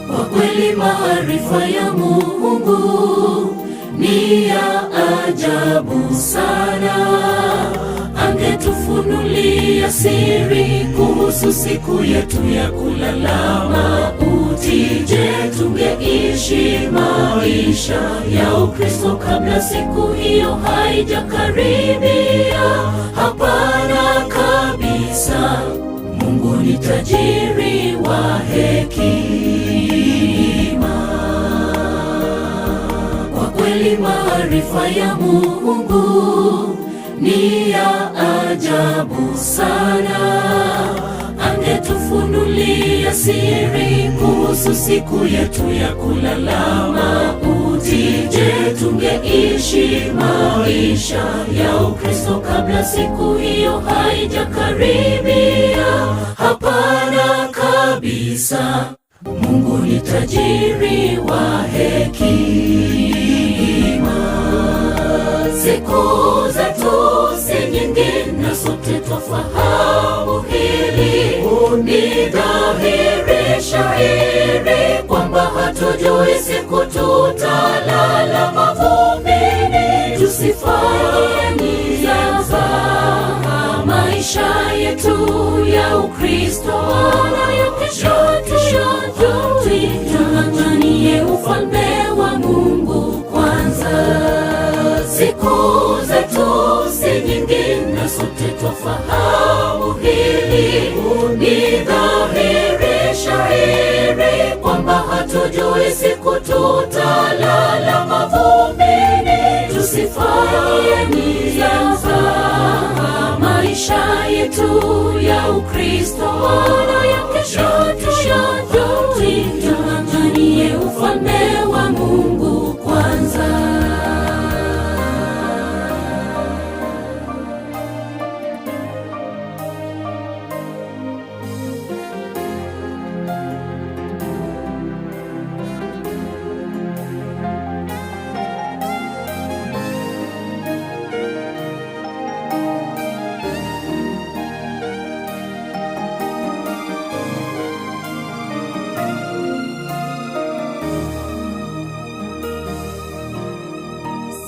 Kwa kweli maarifa ya Mungu ni ya ajabu sana. Angetufunulia siri kuhusu siku yetu ya kulala mauti. Je, tungeishi maisha ya Ukristo kabla siku hiyo haijakaribia? Hapana kabisa. Mungu ni tajiri wa hekima. Kwa kweli maarifa ya Mungu ni ya ajabu sana. Angetufunulia siri kuhusu siku yetu ya kulala mauti. Je, tungeishi maisha ya Ukristo kabla siku hiyo haijakaribia? Hapana kabisa. Mungu ni tajiri wa hekima. Siku zetu si nyingi, na sote twafahamu hili. Ni dhahiri shahiri kwamba hatujui siku tutalala mavumbini. Tusifanye mzaha maisha yetu ya Ukristo, na ya kesho tuyajui. Tung'ang'anie ufalme wa Mungu kwanza. Siku zetu si nyingi, na sote twafahamu hili. Ni dhahiri shahiri kwamba hatujui siku tutalala mavumbini. Tusifanye mzaha maisha yetu ya Ukristo, na ya kesho tuyajui. Tung'ang'anie ufalme wa Mungu kwanza.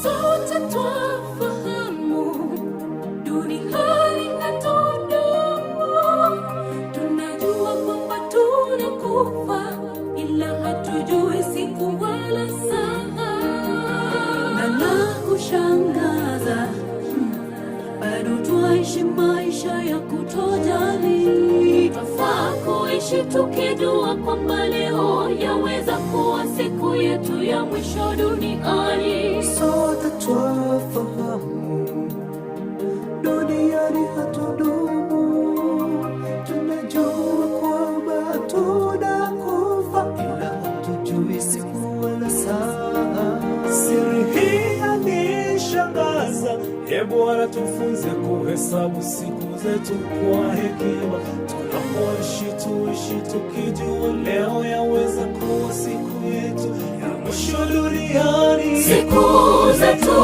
Sote twafahamu duniani hatudumu, tunajua kwamba tunakufa, ila hatujui siku wala saa. Na la kushangaza, bado twaishi maisha ya kutojali. Twafaa kuishi tukijua kwamba leo yaweza kuwa siku yetu ya mwisho duniani. Sote twafahamu duniani hatudumu, tunajua kwamba tunakufa, ila hatujui siku wala saa. Siri hii yanishangaza, e Bwana, tufunze kuhesabu siku zetu kwa hekima. Tunapoishi tuishi tukijua leo yaweza kuwa siku yetu ya mwisho duniani. Siku zetu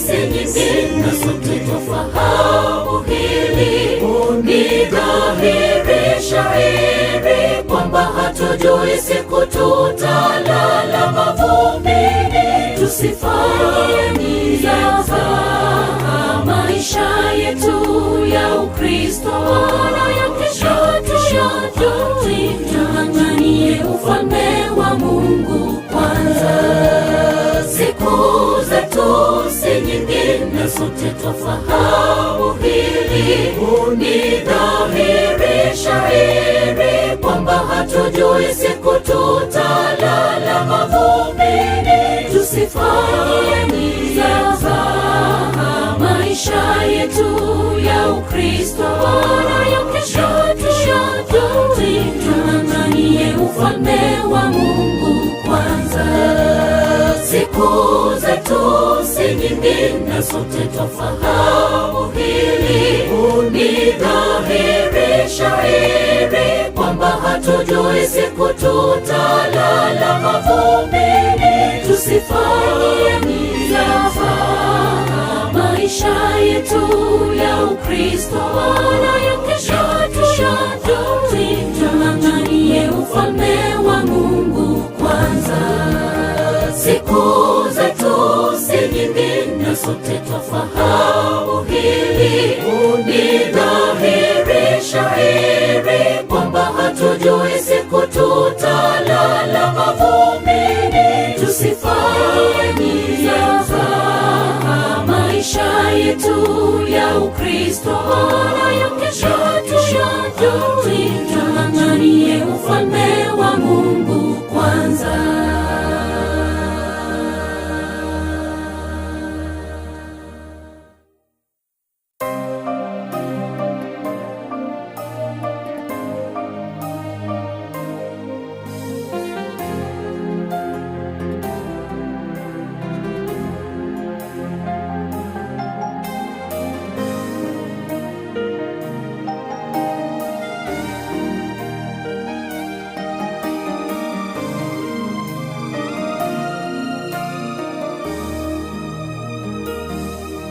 si nyingi, na sote twafahamu hili. Ni dhahiri shahiri kwamba hatujui siku tutalala mavumbini. Tusifanye mzaha maisha yetu ya Ukristo, na ya kesho tuyajui. Tung'ang'anie ufalme wa Mungu kwanza. Siku zetu si nyingi, na sote twafahamu hili. Ni dhahiri shahiri kwamba hatujui siku tutalala mavumbini. Tusifanye mzaha maisha yetu ya Ukristo, na ya kesho tuyajui. Tung'ang'anie ufalme wa Mungu kwanza. Siku zetu si nyingi, na sote twafahamu hili. Ni dhahiri shahiri kwamba hatujui siku tutalala mavumbini. Tusifanye mzaha maisha yetu ya Ukristo, na ya kesho tuyajui. Tung'ang'anie ufalme wa Mungu. sote twafahamu hili. Ni dhahiri shahiri kwamba hatujui siku tutalala mavumbini. Tusifanye mzaha maisha yetu ya Ukristo, wala ya kesho hatuyajui. Tung'ang'anie ufalme wa Mungu kwanza.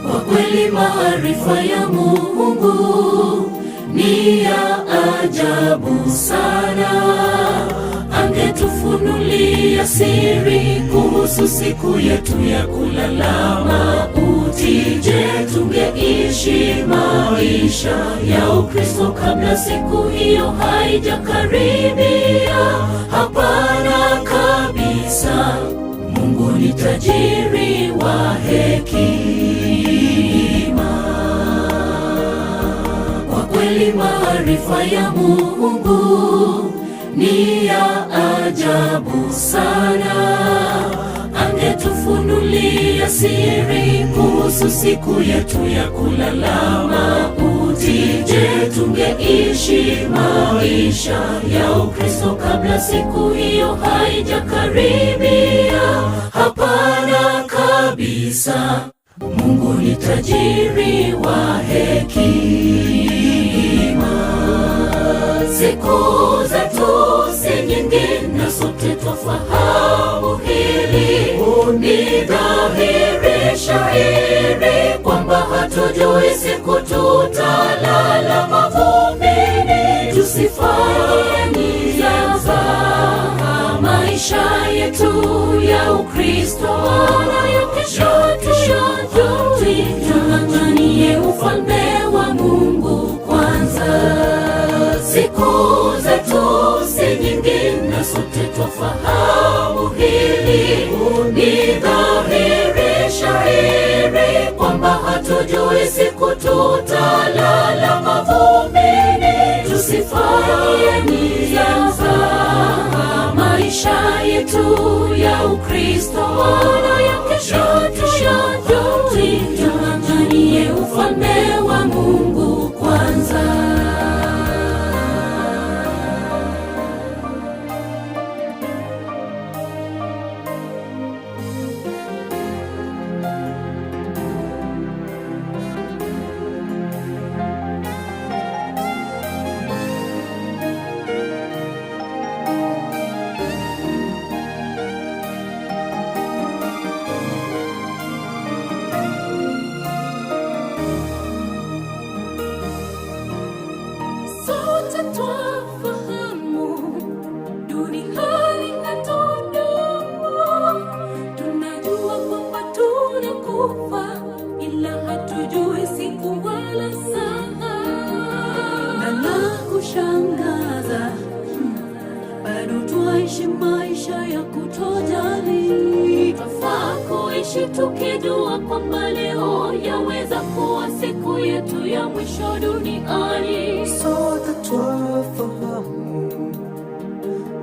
Kwa kweli maarifa ya Mungu ni ya ajabu sana. Angetufunulia siri kuhusu siku yetu ya kulala mauti. Je, tungeishi maisha ya Ukristo kabla siku hiyo haijakaribia? Hapana kabisa. Mungu ni tajiri wa hekima. Kwa kweli maarifa ya Mungu ni ya ajabu sana. Angetufunulia siri kuhusu siku yetu ya kulala mauti. Je, tungeishi maisha ya Ukristo kabla siku hiyo haijakaribia? Hapana kabisa. Mungu ni tajiri wa hekima. Siku zetu si nyingi, na sote twafahamu hili. Ni dhahiri shahiri kwamba hatujui siku tutalala mavumbini. Tusifanye mzaha maisha yetu ya Ukristo, wala ya kesho hatuyajui. Tung'ang'anie ufalme wa Mungu kwanza. Siku zetu si nyingi, na sote twafahamu hili. Ni dhahiri shahiri kwamba hatujui siku tutalala mavumbini. Tusifanye mzaha maisha yetu ya Ukristo, wala ya kesho hatuyajui. Tung'ang'anie ufalme wa Mungu kwanza. Sote twafahamu duniani hatudumu, tunajua kwamba tunakufa, ila hatujui siku wala saa. Na la kushangaza, bado twaishi maisha ya kutojali. Twafaa kuishi tukijua kwamba leo yaweza kuwa siku yetu ya mwisho duniani. Sote twafahamu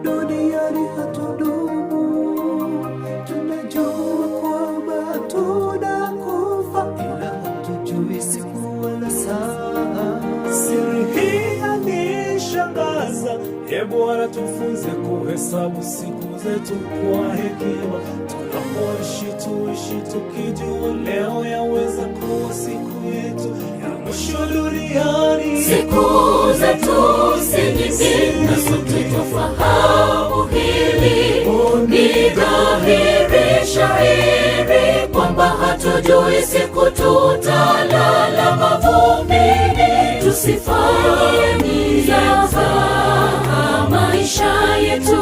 duniani hatudumu, tunajua kwamba tunakufa, ila hatujui siku wala saa. Siri hii yanishangaza, e Bwana, tufunze kuhesabu siku zetu kwa hekima. Tunapoishi tuishi tukijua leo yaweza kuwa siku yetu ya mwisho duniani. Siku zetu si nyingi, na sote twafahamu hili. Ni dhahiri shahiri kwamba hatujui siku tutalala mavumbini. Tusifanye mzaha maisha yetu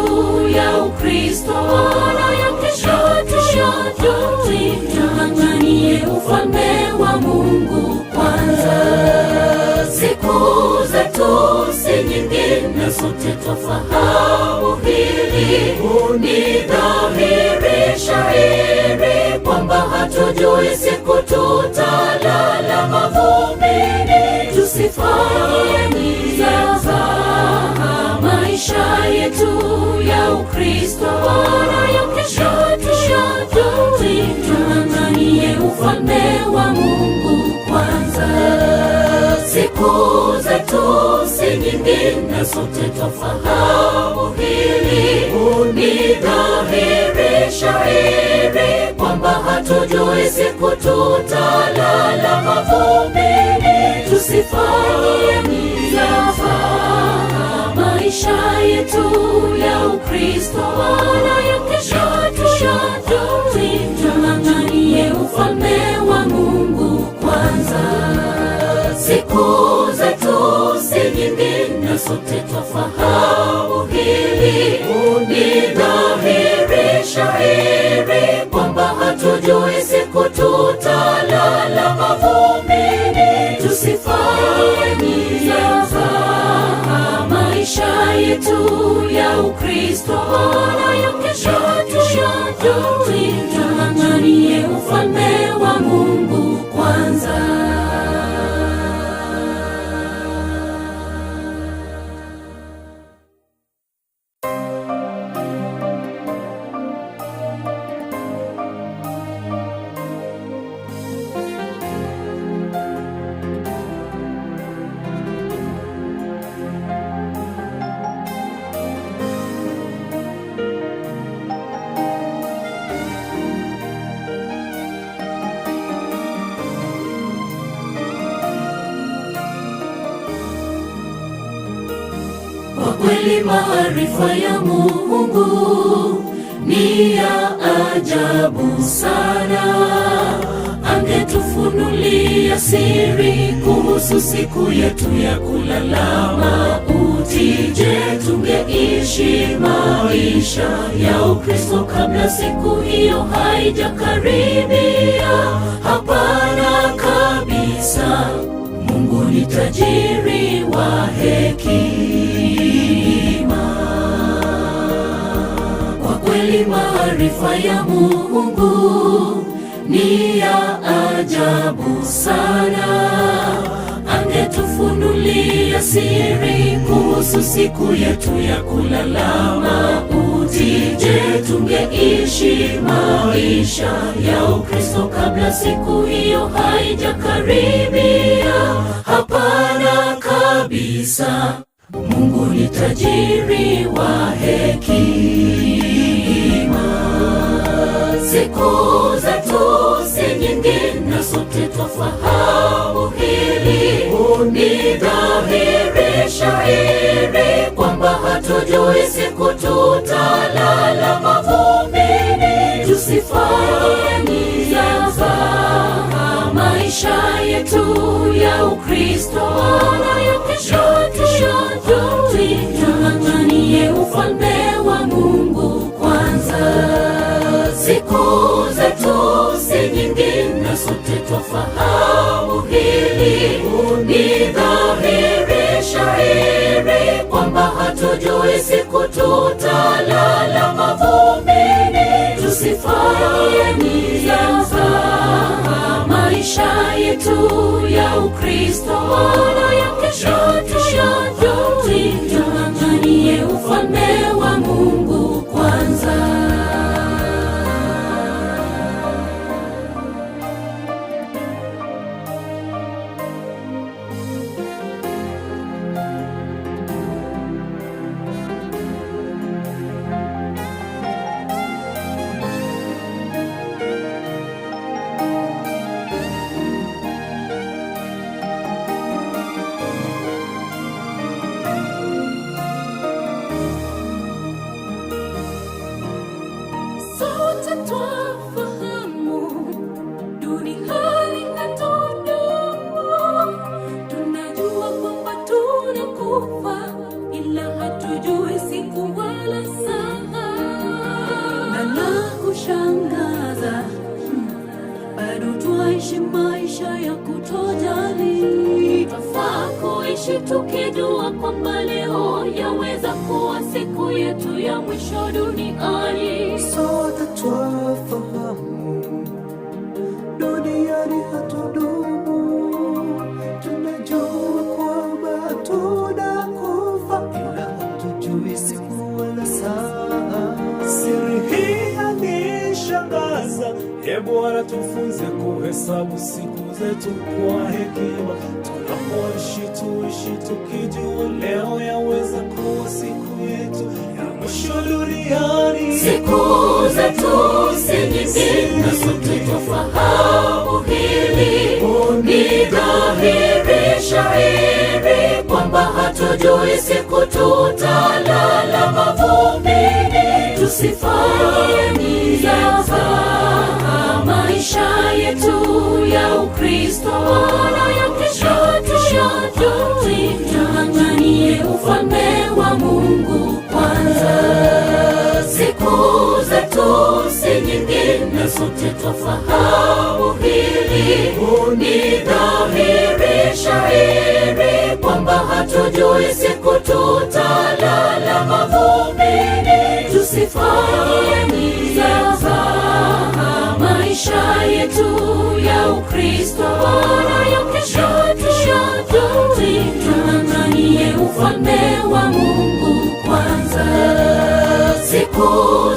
ya Ukristo, wala ya kesho hatuyajui. Tung'ang'anie ufalme sote twafahamu hili. Ni dhahiri shahiri kwamba hatujui siku tutalala mavumbini. Tusifanye mzaha maisha yetu ya Ukristo, bora ya kesho tuyajui. Tung'ang'anie ufalme wa Mungu kwanza. Siku zetu si nyingi na sote twafahamu hili. Ni dhahiri shahiri kwamba hatujui siku tutalala mavumbini. Tusifanye mzaha maisha yetu ya Ukristo, wala ya kesho tuyajui. Tung'ang'anie ufalme wa Mungu kwanza. Siku zetu si nyingi na sote twafahamu hili. Ni dhahiri shahiri kwamba hatujui siku tutalala mavumbini. Tusifanye mzaha maisha yetu ya Ukristo, wala ya kesho tuyajui. Tung'ang'anie ufalme wa Mungu kwanza. Kwa kweli maarifa ya Mungu ni ya ajabu sana. Angetufunulia siri kuhusu siku yetu ya kulala mauti. Je, tungeishi maisha ya Ukristo kabla siku hiyo haijakaribia? Hapana kabisa. Mungu ni tajiri wa hekima. Kwa kweli maarifa ya Mungu ni ya ajabu sana. Angetufunulia siri kuhusu siku yetu ya kulala mauti. Je, tungeishi maisha ya Ukristo kabla siku hiyo haijakaribia? Hapana kabisa. Mungu ni tajiri wa hekima. Siku zetu si nyingi na sote twafahamu hili. Ni dhahiri shahiri kwamba hatujui siku tutalala mavumbini. Tusifanye mzaha maisha yetu ya Ukristo, wala ya kesho tuyajui. Tung'ang'anie ufalme wa Mungu kwanza. Siku zetu si nyingi na sote twafahamu hili. Ni dhahiri shahiri kwamba hatujui siku tutalala mavumbini. Tusifanye mzaha maisha yetu ya Ukristo, wala ya kesho tuyajui. Tung'ang'anie ufalme wa Mungu kwanza. Sote twafahamu duniani hatudumu, tunajua kwamba tunakufa, ila hatujui siku wala saa. Na la kushangaza, bado twaishi maisha ya kutojali. Twafaa kuishi tukijua kwamba leo leo yaweza kuwa siku yetu ya mwisho duniani. Sote twafahamu duniani hatudumu, tunajua kwamba tunakufa, ila hatujui siku wala saa. Siri hii yanishangaza, e Bwana, tufunze kuhesabu siku zetu kwa hekima. Tunapoishi tuishi tukijua leo yaweza kuwa siku yetu ya mwisho duniani. Siku zetu si nyingi na sote twafahamu hili, ni dhahiri shahiri kwamba hatujui siku tutalala mavumbini. Tusifanye mzaha maisha yetu ya Ukristo, wala ya kesho tuyajui. Tung'ang'anie ufalme wa Mungu kwanza. Siku zetu si nyingi na sote twafahamu hili, ni dhahiri shahiri kwamba hatujui siku tutalala mavumbini. Tusifanye mzaha maisha yetu ya Ukristo, wala ya kesho tuyajui. Tung'ang'anie ufalme wa Mungu kwanza. Siku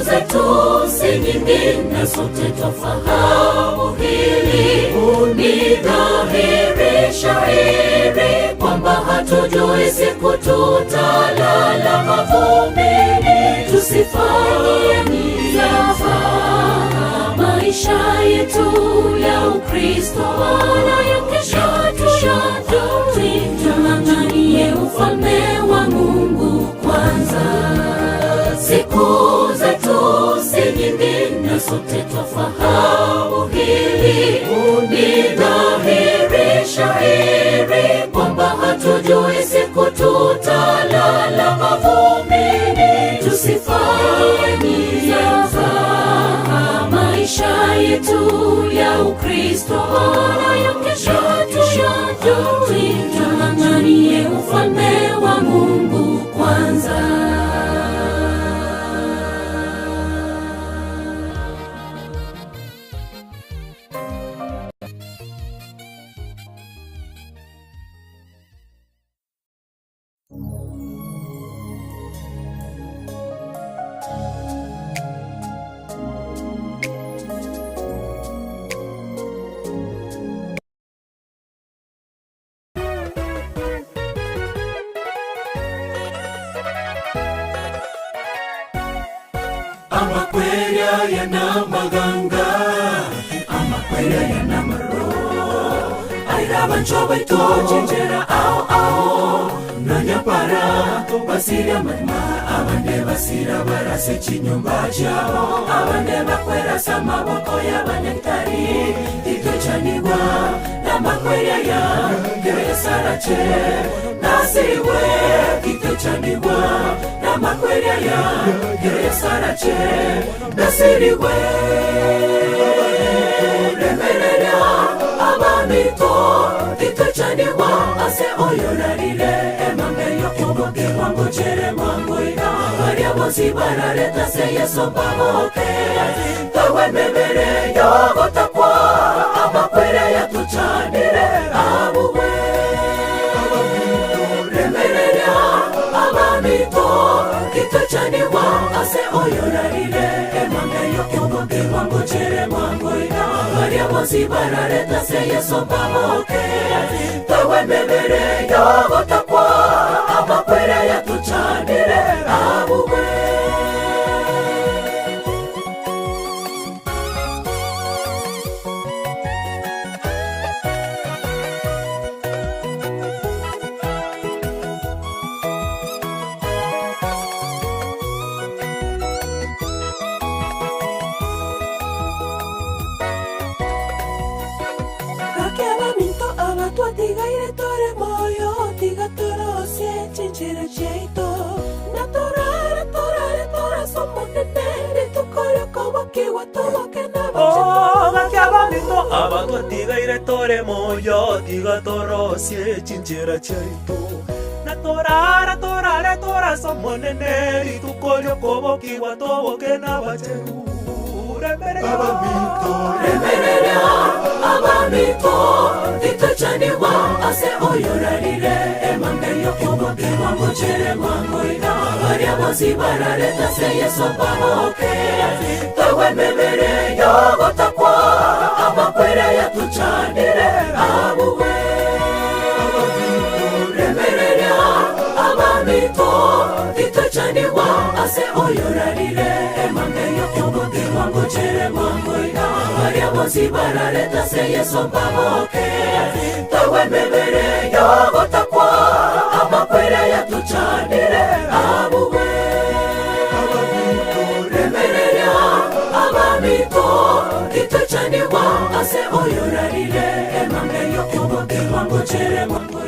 zetu si nyingi na sote twafahamu hili, ni dhahiri shahiri kwamba hatujui siku tutalala mavumbini. Tusifanye mzaha maisha yetu ya Ukristo, wala ya kesho tuyajui. Tung'ang'anie ufalme wa Mungu kwanza. Siku zetu si nyingi na sote twafahamu hili, ni dhahiri shahiri kwamba hatujui siku tutalala mavumbini. Tusifanye mzaha maisha yetu ya Ukristo, wala ya kesho tuyajui. Tung'ang'anie ufalme wa Mungu kwanza. Amakwerya yana maganga, amakwerya yana maro, aira bancho baito chenjera ao ao nanyapara basira manma, abande basira barase chinyumba chabo, abande bakwerasa maboko y'abanyatari titochanigwa n'amakwerya ya keresarache nasiriwe kitochanigwa n'amakwerya ya keresarache nasiriwe remerera abamito titochanigwa ase oyorarire emambe yokoboke wango chere mangoina baria bonsi barareta se Yesu baboke tawe mebere yogotakwa amakwere yatuchanire abuwe remerera abamito kitochanigwa ase oyorarire emambe yokoboke wango chere mangoina baria bonsi barareta se Yesu baboke tawe mebere yogotakwa amakwere yatuchanire abuwe. Kakeabaminto abatwatigaire tore moyo tigatorosie chinchera chiaito na torare torare torasomonene tukoroko toboke na Oh, gakiabaminto abatwatigaire tore moyo tigatorosie chinchera chiaito na Na torara torare toraso monene rituko ryokobokiwa toboke n'abacheru Abamito remereria abamito titachaniwa ase oyorarire emambe yokobokerwa ngochere mwangoiga baria bonsi barareta se Yesu baboke tawe mebere yogotakwa amakwere yatuchanire abuwe abamito remereria abamito titachaniwa ase oyorarire emambe yokobokerwa ngochere mwangoiga baria bonsi barareta se Yesu baboke tawe mebere yogotakwa amakwere yatuchanire abuwe abamito remereria abamito titachaniwa ase oyorarire emambe yokobokerwa ngochere mwangoiga.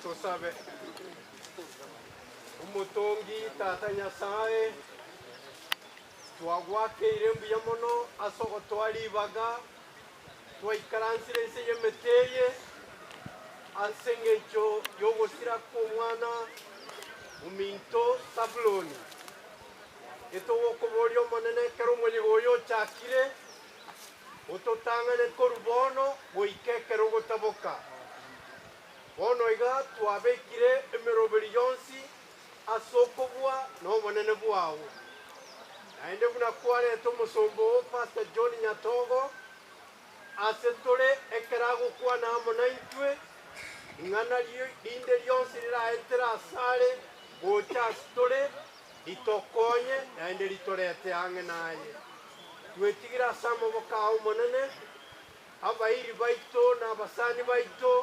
Tusabe umutongi tata Nyasaye twagwakeire mbuya mono asoko twaribaga twaikaransire ense yemeteye ase eng'encho yogosira kwa omwana ominto Sabuloni etogokoboria omonene ekero omonyigo oyo ochakire ototang'ane korubono goika ekero ogotaboka. Bono iga twabekire emeroberi yonsi asokobwa n'obonene bwawo. Naende buna kwareta omusombo o Pastor John Nyatogo ase tore ekero agokwana amo naintwe ing'ana rinde rionsi riraetera asare gocha ase tore ritokonye naende ritorete ang'e naye. Twetigire ase amaboko ao omonene abairi baito na abasani baito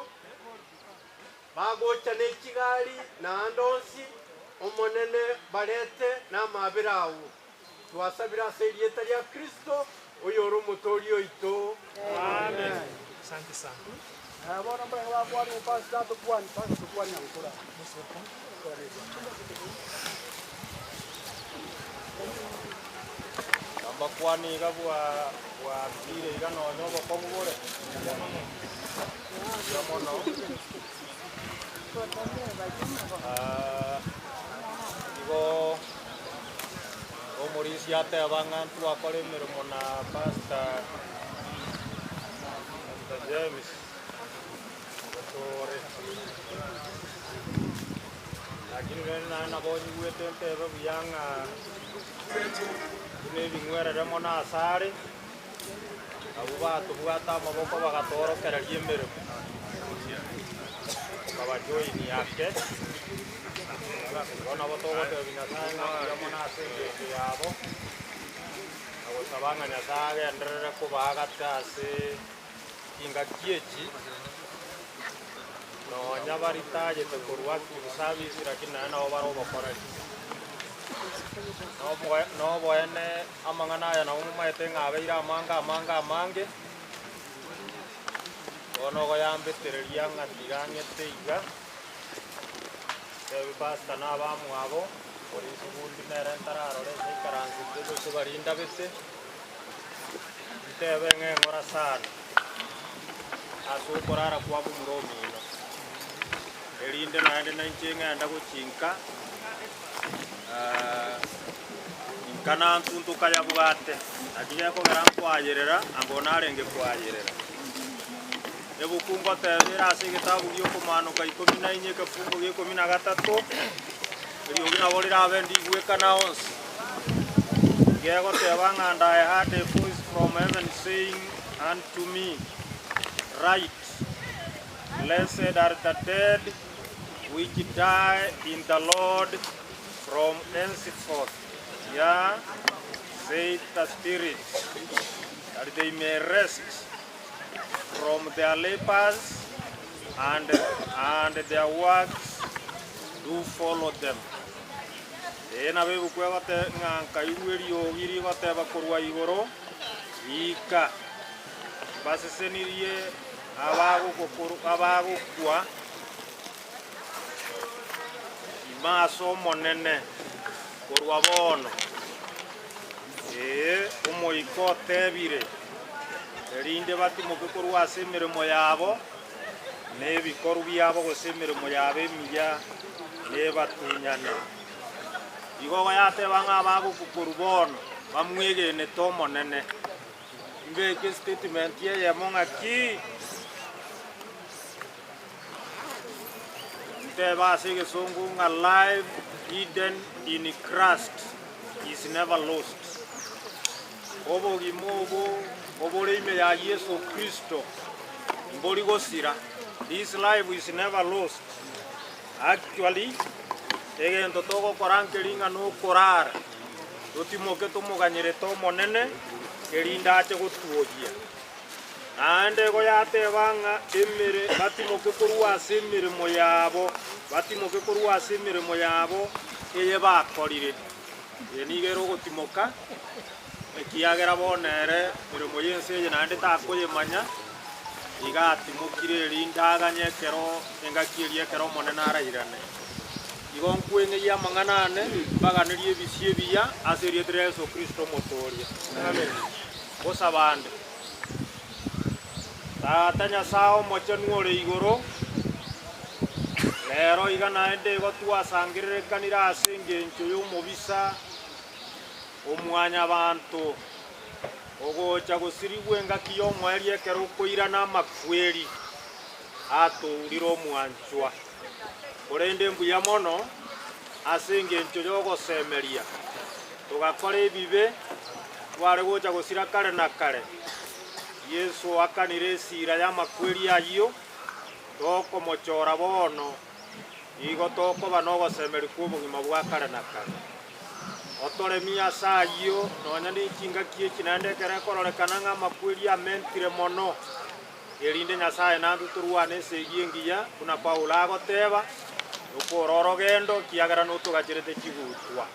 bagocha n'ekigari naende onsi omonene barete n'amabera awo. Twasabira ase erieta ria Kristo oyo ore omotori oito. Amen. Asante sana. Abakwani iga bwabire iga nonya obokongu bore mono. Igo omorisi ateba ng'a ntwakora emirimo na Pastor James Otore, lakini rero naye nabonyigwete ntebe buya ng'a buna ebing'werere mono asare abo batobwate amaboko bagatorokereria emirimo abajoini yake bona botogotebia Nyasaye ng'a mbuya mono ase eng'encho yabo agosaba ng'a Nyasaye agenderere kobagata ase chingaki echi nonya baritagete korwa active service lakini naye nabo bare obokoreri noboene amang'ana aya nabo momaete ng'a abeire amange amange amange bono ogoyambetereria ng'a tigang'ete iga tebi pastor na abamwabo polisi bundi nere ntararore ase ikaransi gose barindabete ntebe ng'eng'ora sana ase okorara kwabo omuro omino erinde naende nainche ng'enda gochinka Kana ntuntuka yabwate naki gekogera nkwayerera anga narenge kwayerera ebuku ngotebera ase egetabu gia okomanuka 14 ekefungo gia 13 eriogi nabo rirabe ndigwekana onsi gegoteba ng'a and I heard a voice from heaven saying unto me, write, blessed are the dead which die in the Lord from henceforth. Yea, saith the Spirit, that they may rest from their labors and their works do follow them. Ee nabo ebuku egote ng'a nkaigwa eriogi rigoteba korwa igoro ika basesenirie abagokwa ime ase omonene korwa bono ee omoika otebire erinde batimoke korwa ase emeremo yabo na ebikoru biabo gose emeremo yabo emiya nebatunyane igo yateba ng'a abagokwa korwa bono bamwegenete omonene mbeke statement yeyemo ng'aki nteba ase egesongo ng'a life hidden in Christ is never lost. Obogima obo obore ime ya Yesu Kristo mbori gosira. This life is never lost. Actually egento togokora nkeri ng'a nokorara totimoke tomoganyerete omonene erinde ache gotuoyia naende igo yateba ng'a emere batimoke korwa ase emeremo yabo batimoke korwa ase emeremo yabo eye bakorire eye nigo ere ogotimoka ekiagera bono ere meremo ya ense eye naende takoyemanya iga atimokire erinde aganye ekero engaki eria ekero omonene arairane igo nkweng'eia amang'ana ane mbaganerie ebisio ebiya ase erieta ria Yeso Kristo omotoria. Amen. Gosabande Tata Nyasaye omochenu ore igoro rero iga naende igo twasangererekanire ase engencho ya omobisa omwanyabanto ogocha gosirigwa engaki ya omoerio ekero okoirana amakweri atourire omwanchwa korende mbuya mono ase engencho ya ogosemeria togakora ebibe tware gocha gosira kare na kare Yesu akanire esira ya amakweri ayio tokomochora bono igo tokoba nogosemeri kwa obogima bwa kare na kare otoremia ase ayio nonya na echingaki echi naende ekero ekororekana ng'a amakweri amentire mono erinde Nyasaye nantwe torwane esegi engiya buna Paulo agoteba tokora orogendo kiagera notogacherete chigutwa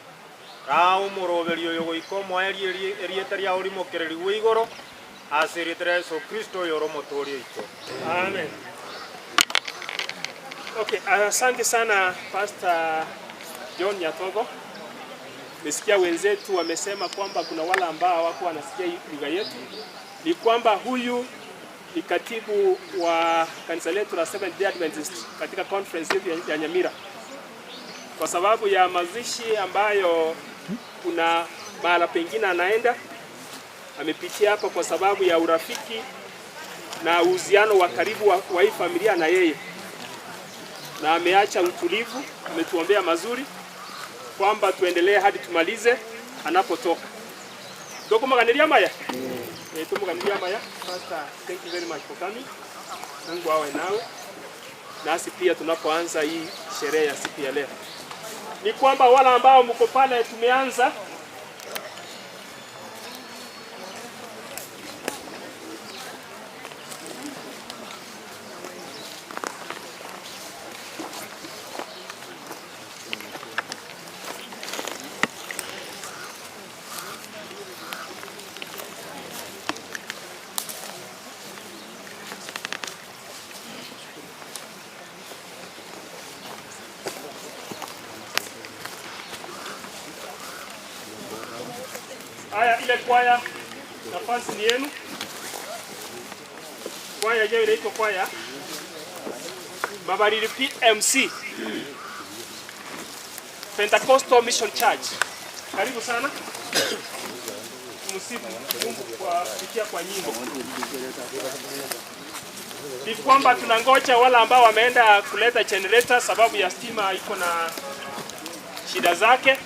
raa omoroberi oyo goika omoerio erieta riao rimokererigwe igoro ase erieta ria Yeso Kristo oyo ore omotoori oito. Amen. Okay, asante sana Pastor John Nyatogo. Nisikia wenzetu wamesema kwamba kuna wale ambao hawako wanasikia lugha yetu. Ni kwamba huyu ni katibu wa kanisa letu la Seventh Day Adventist katika conference yetu ya Nyamira. Kwa sababu ya mazishi ambayo kuna mahala pengine anaenda, amepitia hapa kwa sababu ya urafiki na uhusiano wa karibu wa hii familia na yeye, na ameacha utulivu, ametuombea mazuri kwamba tuendelee hadi tumalize anapotoka. Tokomaganiria maya? Tomoganiria maya. Pastor, thank you very much for coming. Mungu awe nawe nasi pia tunapoanza hii sherehe ya siku ya leo. Ni kwamba wale ambao mko pale tumeanza Haya, ile kwaya nafasi ni yenu. Kwaya yenyewe inaitwa kwaya Mabariri PMC, Pentecostal Mission Church. Karibu sana. Tumsifu Mungu kwa kupitia kwa nyimbo. Ni kwamba tunangoja wale ambao wameenda kuleta generator, sababu ya stima iko na shida zake.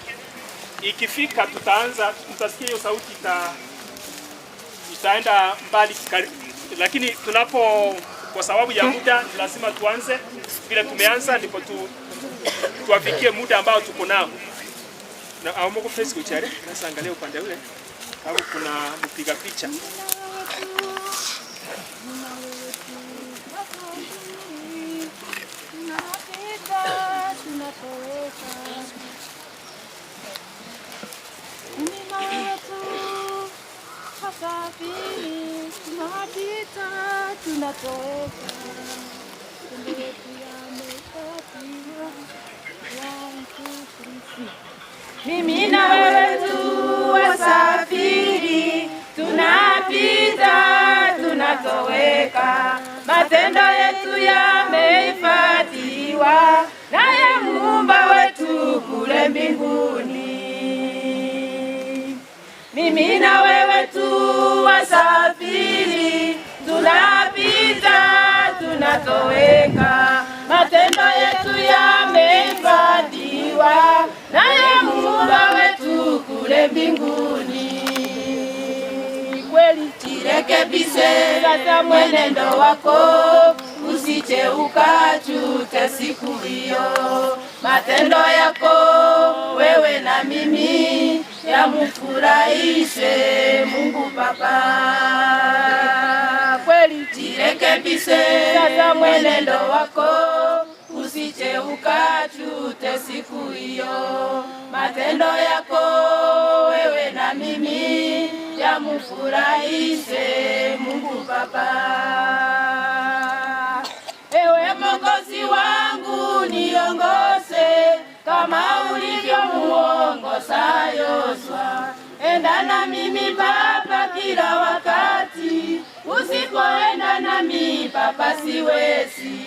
Ikifika tutaanza, mtasikia hiyo sauti itaenda mbali, lakini tunapo, kwa sababu ya muda lazima tuanze vile tumeanza, ndipo tuwafikie muda ambao tuko nao. Na amoko Facebook chare, sasa angalia upande ule, au kuna mpiga picha. Mimi na wewe tu wasafiri, tunapita tunatoweka, matendo yetu yamehifadhiwa naye Muumba wetu kule mbinguni. Mimi na wewe tu wasafiri, tunapita tunatoweka, matendo yetu yamehifadhiwa naye Muumba wetu kule mbinguni. Kweli jirekebishe sasa mwenendo wako, usije ukajute siku hiyo. Matendo yako wewe na mimi yamfurahishe Mungu Baba. Kweli jirekebishe sasa mwenendo wako, usije ukajute siku hiyo. Matendo yako wewe na mimi yamfurahishe Mungu Baba. Ewe Mwokozi wangu niongoze kama ulivyomuongoza Yoshua. Enda na mimi Baba kila wakati, usipoenda nami Baba siwezi.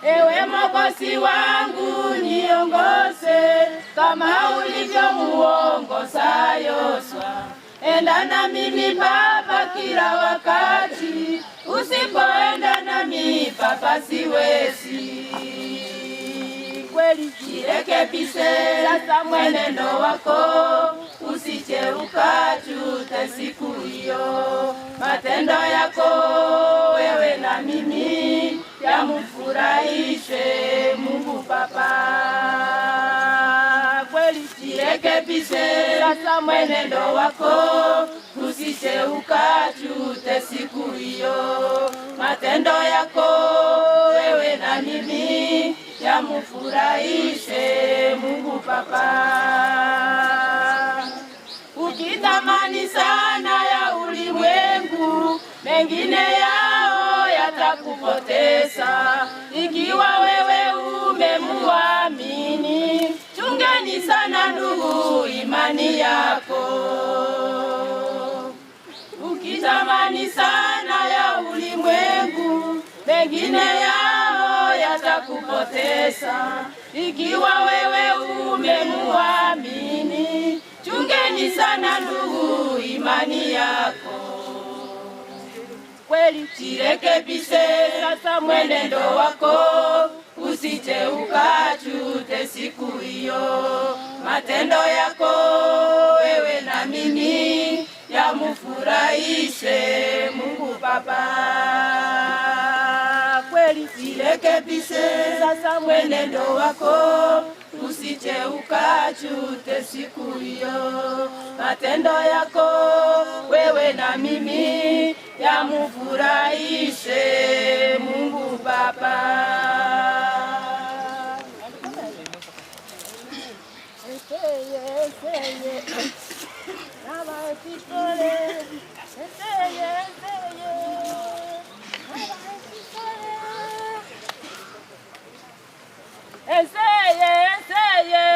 Ewe Mwokozi wangu niongoze kama ulivyomuongoza Yoshua. Enda na mimi Baba kila wakati, usipoenda nami Baba siwezi. Kweli jirekebishe sasa mwenendo wako, usije ukajute siku hiyo. Matendo yako wewe na mimi yamfurahishe Mungu Baba. Kweli jirekebishe sasa mwenendo wako, usije ukajute siku hiyo. Matendo yako wewe na mimi yamfurahishe Mungu Baba. Ukitamani sana ya ulimwengu, mengine yao yatakupoteza. Ikiwa wewe umemuamini, chungeni sana ndugu imani yako. Ukitamani sana ya ulimwengu, mengine yao yatakupoteza. Ikiwa wewe umemuamini, chungeni sana ndugu imani yako. Kweli jirekebishe sasa mwenendo wako, usije ukajute siku hiyo. Matendo yako wewe na mimi yamfurahishe Mungu Baba. Kweli jirekebishe sasa mwenendo wako, usije ukajute siku hiyo. Matendo yako wewe na mimi yamfurahishe Mungu Baba. Eseye, eseye.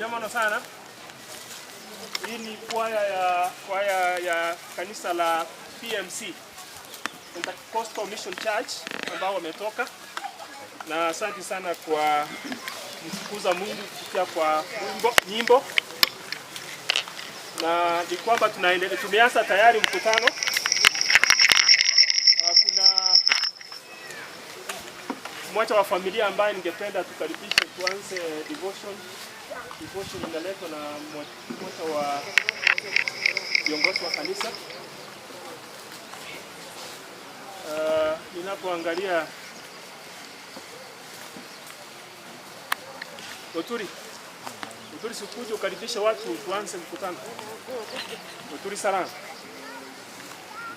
Jamano sana. Hii ni kwaya ya kanisa la PMC, Pentecostal Mission Church, ambao wametoka, na asante sana kwa kumtukuza Mungu kupitia kwa nyimbo, na ni kwamba tunaendelea, tumeanza tayari mkutano. Kuna mmoja wa familia ambaye ningependa tukaribishe tuanze devotion. Devotion inaletwa na mmoja wa viongozi wa kanisa. Ninapoangalia Oturi, Oturi, sikuje ukaribishe watu tuanze mkutano. Oturi salama.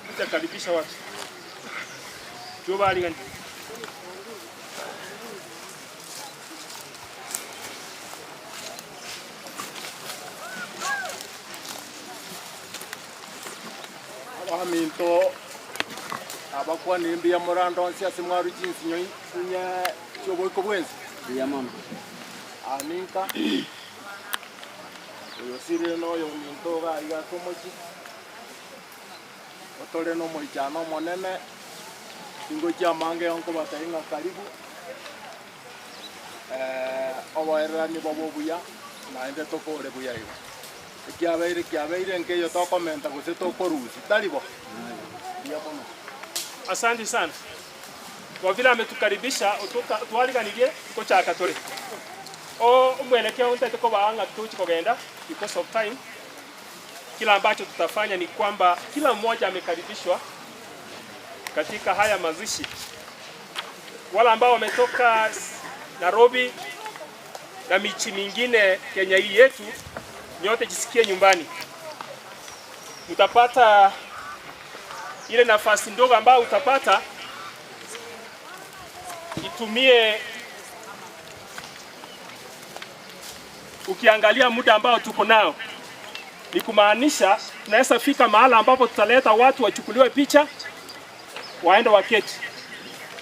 Kuja karibisha watu. Juba gani? Abaminto abakwa nimbi murando nsi ase mwaru chinsinyo sinye chioboiko bwensi Mbuya mono. Aninka oyo sire noyo minto gaiga komochi otore no moichano monene ingo chiamange onko batainga karibu oboererani bobo buya naende tokore buya igo ekiabeire kiabeire nkeyo tokomenta gose tokorusi taribo. Mbuya mono. Asante sana. Kwa vile ametukaribisha twariganirie kochaka tore. O mwelekeo ntate ko baanga tuchi kogenda because of time. Kila ambacho tutafanya ni kwamba kila mmoja amekaribishwa katika haya mazishi. Wala ambao wametoka Nairobi na michi mingine Kenya hii yetu, nyote jisikie nyumbani. Utapata ile nafasi ndogo ambayo utapata, itumie ukiangalia muda ambao tuko nao. Ni kumaanisha tunaweza fika mahala ambapo tutaleta watu wachukuliwe picha waende waketi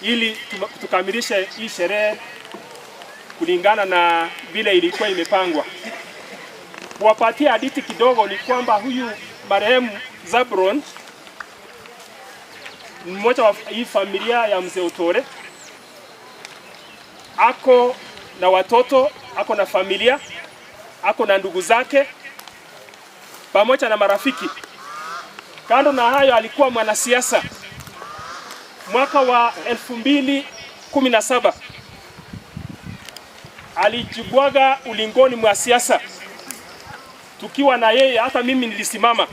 ili tukamilishe hii sherehe kulingana na vile ilikuwa imepangwa. Kuwapatia hadithi kidogo ni kwamba huyu marehemu Zabron mmoja wa hii familia ya mzee Otore, ako na watoto, ako na familia, ako na ndugu zake pamoja na marafiki. Kando na hayo, alikuwa mwanasiasa. Mwaka wa 2017 alijibwaga ulingoni mwa siasa, tukiwa na yeye, hata mimi nilisimama.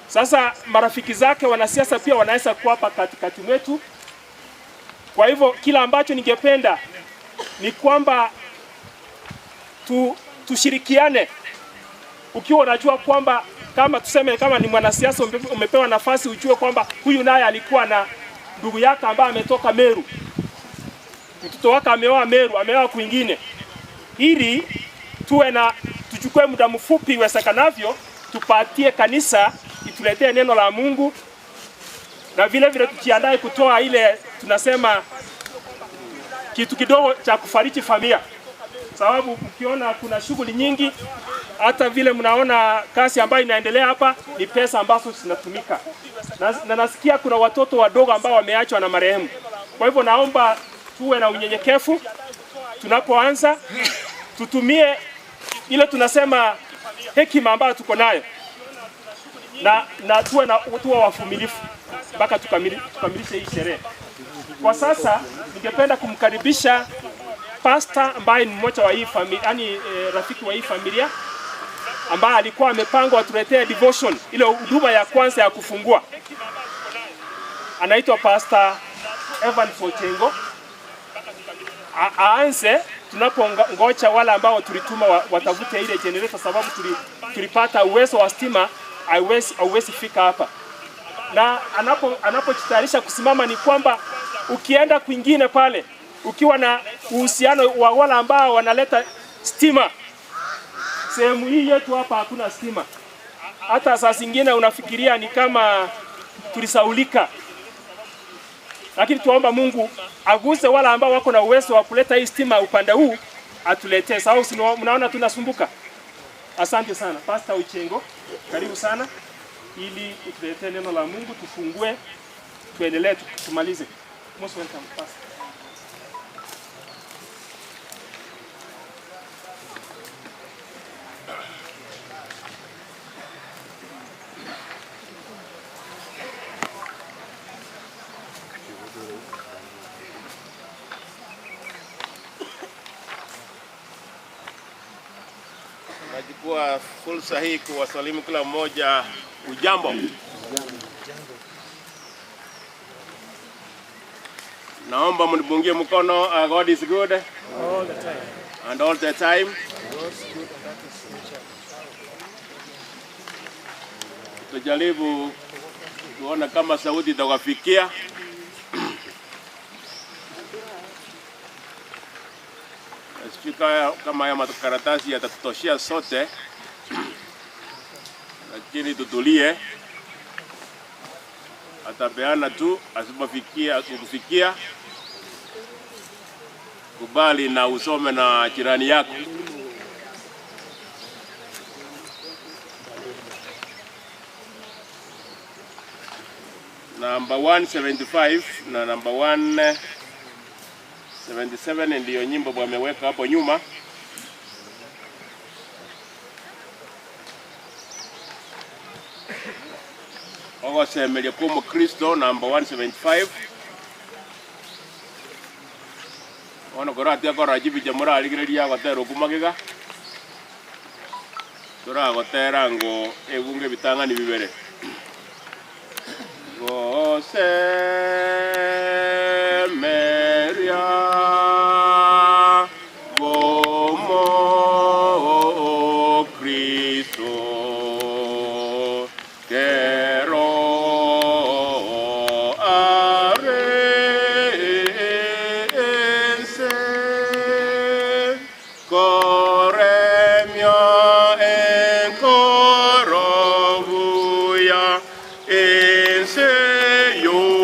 Sasa marafiki zake wanasiasa pia wanaweza kuwapa katikati mwetu. Kwa hivyo kila ambacho ningependa ni kwamba tushirikiane. Ukiwa unajua kwamba kama tuseme kama ni mwanasiasa umepewa nafasi, ujue kwamba huyu naye alikuwa na ndugu yake ambaye ametoka Meru, mtoto wake ameoa Meru, ameoa kwingine, ili tuwe na tuchukue muda mfupi iwezekanavyo, tupatie kanisa ituletee neno la Mungu, na vile vile tujiandae kutoa ile tunasema kitu kidogo cha kufariji familia, sababu ukiona kuna shughuli nyingi, hata vile mnaona kazi ambayo inaendelea hapa ni pesa ambazo zinatumika, na nasikia kuna watoto wadogo ambao wameachwa na marehemu. Kwa hivyo naomba tuwe na unyenyekevu tunapoanza, tutumie ile tunasema hekima ambayo tuko nayo, na tuwe na tuwe wavumilivu mpaka tukamilishe hii sherehe. Kwa sasa ningependa kumkaribisha pastor ambaye ni mmoja wa hii familia, yani rafiki wa hii familia ambaye alikuwa amepangwa atuletee devotion, ile huduma ya kwanza ya kufungua. Anaitwa Pastor Evan Ochengo. Aanze tunapongoja wale ambao tulituma watafute ile generator, sababu tulipata uwezo wa stima haiwezi fika hapa. Na anapojitayarisha kusimama ni kwamba ukienda kwingine pale ukiwa na uhusiano wa wale ambao wanaleta stima, sehemu hii yetu hapa hakuna stima. Hata saa zingine unafikiria ni kama tulisaulika, lakini tuomba Mungu aguse wale ambao wako na uwezo wa kuleta hii stima upande huu, atuletee. Sababu si mnaona tunasumbuka. Asante sana Pastor Uchengo, karibu sana ili utuletee neno la Mungu, tufungue, tuendelee, tumalize. Most welcome, Pastor. Nachukua fursa hii kuwasalimu kila mmoja, ujambo. Naomba mnipungie mkono. God is good all the time and all the time. Tujaribu kuona kama sauti itawafikia. Sijui kama haya makaratasi yatatutoshea sote, lakini tutulie. Atapeana tu, asipofikia kukufikia, kubali na usome na jirani yako. Namba 175 na namba 177 ndiyo nyimbo wameweka hapo nyuma. Ogosemeria kwa Mukristo, namba 175. Ono koratia korajibija murarigereria gotera okumagiga toragotera ngo ebunge bitang'ani bibere. Gosemeria gomo Kristo kero arense koremia enkorobuya ense yobororo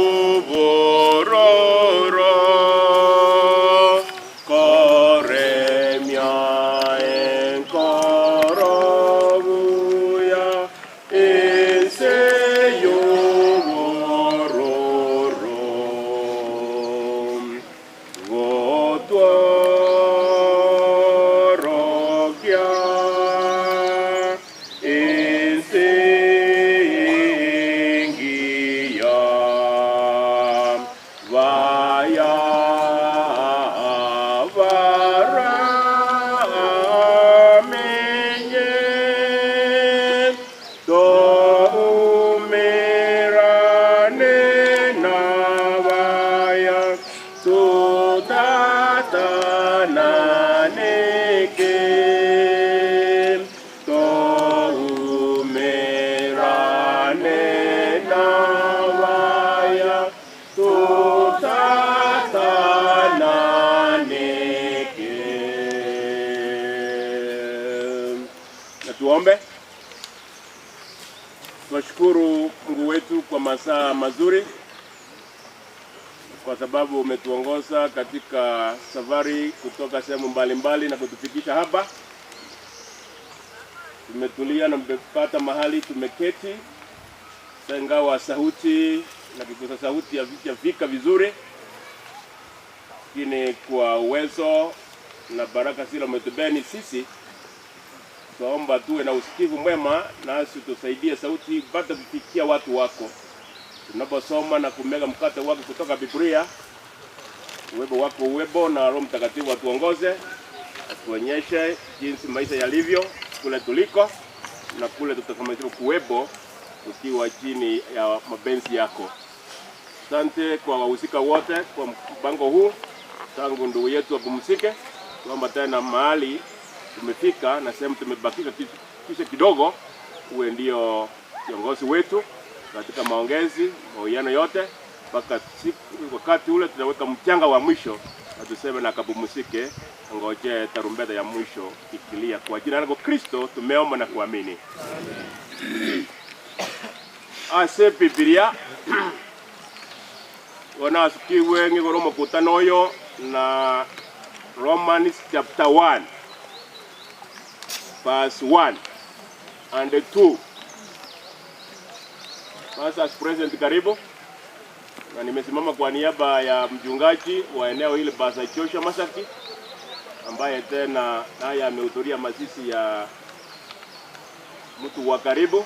koremia enkorobuya ense yobororo gotworokia ensingia vaya varamenye toumerane navaya tutatananeke toumerane navaya tutatananeke. Na tuombe. Tunashukuru Mungu wetu kwa masaa mazuri, kwa sababu umetuongoza katika safari kutoka sehemu mbalimbali na kutufikisha hapa. Tumetulia na tumepata mahali tumeketi, ingawa sauti na kikuza sauti havijafika vizuri, lakini kwa uwezo na baraka zile umetubeni sisi, tuomba tuwe na usikivu mwema, nasi tusaidie sauti ipate kufikia watu wako. Tunaposoma na kumega mkate wako kutoka Biblia, uwepo wako uwepo na Roho Mtakatifu atuongoze, atuonyeshe jinsi maisha yalivyo kule tuliko na kule tutakapokuwa kuwepo tukiwa chini ya mapenzi yako. Asante kwa wahusika wote kwa mpango huu, tangu ndugu yetu apumzike, tuomba tena mahali tumefika na sehemu tumebakika kisha kidogo, uwe ndio kiongozi wetu katika maongezi, mahojiano yote mpaka wakati ule tunaweka mchanga wa mwisho na tuseme na akapumzike, ngoje tarumbeta ya mwisho ikilia. Kwa jina lako Kristo tumeomba na kuamini. Ase Biblia wana asikiwe ng'igoro mokutano oyo na Romans chapter 1 verse 1 and 2. Pastors present, karibu. Na nimesimama kwa niaba ya mchungaji wa eneo hili Pastor Joshua Masaki ambaye tena naye amehudhuria mazishi ya mtu wa karibu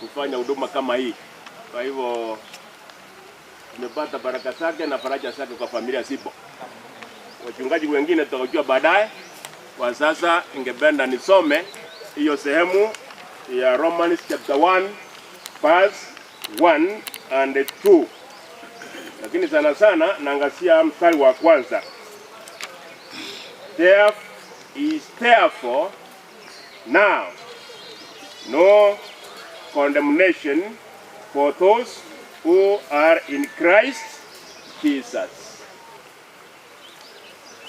kufanya huduma kama hii. Kwa hivyo tumepata baraka zake na faraja zake kwa familia zipo. Wachungaji wengine tutakujua baadaye. Kwa sasa ningependa nisome hiyo sehemu ya Romans chapter 1 verse 1 and 2. Lakini sana sana naangazia mstari wa kwanza. There is therefore now no condemnation for those who are in Christ Jesus.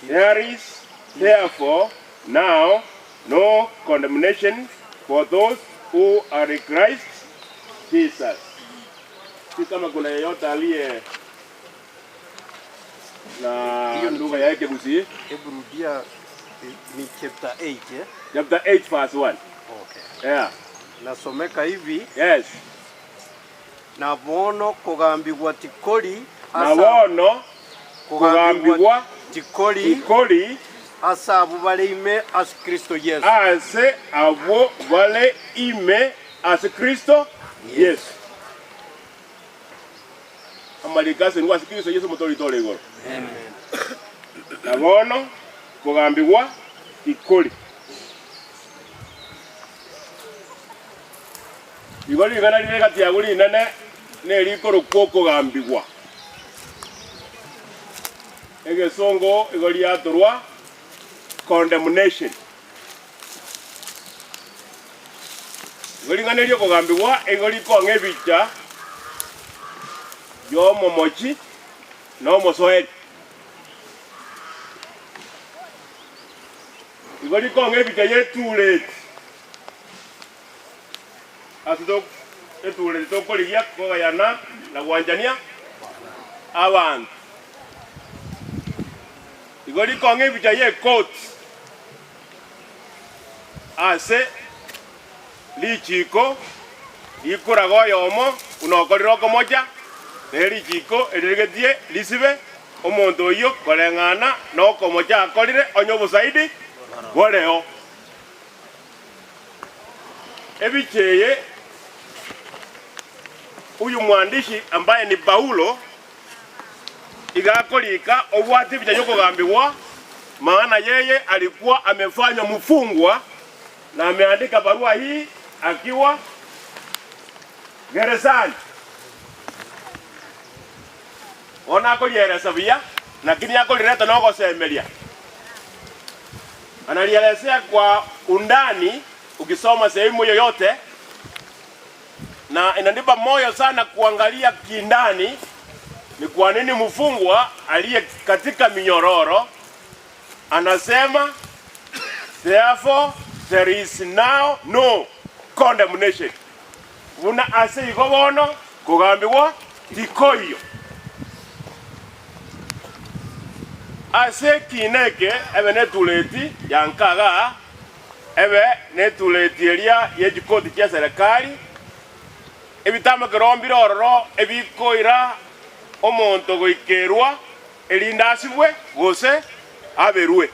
There is therefore now no condemnation for those who are in Christ Jesus. Si kama kuna yeyote aliye na Hiyo ni lugha yake Gusii. Hebu rudia, ni chapter 8, eh? Chapter 8 verse 1. Okay. Yeah. Nasomeka hivi. Yes. Na bono kugambigwa tikori Na bono kugambigwa tikori tikori ase abo bare ime ase Kristo Yesu. Ase abo bare ime ase Kristo Yesu. Amarika ase nigo ase Kristo Yesu motoritore igoro. Amen. Na bono kugambigwa tikori. Igo rigana rire gati yago rinene nerikoro okogambigwa. Egesongo igo riatorwa condemnation. Igo ring'ana riokogambigwa igo rikong'a ebicha yomomochi na omosoeri. Igo rikong'a ebicha yetureti. Ase etureti tokorigia kogayana na gwanchania abantu. Igo rikong'a ebicha yekoti ase richiko rikoraga oyomo unokorire okomocha ne richiko eririgetie risibe omonto oyio koreng'ana na okomocha akorire onye obosaidi boreo. Ebicheye huyu mwandishi ambaye ni Paulo igakorika obwate ebicha yokogambigwa, maana yeye alikuwa amefanywa mfungwa na ameandika barua hii akiwa gerezani. Ona akorieresa buya lakini akorireta nogosemeria. Analielezea kwa undani ukisoma sehemu yoyote, na inanipa moyo sana kuangalia kindani ni kwa nini mfungwa aliye katika minyororo anasema therefore there is now no condemnation. Buna ase igo bono kugambigwa tikoiyo. Ase kineke ebe netuleti yankaga ebe netuleti eria yejikoti chia serikali ebitamo kerombire ororo ebikoira omonto goikerwa erindasibwe gose aberwe.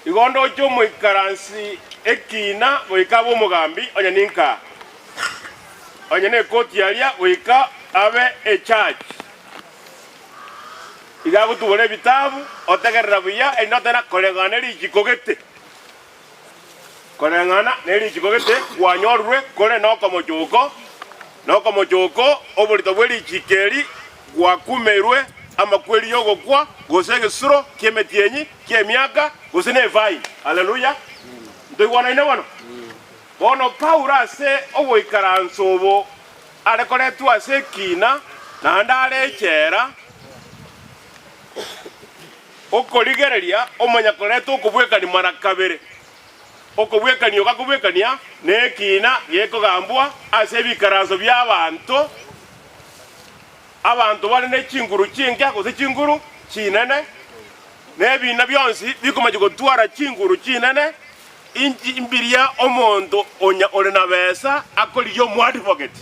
Igondo ocho moikaransi ekina goika bo omogambi onye ninka onye nekoti aria goika abe echurch. Igagotubora ebitabu otegerera buya erinde otena koreng'ana richiko gete. Koreng'ana nerichiko gete kwanyorwe kore nokomochoko nokomochoko oborito bwe richiko eri gwakumerwe amakweri yogokwa gose egesuro kiemetienyi kiemiaka gose ne efaini. Haleluya. Ntoigwanaine bono. Bono Paulo ase ogoikaransa obo arekoretwe ase ekina naende arechera okorigereria omanya koreta okobwekani mara kabere. Okobwekani okakobwekania nekina gekogambwa ase ebikaranso bya abanto. Abantu bari ne chinguru chinke gose chinguru chinene Na ebina bionsi bikomacha gotwara chinguru chinene, inchi mbiria omonto onya ore na besa akorigia omoadvocate.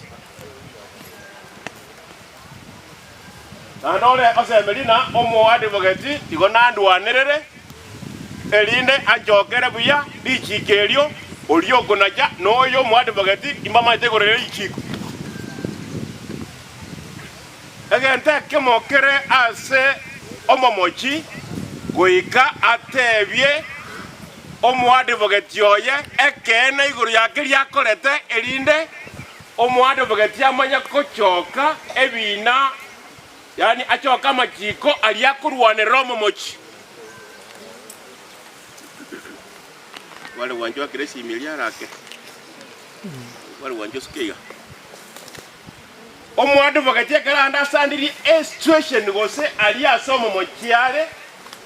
Naende ore osemerie na omoadvocate igo nandwanerere, erinde anchokere buya richiiko erio, oria okonacha na oyo omoadvocate imbamaete igoro ye richiiko. Egento ekemo kere ase omomochi goika atebie omoadvocate oye ekeene igoro ya keria akorete, erinde omoadvocate amanye gochoka ebiina, yaani achoke amachiko aria akorwanerera omomochi. Gware gwanchwa akere esimi eria arake, gware gwanchwa osuke iga. Omoadvocate ekero ande asandirie esituesheni gose aria ase omomochi are,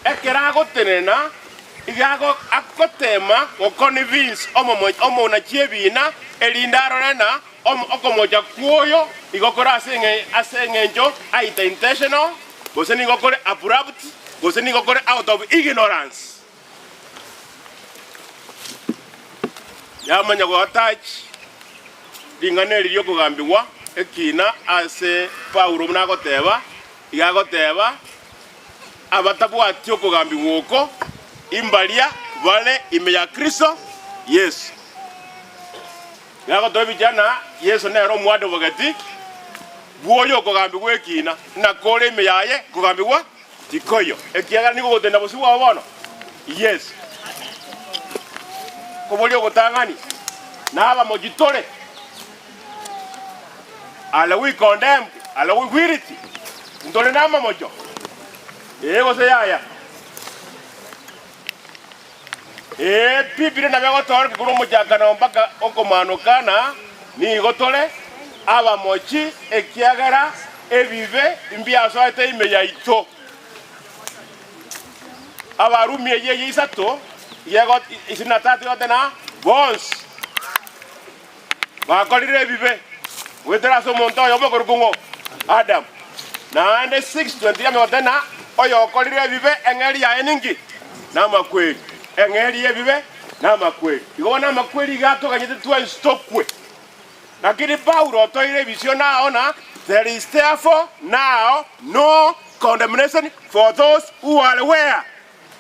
ekero agotenena iga agoteema goconvince omonachi ebiina erinde arore na okomocha kw'oyo igo kore ase eng'encho either intentional gose nigo kore abrupt gose nigo kore out of ignorance. Yamanya goattach ring'ana eri ri'okogambigwa ekina ase Paulo buna agoteba, iga agoteba, Abatabwati okogambigwa oko imbaria bare ime ya Kristo Yeso. Iga agotoa ebicha na Yeso nere omwadvocate bw'oyo okogambigwa ekina, nakore ime yaye kogambigwa Tikoiyo, ekiagera nigo ogotenda bosio bwao bono. Yes. Koboria ogotang'ani, nabamochi tore? Are we condemned? Are we guilty? Ntore namamocho? Ee gose yaya? Ee, Biblia nabo egotoorokia korwa omochakano mpaka okomaanoka na nigo tore abamochi ekiagera ebibe mbiasoete ime yaito. Abarumi eyio eye isato yego isini na tatu yote na bonsi bakorire ebibe goetera ase omonto oyomo okorokwa ng'o? Adamu. Naende 6:23 amegote na oyokorire ebibe eng'eri yaye ninki? Namakweri. Eng'eri y'ebibe namakweri. Igo bono amakweri iga atoganyete twensi tokwe. Lakini Paulo otoire ebisio nao na there is therefore now no condemnation for those who are where?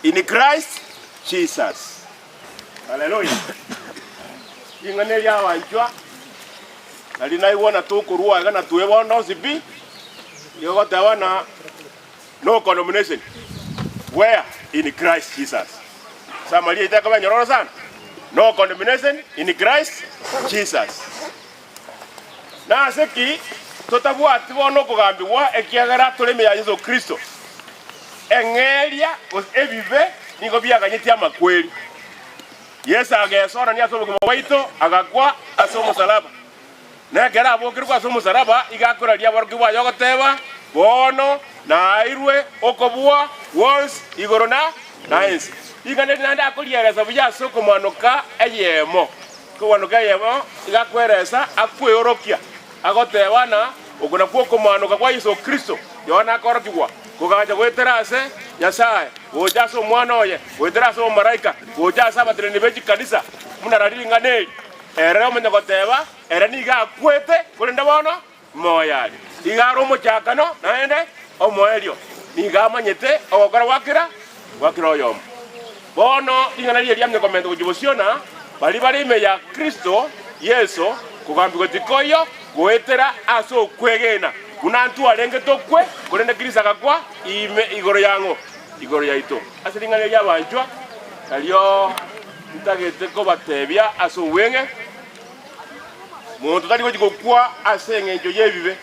In Christ Jesus. Haleluya! Ring'ana eri abanchwa, nari naigwa na tokorwa iga na tweba onde onsi pi, nigo goteba na no condemnation where in Christ Jesus. Samaria yaito ekoba enyororo sana. No condemnation in Christ Jesus. Nase ki totabwati bono okogambigwa ekiagera tore ime ya Yeso Kristo? Eng'eria gose ebibe nigo biaganyetie amakweri. Yeso agesoanania ase obogima bwaito agakwa ase omosalaba. Na ekero abokerwe ase omosalaba iga akoraria aborokigwa baye ogoteba, Bono naeirwe okobua gwonsi igoro na ense. Ring'ana eri naende akorieresa buya ase okomanoka eyemo. Kogwanoka eyemo iga akweresa akweorokia, agoteba ng'a oko nakwo okomanoka kwa Yeso Kristo, Yohana akorokigwa, kogacha goetera ase Nyasae, gocha ase Omwana oye, goetera ase omomalaika, gocha ase abateneneri be chikanisa, buna rari ring'ana eri. Ere omanye goteba, ere nigo akwete, korende bono moyo are. Iga are omochakano naende omoerio, nigo amanyete ogokora gwa kera gwa kera oyomo. Bono ring'ana riria riamanya komenta gochia bosio na baria bare ime ya Kristo Yeso kogambigwa tikoiyo goetera ase okwegena, buna ntwarenge tokwe, korende Kristo agakwa ime igoro yang'o? Igoro yaito. Ase ring'ana erio abanchwa, nario ntagete kobatebia ase obweng'e, Monto tari gochia gokwa ase engencho y'ebibe.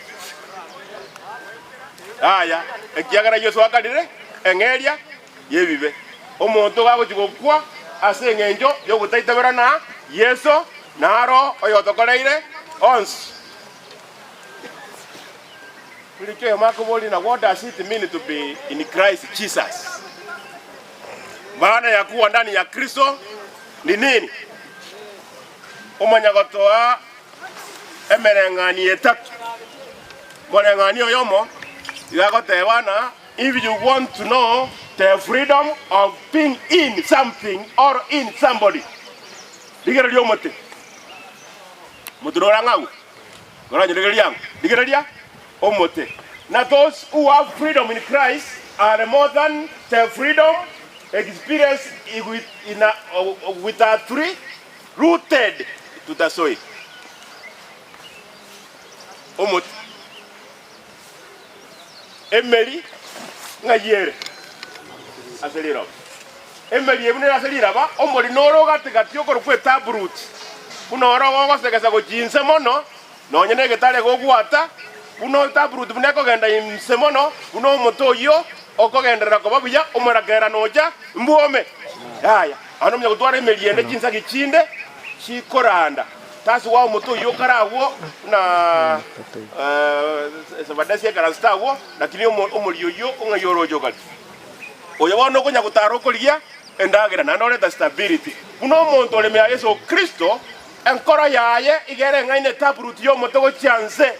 Yaya, ekiagera Yeso akarire eng'eria y'ebibe. Omonto gagochia gokwa ase engencho y'ogotaitabera na Yeso naro oyotokoreire onsi. Rikia oyomo akoboria na what does it mean to be in Christ Jesus? Maana ya kuwa ndani ya Kristo ni nini? Omanya gotoa emereng'anio etato. Omoreng'anio oyomo iga agoteba ng'a if you want to know The freedom of being in something or in somebody. Rigereria omote. Mote nora ng'au. Ngora rigereria. Rigereria omote. Now those who have freedom in Christ are more than the freedom experienced with a tree rooted to the soil. Omote. Emeri ng'ayere. Aselira. Emeri ebune aselira ba omori noro gatigati okoro kwe taproot. Kuno oro gosekesa gochinse mono nonye negetare gogwata kuno taproot bune kogenda inse mono kuno omoto oyo okogenderera koba buya omorakera nocha mbuome. Haya, ano mnya gotwara emeri ende chinsa gichinde chikoranda. Tasi wa omoto oyo karagwo na sabadesi karastagwo lakini omori oyo ong'ayorojo kali. Oyo bono konya gotara okorigia endagera nanoreta stability. Kuno omonto oremea Yesu Kristo enkoro yaye igere ng'aine taproot y'omoto gochianse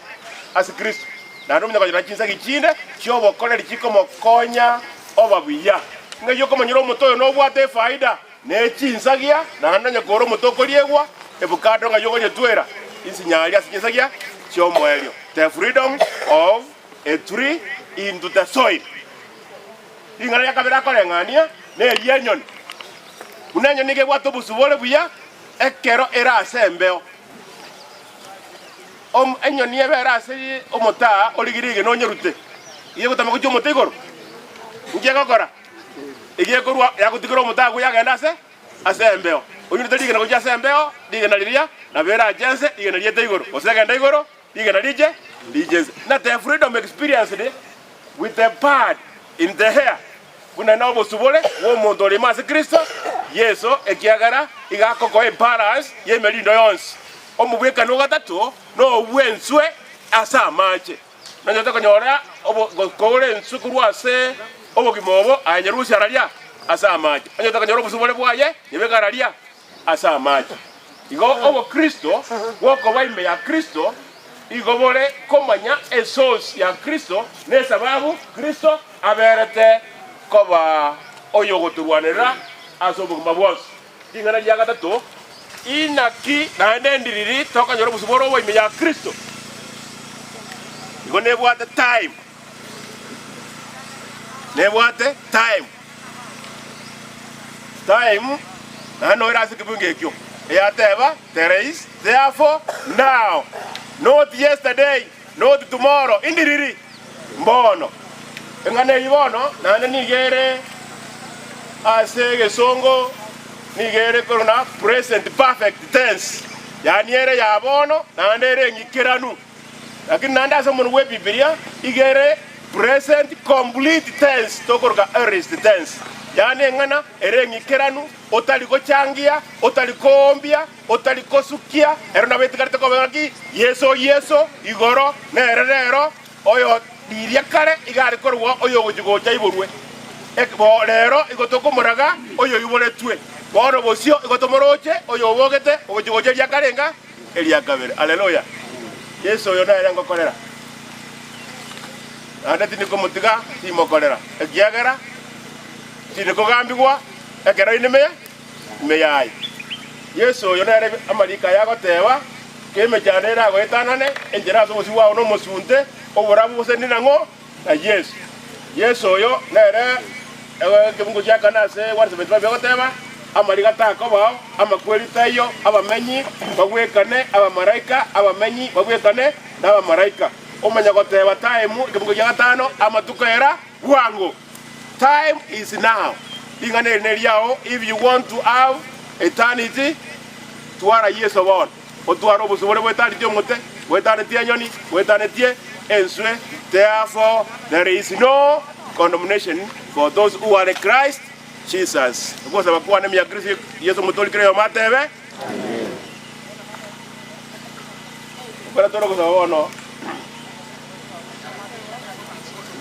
ase Kristo. Naende omonto akonyora chinsa gichinde chiobokoreri chikomokonya oba buya. Ng'ai okomonyora omoto oyo nobwate efaida nechinsagia naende onye kore omoto okoriegwa ebukado ng'ai okonyetwera insinyari ase chinsagia chiomoerio. The freedom of a tree into the soil. Ing'ana yakabera akoreng'ania neria enyoni. Buna enyoni nigo ebwate obosubore buya ekero erase embeo. Enyoni ebe erase omotaa origire igena onyerute. Iye gotama gochia omote igoro. Nki egokora? Igiye korwa yagotigera omotaa agwo yagenda ase ase embeo. Onyerute rigena gochia ase embeo, rigena riria nabo erache ense, rigena riete igoro. Gose egenda igoro, rigena riche riche ense. Na the freedom experienced with the bird in the hair. Buna na obosubore bwa omonto orimo ase Kristo Yeso ekiagera igakokoa ebalance y'emerindo yonsi. Omobwekano gatato no obwenswe ase amache. Nonyete konyora kore enswe korwa ase obogima obo ayenyerusia araria ase amache. Onyete konyora obosubore bwaye nyebeka araria ase amache. Igo obokristo bwokoba ime ya Kristo igo bore komanya esource ya Kristo nesababu Kristo aberete koba oyo goturwanera ase obogima bwonsi. Ring'ana ria gatato inaki naende endiriri tokonyora obosubore obo ime ya Kristo. Igo nebwate time. Nebwate time. Time naende noira ase ekebungo ekio. Eyateba there is therefore now, not yesterday, not tomorrow, indiriri mbono. Eng'ana eyio bono naende nigere ase egesongo nigere korona present perfect tense. Yani ere ya bono naende ere eng'ikeranu. Lakini naende ase omonwe bwa Ebibilia igere present complete tense tokoroka aorist tense. Yani eng'ana ere eng'ikeranu otari gochangia, otari koombia, otari kosukia, ero nabetikarete koba ng'aki Yeso Yeso igoro nere rero oyo riria kare igare korwa oyo gochigocha iborwe. Rero igo tokomoraga oyo iboretwe. Bono bosio igo tomoroche oyo obogete ogochigocha eria karenga eria kabere. Haleluya. Yeso oyo nere ngokorera. Naende tinikomotiga timokorera. Ekiagera tinikogambigwa ekero ine ime yaye. Yeso oyo nere amarika yagoteba kemechando eragoetanane enchera ase obosi bwao nomosunte oborabu bose ndinang'o na Yesu. Yesu oyo nere ekebungo kia kana ase 175 egoteba amariga takobao amakweri taiyo abamenyi babwekane abamaraika abamenyi babwekane na abamaraika. Omanya goteba time ekebungo kia gatano amatuko era bwango. Time is now. Ing'ana eri neriao if you want to have eternity twara Yesu bono. Otwara obosubore bwetaneti omote, bwetaneti enyoni, bwetaneti enswe. Therefore there is no condemnation for those who are in Christ Jesus. Ogosaba kwane mia Kristo Yesu mutolikire matebe. Amen. Bara toro gosaba bono.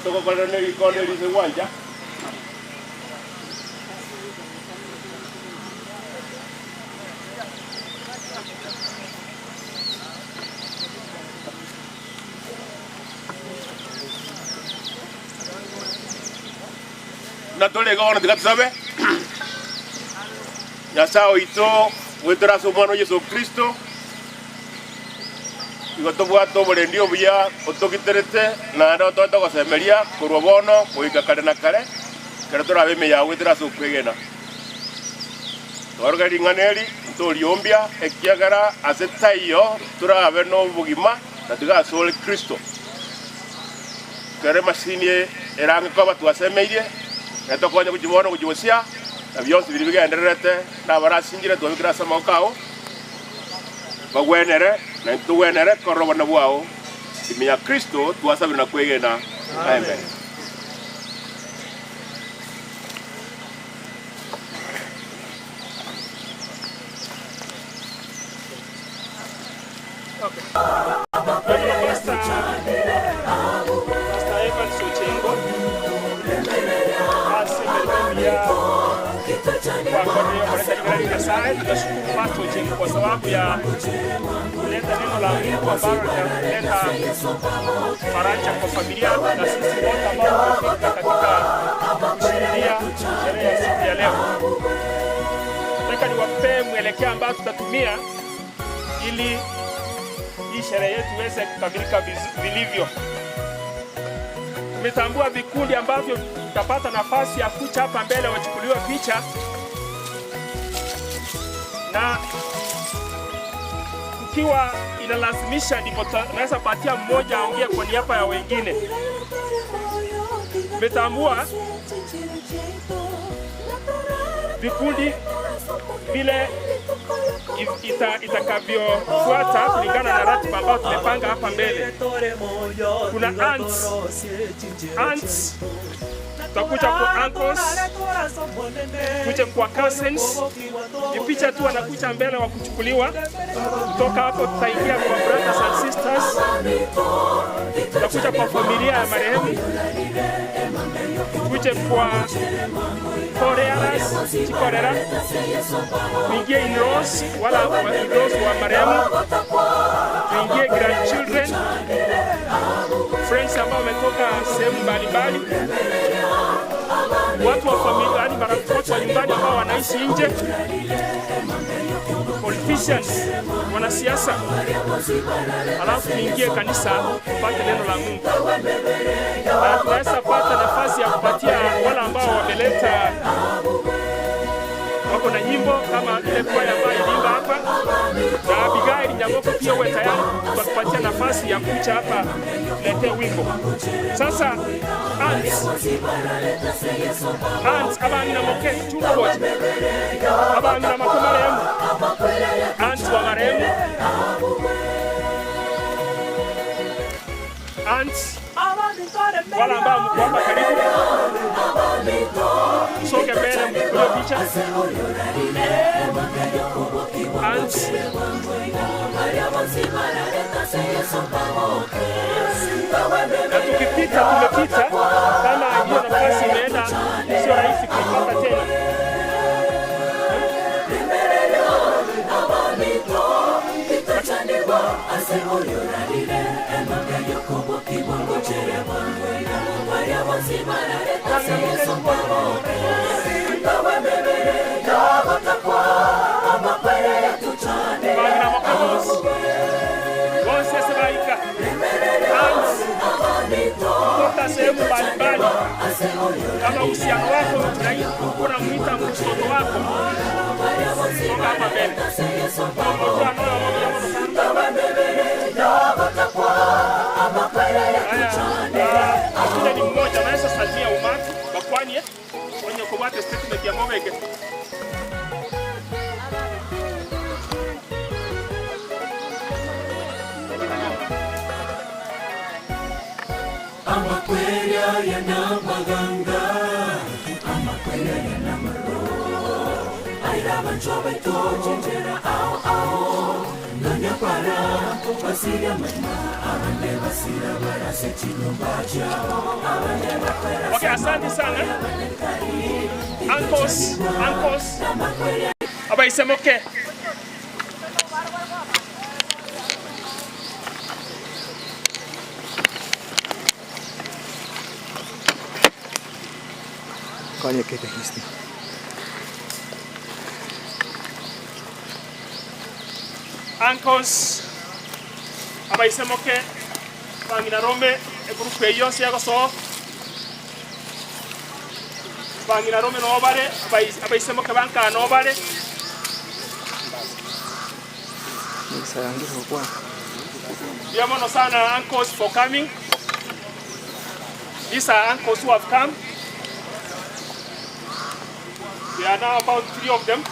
Tokokorera ne rikonde rise gwanja. Buna tore iga bono tiga tosabe. Nyasae oito, goetera ase Omwana o Yeso Kristo, igo tobwate oborendi obuya otogiterete, naende otoete ogosemeria korwa bono goika kare na kare, ekero torabe ime yao goetera ase okwegena. Tworokia ring'ana eri, ntoriombia, ekiagera ase taiyo torabe nobogima, na tiga asore Kristo. Ekero emasini erang'e koba twasemeirie, na tokonye gochia bono gochia gosia, na bionsi biria bigendererete, na abarasinchire twabekire ase amaboko ao, bagwenere, na intwe togwenere korora obonene bwao, ime ya Kristo twasabire na kwegena. Amen. Pastor Evans Ochengo ase emeremo emiya gwakorire okoreta ring'ana ria Nyasaye. Tunashukuru Pastor Ochengo kwa sababu ya kuleta neno la Mungu ambalo linaleta faraja kwa familia na sisi wote ambao tumefika katika kushuhudia sherehe ya siku ya leo. Nataka niwapee mwelekeo ambao tutatumia ili hii sherehe yetu iweze kukamilika vilivyo. Tumetambua vikundi ambavyo tutapata nafasi ya kuja hapa mbele wachukuliwe picha, na ikiwa inalazimisha ndipo tunaweza patia mmoja aongee kwa niaba ya wengine. Tumetambua vikundi vile itakavyofuata kulingana na ratiba ambayo tumepanga hapa mbele. Kuna aunts, aunts, tutakuja kwa uncles, tuje kwa cousins. Ni picha tu wanakuja mbele wa kuchukuliwa. Kutoka hapo tutaingia kwa brothers and sisters, tutakuja kwa familia ya marehemu, tuje kwa forerunners, chikorera, tuingie in-laws, wala wa in-laws wa marehemu, tuingie grandchildren, friends ambao wametoka sehemu mbalimbali, watu wa familia, yani marafiki watu wa nyumbani ambao wanaishi nje, politicians, wanasiasa, alafu tuingie kanisa tupate neno la Mungu. Na tunaweza pata nafasi ya kupatia wale ambao wameleta wako na nyimbo kama ile kwaya ambayo iliimba hapa, na Abigail Nyamoko pia uwe tayari tutakupatia nafasi ya kuja hapa tuletee wimbo. Sasa aunts, aunts abang'ina moke chunga bocha abang'ina moke marehemu, aunts wa marehemu, aunts wala ambao mko hapa karibu, songe mbele mchukulie picha. Aunts, na tukipita tumepita, kama hiyo nafasi imeenda, sio rahisi kuipata tena. Bang'ina moke bonsi bonsi ase baika, aunts kutoka sehemu mbalimbali, kama uhusiano wako unamuita mtoto wako, songa hapa mbele. Haya, akuja ni mmoja anaweza salimia umati bakwani onye kubate statement ya mobeke. Amakwerya yanamaganga, amakwerya yanamaro, airabanchwa baitochenjera ao ao nanyapara basira mama abande basira barase chinyumba chao abande bakwera. Okay, asante sana. Uncles, uncles. Abaisemoke. Kanyekete histi. Uncles abaisemoke bang'ina rome egroup eyo siagosoa bang'ina rome nobare abaisemoke bankaa nobare. Mbuya sana uncles for coming. These are uncles who have come. There are now about 3 of them.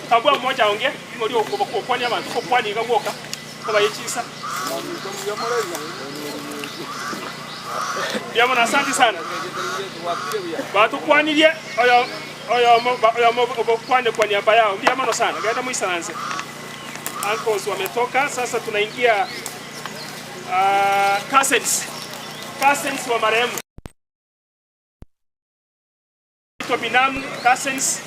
Kabwa mmoja aongee, ngori okwani abantu okwani gagoka kaba yechisa. Mbuya asante sana. Batukwanirie oyo oyo oyo obokwane kwa niaba yao. Mbuya sana. Genda muisananze. Uncles wametoka, sasa tunaingia cousins. Cousins wa marehemu. Binamu cousins.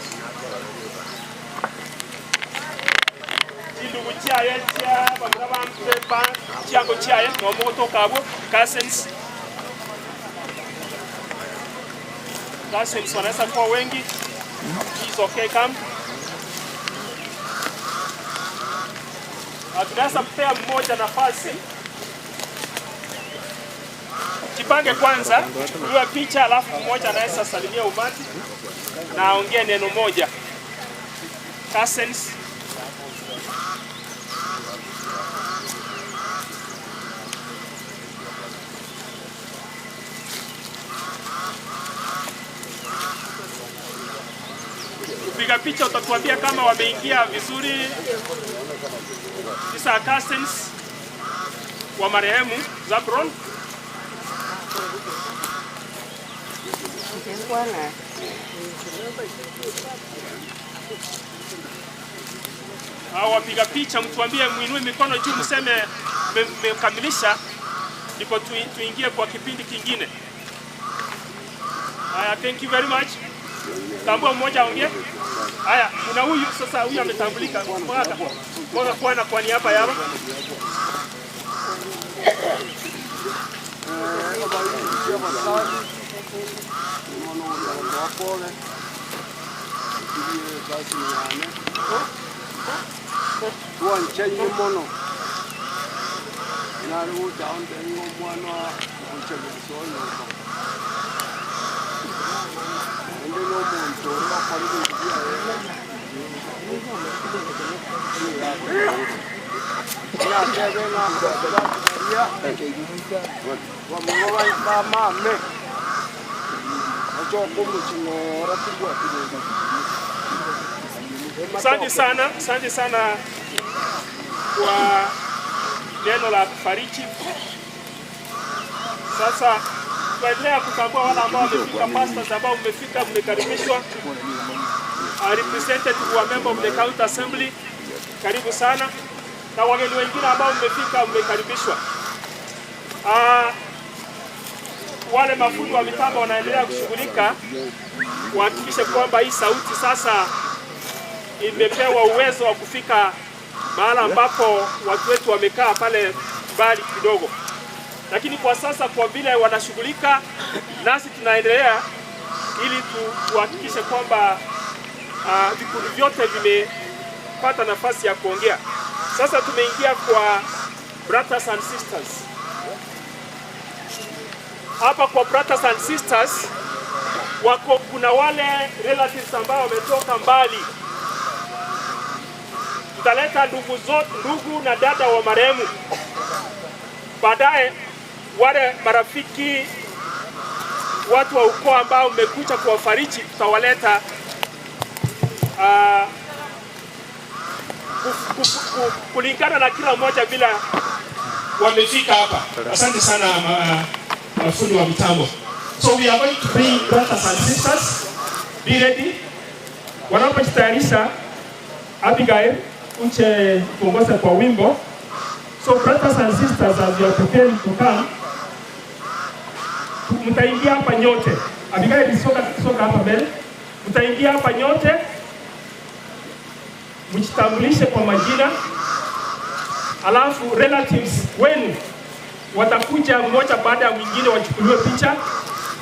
Chindugu chiaye chia bamura bampe chiango chiaye no motoka abo cousins. Cousins wanaweza kuwa wengi. It's okay, come. Tunaweza mpea mmoja nafasi. Jipange kwanza, iwe picha alafu mmoja anaweza salimia umati na aongee neno moja. Cousins. Piga picha utatuambia kama wameingia vizuri. These are cousins wa marehemu Zabron. Hao wapiga picha mtuambie, muinue mikono juu mseme mmekamilisha, ndipo tuingie kwa kipindi kingine. Haya, thank you very much. Tambua mmoja aongee. Haya, kuna huyu sasa, huyu ametambulika. Mwaka kwa kwa niaba yao. Asante sana kwa neno la kufariji. Sasa tuendelea kutambua wale ambao wamefika, pastors ambao mmefika, mmekaribishwa. A representative wa member of the county assembly, karibu sana, na wageni wengine ambao mmefika, mmekaribishwa. Wale mafundi wa mitambo wanaendelea kushughulika kuhakikisha kwamba hii sauti sasa imepewa uwezo wa kufika mahala ambapo watu wetu wamekaa pale mbali kidogo. Lakini kwa sasa kwa vile wanashughulika, nasi tunaendelea ili tuhakikishe kwamba vikundi vyote vimepata nafasi ya kuongea. Sasa tumeingia kwa brothers and sisters. Hapa kwa brothers and sisters wako, kuna wale relatives ambao wametoka mbali. Tutaleta ndugu na dada wa marehemu. Baadaye wale marafiki, watu wa ukoo ambao mmekuja kuwafariji, tutawaleta kulingana na kila mmoja bila wamefika hapa. Asante sana mafundi wa mitambo. So we are going to bring brothers and sisters. Be ready. Wanapojitayarisha, Abigail uche tuongoze kwa wimbo. So brothers and sisters, as you are preparing to come, mtaingia hapa nyote. Abigail, soka hapa mbele. Mtaingia hapa nyote, mjitambulishe kwa majina, alafu relatives wenu Watakuja mmoja baada ya mwingine wachukuliwe picha,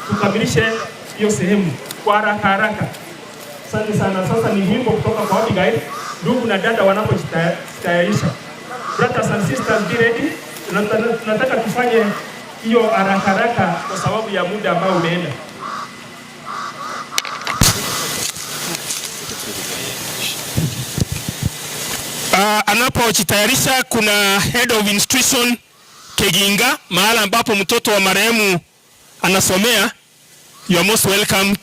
tukamilishe hiyo sehemu kwa haraka haraka. Asante sana. Sasa ni wimbo kutoka kwa Abigail, ndugu na dada wanapojitayarisha. Brothers and sisters, be ready. Tunataka tufanye hiyo haraka haraka kwa sababu ya muda ambao umeenda. Anapojitayarisha kuna head of institution Keginga, mahala ambapo mtoto wa marehemu anasomea. You are most welcome.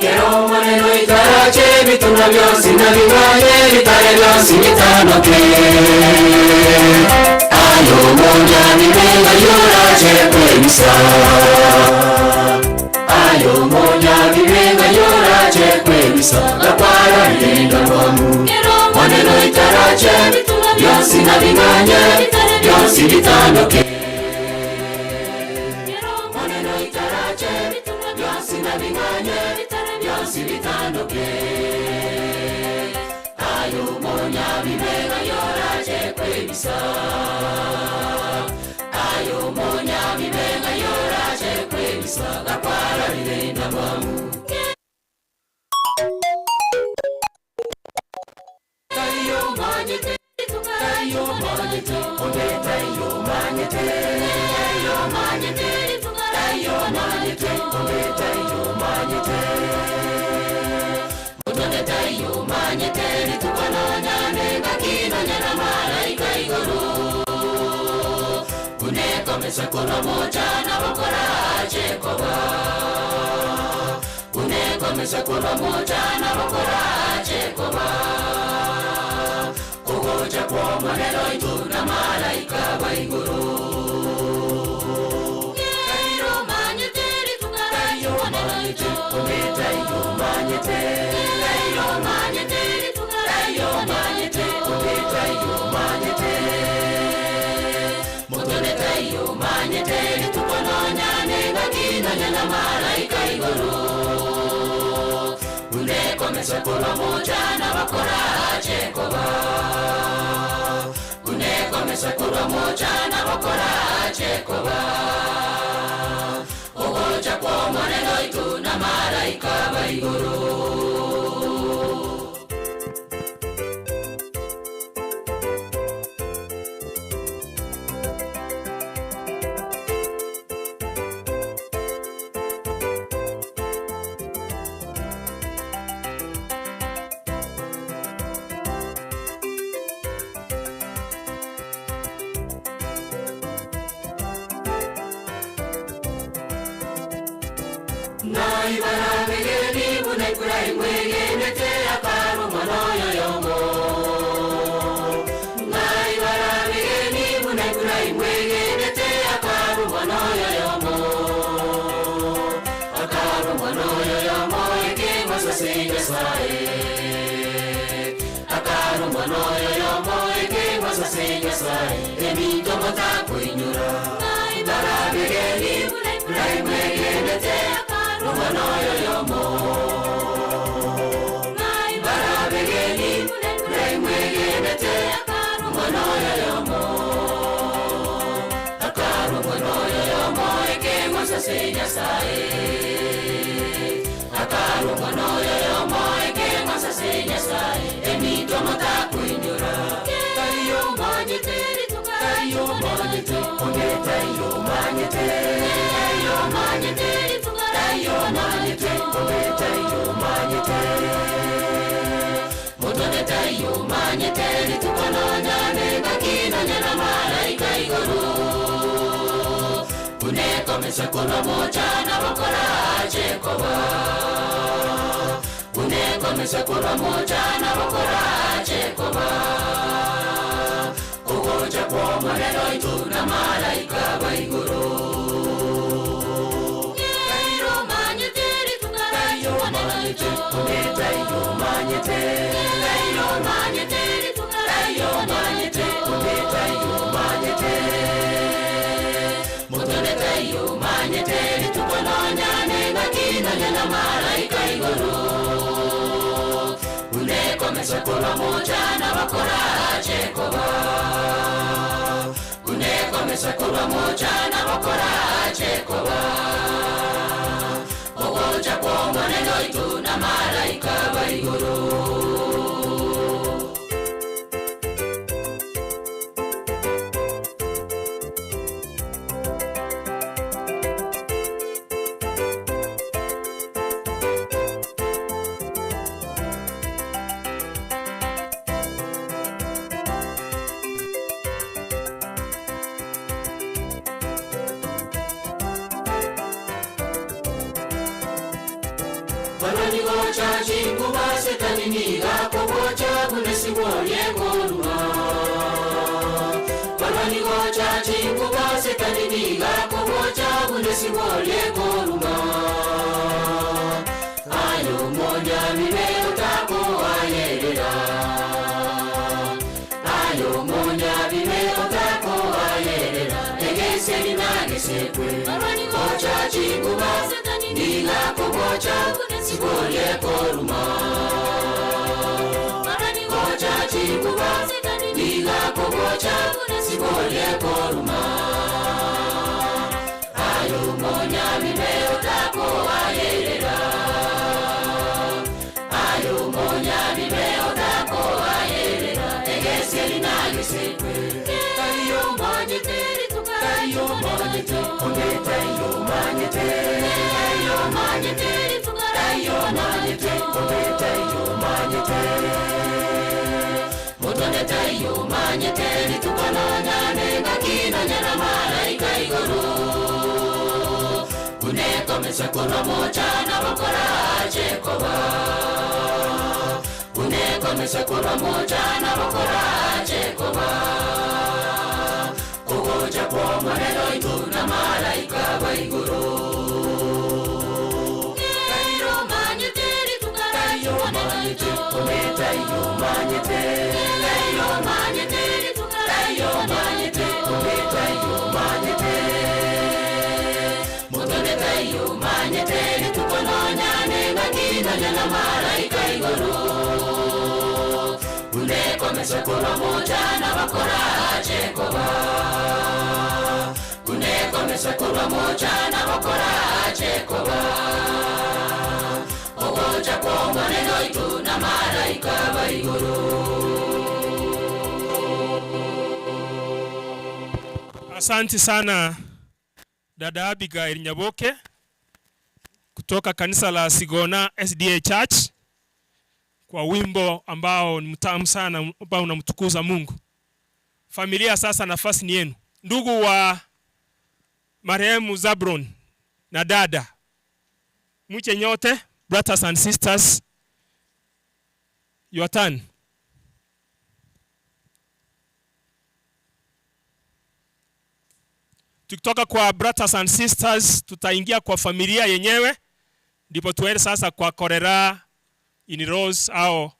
Kero maneno itarache bituna byose nabinganye bitare byose bitanoke ayo monya bimenga yoraje kwebisa ayo monya bimenga yoraje kwebisa gakwara rigenda rwamu maneno itarache byose nabinganye byose bitanoke ayo monya bibenga yoraje kwebisa gakwara rirenda mwamu tayo manyete tayo manyete onde tayo manyete tayo manyete tayo manyete onde tayo manyete onde tayo manyete ritukananya ngakino nyana malaika iguru unekomesa kulwa moja na wakoraje koba unekomesa kulwa moja na wakoraje koba kugoja kwa maneno itu na malaika wa iguru Tayo manyete tayo manyete onde tayo manyete tayo manyete tayo manyete onde tayo manyete motone tayo manyete tukononya ngakinonya na malaika iguru unekomesa kulwa moja na wakoraje koba unekomesa kulwa moja na wakoraje koba ogoja kwa maneno itu na malaika wa iguru. Unekomesa kulwa moja na wakoraje koba. Unekomesa kurwa moja na bakora chekoba Kugoja kwa maneno itu na malaika ba iguru Tayo manyete Tayo manyete Tayo manyete Tayo manyete Tayo manyete Tayo manyete Mutone tayo manyete Tukononya nenga kina na malaika iguru Unekomesa kurwa moja na bakora chekoba Unekomesa kurwa moja na bakora chekoba Ogoja kwa maneno itu na malaika ba iguru Asante sana dada Abigail Nyaboke kutoka kanisa la Sigona SDA Church kwa wimbo ambao ni mtamu sana, ambao unamtukuza Mungu. Familia, sasa nafasi ni yenu. Ndugu wa marehemu Zabron na dada, mche nyote, brothers and sisters, your turn. Tukitoka kwa brothers and sisters, tutaingia kwa familia yenyewe, ndipo tuende sasa kwa Korera in Rose. Au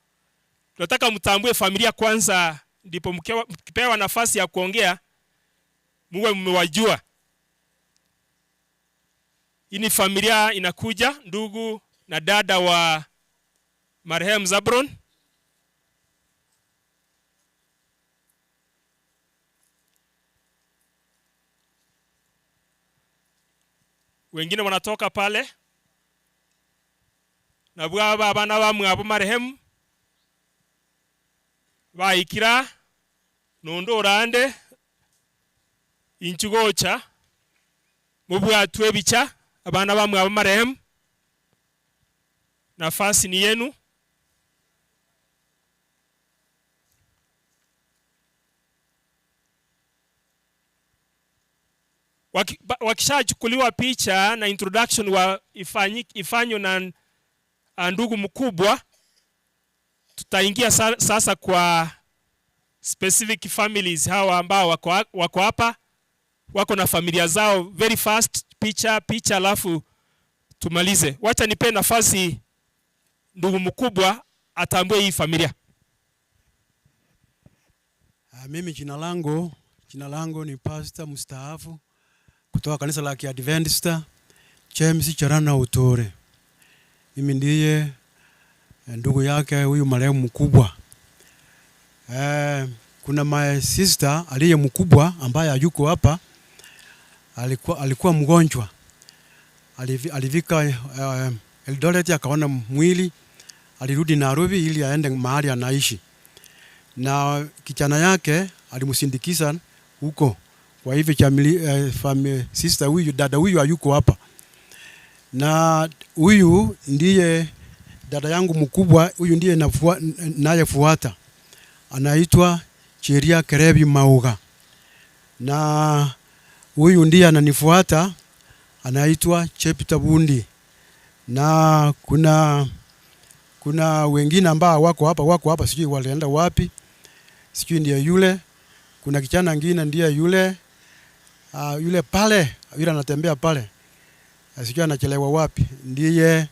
tunataka mtambue familia kwanza, ndipo mkipewa nafasi ya kuongea muwe mmewajua. Hii ni familia inakuja, ndugu na dada wa marehemu Zabron. Wengine wanatoka pale na bwaba abana bamwe abo marehemu baikira nondo orande inchugocha mubwatwe bicha abana bamwe abo marehemu, nafasi ni yenu. Wakishachukuliwa picha na introduction wa ifanywe na ndugu mkubwa, Tutaingia sasa kwa specific families, hawa ambao wako hapa, wako na familia zao. Very fast, picha picha, alafu tumalize. Wacha nipe nafasi ndugu mkubwa atambue hii familia. Mimi jina langu ni pastor mstaafu kutoka kanisa la Kiadventista James Charana Utore. Mimi ndiye ndugu yake huyu marehemu mkubwa. Kuna my sister aliye mkubwa ambaye hayuko hapa, alikuwa mgonjwa. Alifika Eldoret akaona mwili, alirudi Nairobi ili aende mahali anaishi na kijana yake alimsindikiza huko. Kwa hivyo sister huyu, dada huyu hayuko hapa, na huyu ndiye dada yangu mkubwa, huyu ndiye nayefuata, anaitwa Cheria Kerebi Mauga, na huyu ndiye ananifuata, anaitwa Chepita Bundi, na kuna wengine ambao wako hapa, sijui walienda wapi, sijui ndiye yule. Kuna kijana mwingine ndiye yule yule pale, yule anatembea pale, sijui anachelewa wapi, ndiye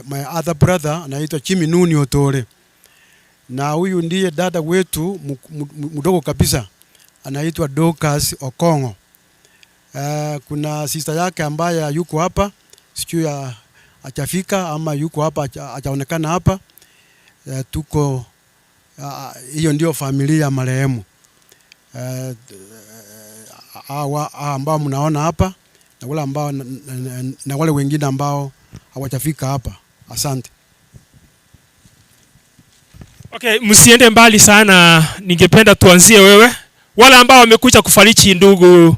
my other brother anaitwa Chimi Nuni Otore, na huyu ndiye dada wetu mdogo kabisa anaitwa Dorcas Okongo. Kuna sister yake ambaye yuko hapa, sijui hajafika ama yuko hapa hajaonekana hapa. Tuko hiyo ndio familia ya marehemu hawa ambao mnaona hapa na wale ambao na wale wengine ambao hawajafika hapa. Asante. Okay, msiende mbali sana, ningependa tuanzie wewe. Wale ambao wamekuja kufariji ndugu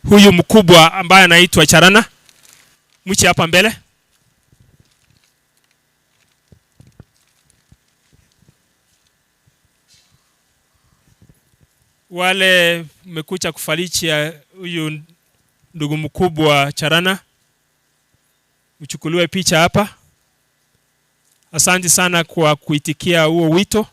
huyu mkubwa ambaye anaitwa Charana, mche hapa mbele. Wale mmekuja kufariji huyu ndugu mkubwa Charana, mchukuliwe picha hapa. Asante sana kwa kuitikia huo wito.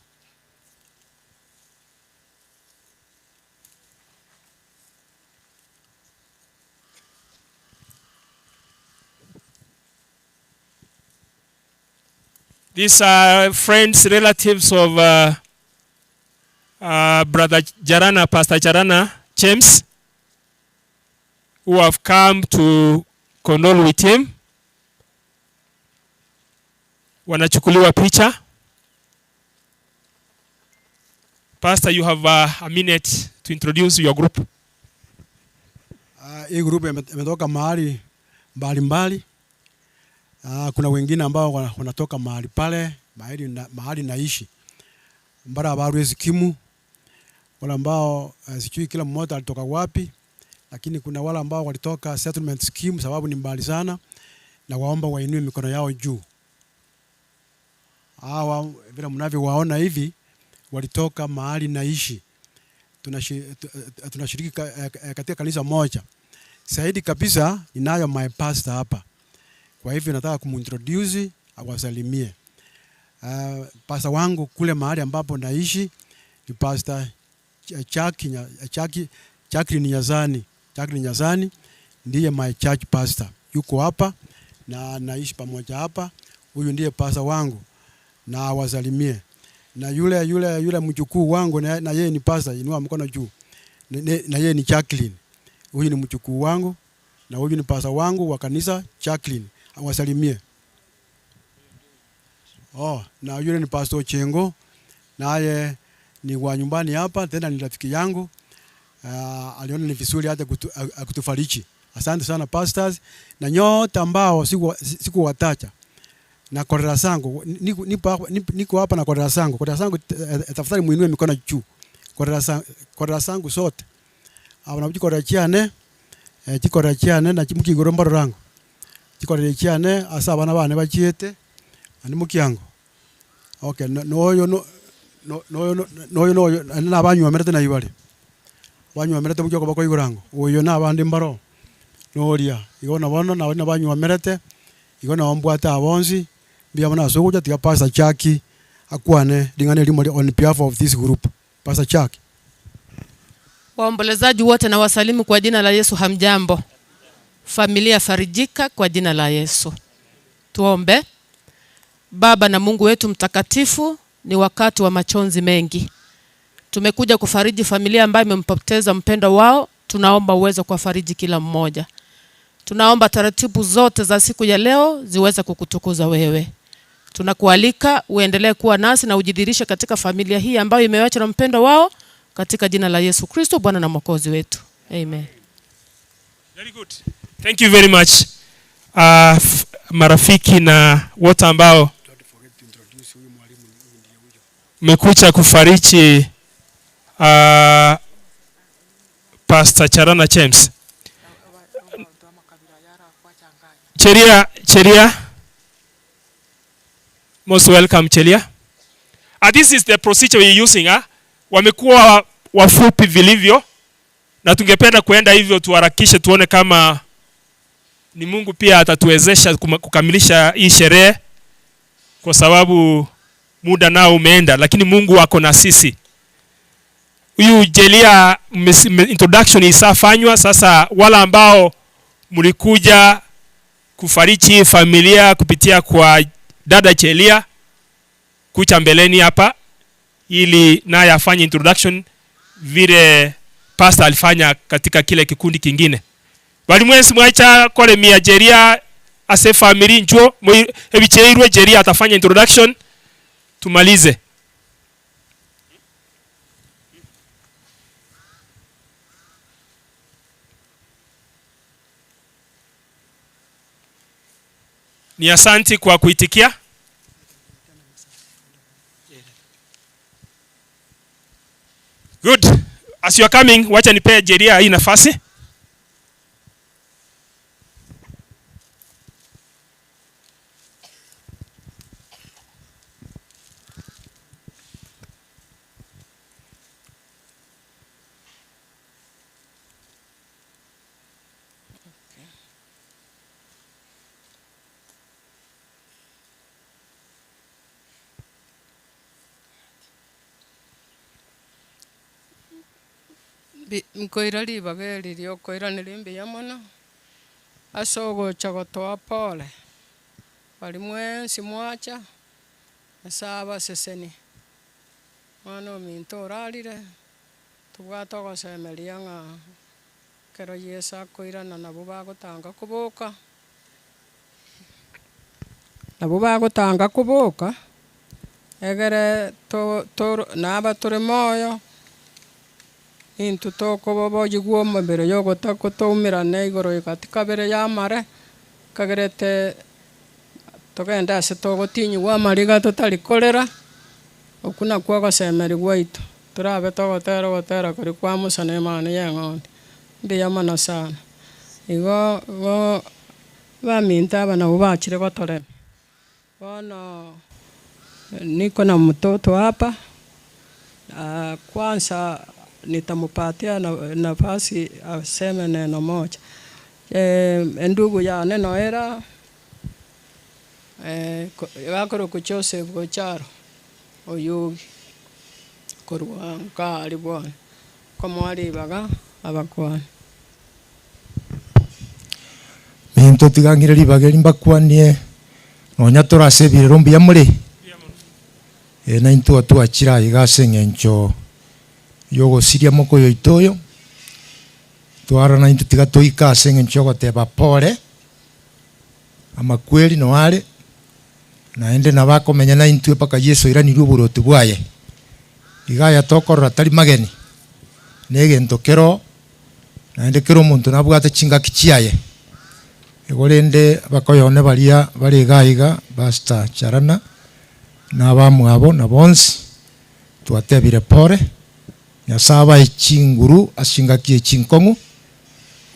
These are friends, relatives of Brother Jarana, Pastor Jarana James, who have come to condole with him. Wanachukuliwa picha. Pastor, you have a minute to introduce your group. Hii group imetoka mahali mbalimbali. Kuna wengine ambao wanatoka mahali pale mahali naishi mbara abarwezi kimu, wale ambao sijui kila mmoja alitoka wapi, lakini kuna wale ambao walitoka settlement scheme sababu ni mbali sana, na waomba wainue mikono yao juu. Hawa vile mnavyowaona hivi walitoka mahali naishi. Tunashiriki katika kanisa moja. Zaidi kabisa ninayo my pastor hapa. Kwa hivyo nataka kumintroduce awasalimie. Pastor wangu kule mahali ambapo naishi ni Pastor Jacqueline Nyazani. Jacqueline Nyazani ndiye my church pastor. Yuko hapa na naishi pamoja hapa. Huyu ndiye pastor wangu na awasalimie. Na yule mjukuu wangu na yeye ni pastor, inua mkono juu. Na yeye ni Jacqueline. Huyu ni mjukuu wangu na huyu ni pastor wangu wa kanisa Jacqueline. Awasalimie. Oh, na yule ni Pastor Chengo, naye ni wa nyumbani hapa, tena ni rafiki yangu. Aliona ni vizuri hata kutufariji. Asante sana pastors na nyote ambao sikuwatacha. Na korera zangu, niko hapa na korera zangu. Korera zangu, tafadhali muinue mikono juu. Korera zangu sote. Abo nabyo korera cyane, chikorera cyane na mukigoro mbaro rangu. Chikorera cyane asa abana bane bachiete ani mukiango. Okay, no noyo no no noyo no noyo noyo nabanywa na ibare. Banywa merete mukioko bako igurango. Oyo nabandi mbaro. Noria igona bono na banywa merete igona ombwata abonzi mbia mona sokuja tia Pastor Chaki. Akwane lingane limo on behalf of this group. Pastor Jack. Waombolezaji wote na wasalimu kwa jina la Yesu, hamjambo. Familia farijika kwa jina la Yesu. Tuombe. Baba na Mungu wetu mtakatifu, ni wakati wa machozi mengi. Tumekuja kufariji familia ambayo imempoteza mpendwa wao. Tunaomba uweze kuwafariji kila mmoja. Tunaomba taratibu zote za siku ya leo ziweze kukutukuza wewe. Tunakualika uendelee kuwa nasi na ujidhihirishe katika familia hii ambayo imewachwa na mpendwa wao, katika jina la Yesu Kristo Bwana na Mwokozi wetu. Amen. Very good. Thank you very much. Marafiki na wote ambao mmekuja kufariji Pastor Charana James. Cheria. Most welcome, Cheria. This is the procedure we're using. Wamekuwa wafupi vilivyo na tungependa kuenda hivyo, tuharakishe tuone kama ni Mungu pia atatuwezesha kukamilisha hii sherehe, kwa sababu muda nao umeenda, lakini Mungu ako na sisi. Huyu Jelia introduction isafanywa. Sasa wala ambao mlikuja kufariji familia kupitia kwa dada Chelia, kucha mbeleni hapa ili naye afanye introduction vile pastor alifanya katika kile kikundi kingine. Bali mwesi mwacha kole mia Jeria ase family njo ebicheirwe Jeria atafanya introduction tumalize. Ni asanti kwa kuitikia. Good. As you are coming, wacha nipee Jeria hii nafasi. Nkoira ribaga riria okoiranera mbuya mono ase ogocha gotoa pole bari mwensi mwacha ase abaseseni mwana ominto orarire tobwate ogosemeria ng'a kero Yesu akoirana nabo bagotanga koboka egere to naba tore moyo intu toko boboyigwo omobere yogotaumirana igoro katika bere yamare kagerete togenda ase togotinyigwa amariga totarikorera oku nakwo ogosemeri gwaito torabe togotera ogotera kori kwa Musa na emani ya eng'ondi mbuya mono sana igo go baminto aba nabo bachire gotorema bono niko na mtoto hapa. Kwanza nitamupatia nafasi aseme neno moja. Ndugu ya neno era bakoro Joseph Gocharo oyugi korwa nkari bwana komwari baga abakwana Minto tigangire ribage rimbakwanie nonya torasebire mbuya muri na intu twachira igase ng'encho yogosiria moko yoitoyo twarana intu tiga toika ase ng'encho goteba pole amakweli no are naende nabakomenya na intu mpaka Yesu iranirwe oboroti bwaye igaya tokorora tari mageni negento kero naende kero omonto nabwate chingaki chiaye igorende bakoyone baria bari gaiga Pastor Charana na abamwabo na bonsi twatebire pole Nyasaye echinguru asingakie chinkong'u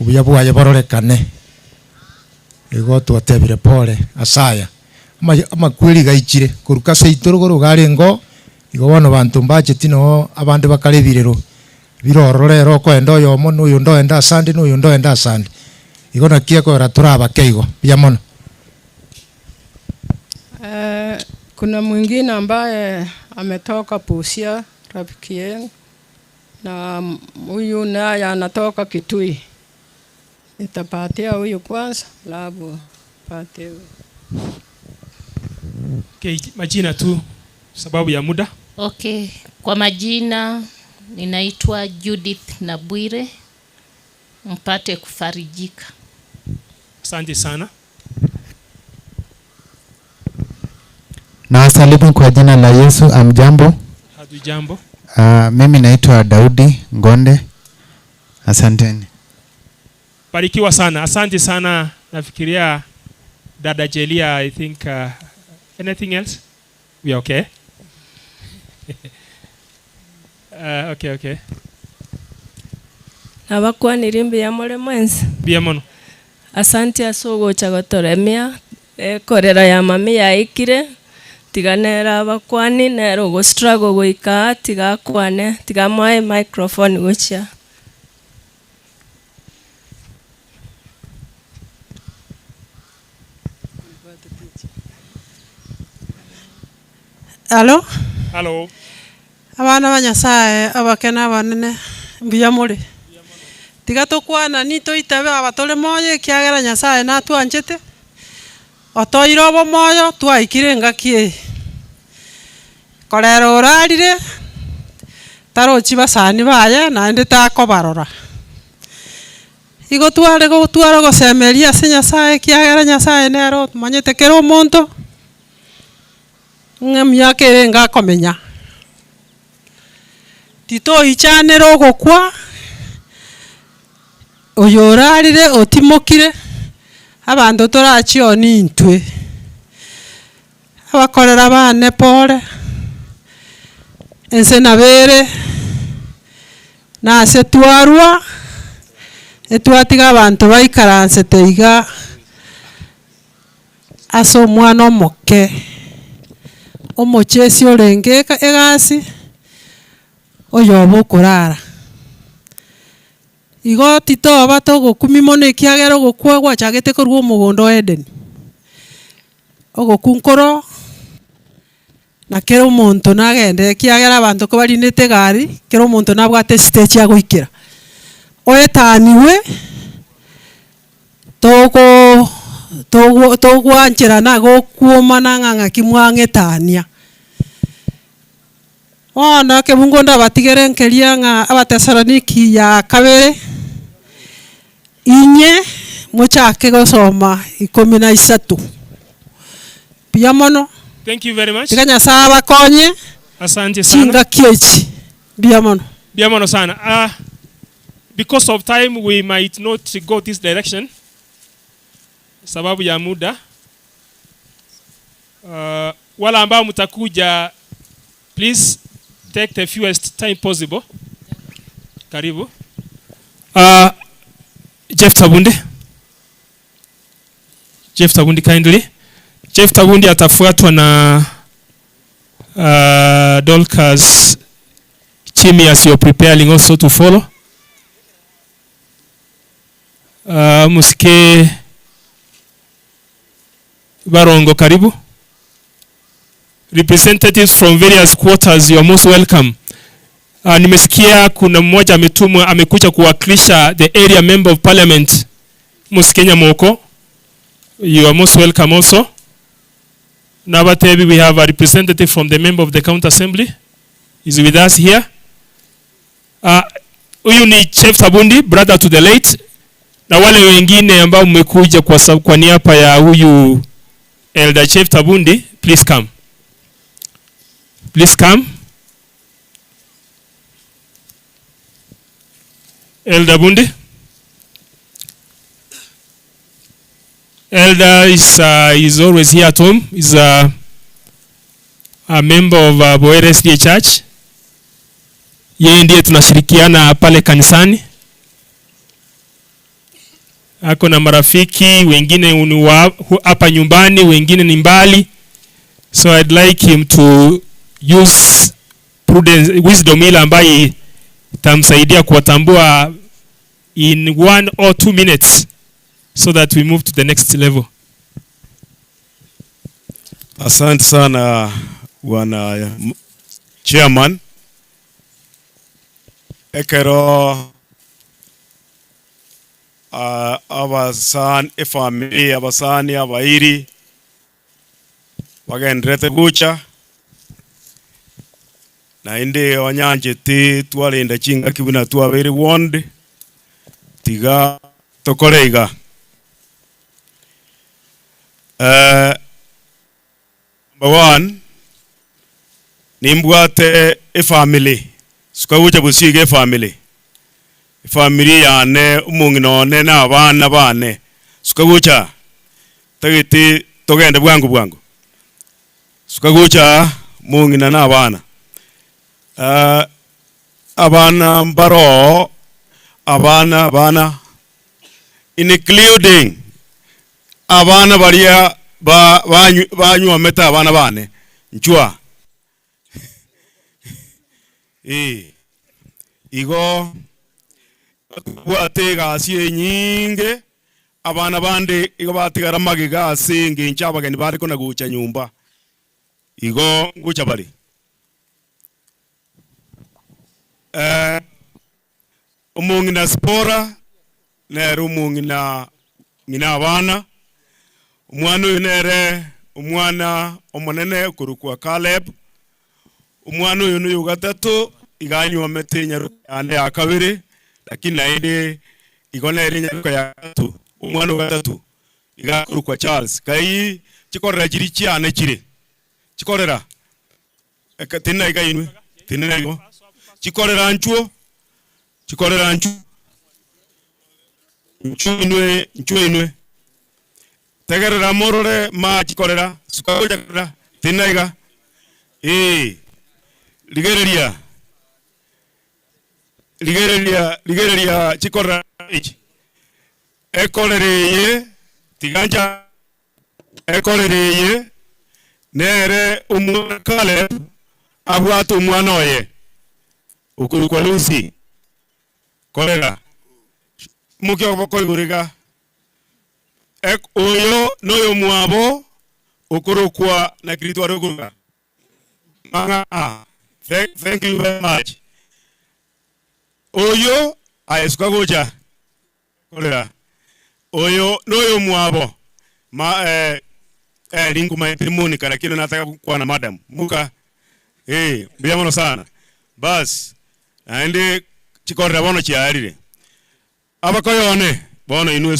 obuya bwaye bororekane igo twatebire pole asaya amakweli gaichire koruka se itorogoro garengo igo bono bantu mbacheti no abande bakarebirero birororero okoenda oyomo noyo ndoenda asande noyo ndoenda asande igo nakie kora torabake igo buya mono. Kuna mwingine ambaye ametoka Busia, rafiki yangu, na huyu naye anatoka Kitui. Nitapatia huyu kwanza, alafu patie huyu. Okay, majina tu sababu ya muda. Okay, kwa majina ninaitwa Judith Nabwire, mpate kufarijika. Asante sana. Na wasalimu kwa jina la Yesu. Amjambo. Hatujambo. Mimi naitwa Daudi Ngonde. Asanteni. Barikiwa sana. Asante sana. Nafikiria dada Jelia, I think anything else? We are okay. Okay. Nabakwanire mbuya more mwensi. Mbuya mono. Asante ase ogocha gotoremia ekorera ya mami yaikire tiga nera abakwani nero ogo struggle goika tiga akwane tiga mwae microphone gochia. Halo? Halo. Abana ba Nyasaye abakena abanene mbuya more. Tiga tokwana ni toitabe abatore moyo ekiagera Nyasaye natwanchete. Otoire obo moyo twaikire ngaki eye. Korera orarire tarochi basani baye naende takobarora. Igo tware gotwara gosemeria ase Nyasaye ekiagera Nyasaye nero omanyete kera omonto ng'a emiaka ere ngakomenya. Titoichanera ogokwa oyo orarire otimokire abanto torachioni intwe abakorera bane pore ense nabere nase twarwa etwatiga abanto baikaransete iga ase omwana omoke omochesi orenge egasi oyo obokorara. Igo titoba togokumi mono ekiagera ogokwa gwachagete korwa omogondo o Eden. Ogokunkoro na kera omonto nagende ekiagera abanto kobarinete egari kera omonto nabwate stage agoikera. Oetaniwe togo togo togwancherana gokuomana ng'a ng'aki mwang'etania. Ona kebungo ndabatigere nkeria ng'a Abatesaloniki ya kabere inye muchake gosoma 13. Mbuya mono. Thank you very much. Tiga Nyasaye abakonye. Asante sana. Chingaki echi. Mbuya mono. Mbuya mono sana. Because of time we might not go this direction. Sababu ya muda. Wala ambao mtakuja, please take the fewest time possible. Karibu. Jeff Tabundi. Jeff Tabundi kindly. Jeff Tabundi atafuatwa na Dorcas Chimi as you're preparing also to follow. Musike Barongo, karibu. Representatives from various quarters, you are most welcome. Nimesikia kuna mmoja ametumwa amekuja kuwakilisha the area member of parliament Musikenya Moko. You are most welcome also. Nabatebi, we have a representative from the member of the county assembly. Is with us here. Huyu ni Chief Tabundi, brother to the late. Na wale wengine ambao mmekuja kwa niaba ya huyu Elder Chief Tabundi, please come. Please come. Elder Bundi. Elder is always here at home. He's a member of Boere SDA Church. Yeye ndiye tunashirikiana pale kanisani. Ako na marafiki wengine ni hapa nyumbani, wengine ni mbali. So I'd like him to use prudence, wisdom ile ambaye itamsaidia kuwatambua in 1 or 2 minutes so that we move to the next level. Asante sana bwana chairman. Ekero abasan efamily abasani abairi bagenderete gucha na inde onyanjete twarenda chingaki buna twabere wonde tiga tokoreiga. Number one, nimbwate efamily sukagucha busiga efamily efamily yane umung'ina na abana bane sukagucha tagete togende bwangu bwangu sukagucha mung'ina na abana abana mbaro abana bana including abana baria ba banywa meta abana bane nchwa igo bwate gasi nyinge abana bande igo batigara magiga asinge ncha abageni bari kona gucha nyumba igo ngucha bari umungina spora nere umungina ngina abana umwana uyu nere umwana omonene kurukwa Caleb umwana uyu n'uyu gatatu iganywa mete nyaruka ya kabiri lakini naende igona ere nyaruka ya gatatu umwana gatatu igakurukwa Charles kai chikorera chiri chiane chire chikorera ekatina igainwe tinina igo chikorera nchuo chikorera nchuo nchuo inwe inwe tegerera morore ma chikorera sukagoja tinina iga ligereria ligereria ligereria chikorera ichi ekorereye tiganja ekorereye nere umwana Caleb abwate umwana oye ukurukwa Lucy korera mukyo bokoiguriga oyo noyo mwabo ukurukwa na kiritwa ruguruka manga. Thank you very much. Oyo ayesukagoja korera oyo noyo mwabo ma lingu maitrimoni lakini nataka kuwa na madam muka biamono sana bas aende chikorera bono chiarire abakoyone bono inwe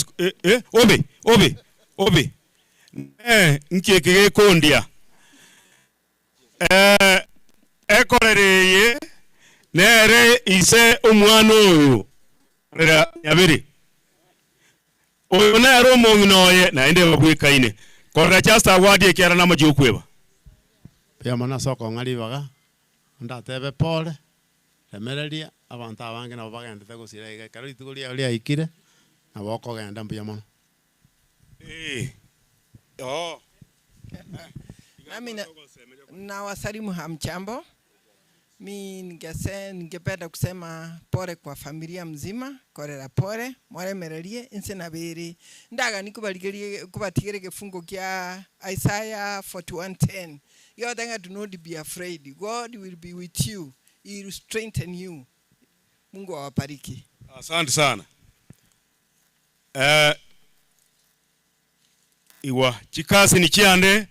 obe obe obe nkiekege kondia ekorereye nere ise omwana oyo rera nyabiri oyo nere omong'ina oye naende babwekaine korera chasta award ekiara namaji okweba biamana soko ng'aribaga ndatebe pole remereria abantu abange nabo bagendete gusira iga ekero rituko riao riaikire nabo okogenda mbuya mono. Nami na wasalimu hamchambo. Mi ningependa kusema pole kwa familia mzima, korera pole, mwaremererie inse nabere. Ndaga nikubaligerie kubatigere kifungo kya Isaiah 41:10. Yotenga do not be afraid. God will be with you. He will strengthen you. Mungu awabariki. Asante sana. Iwa chikasi ni chiande.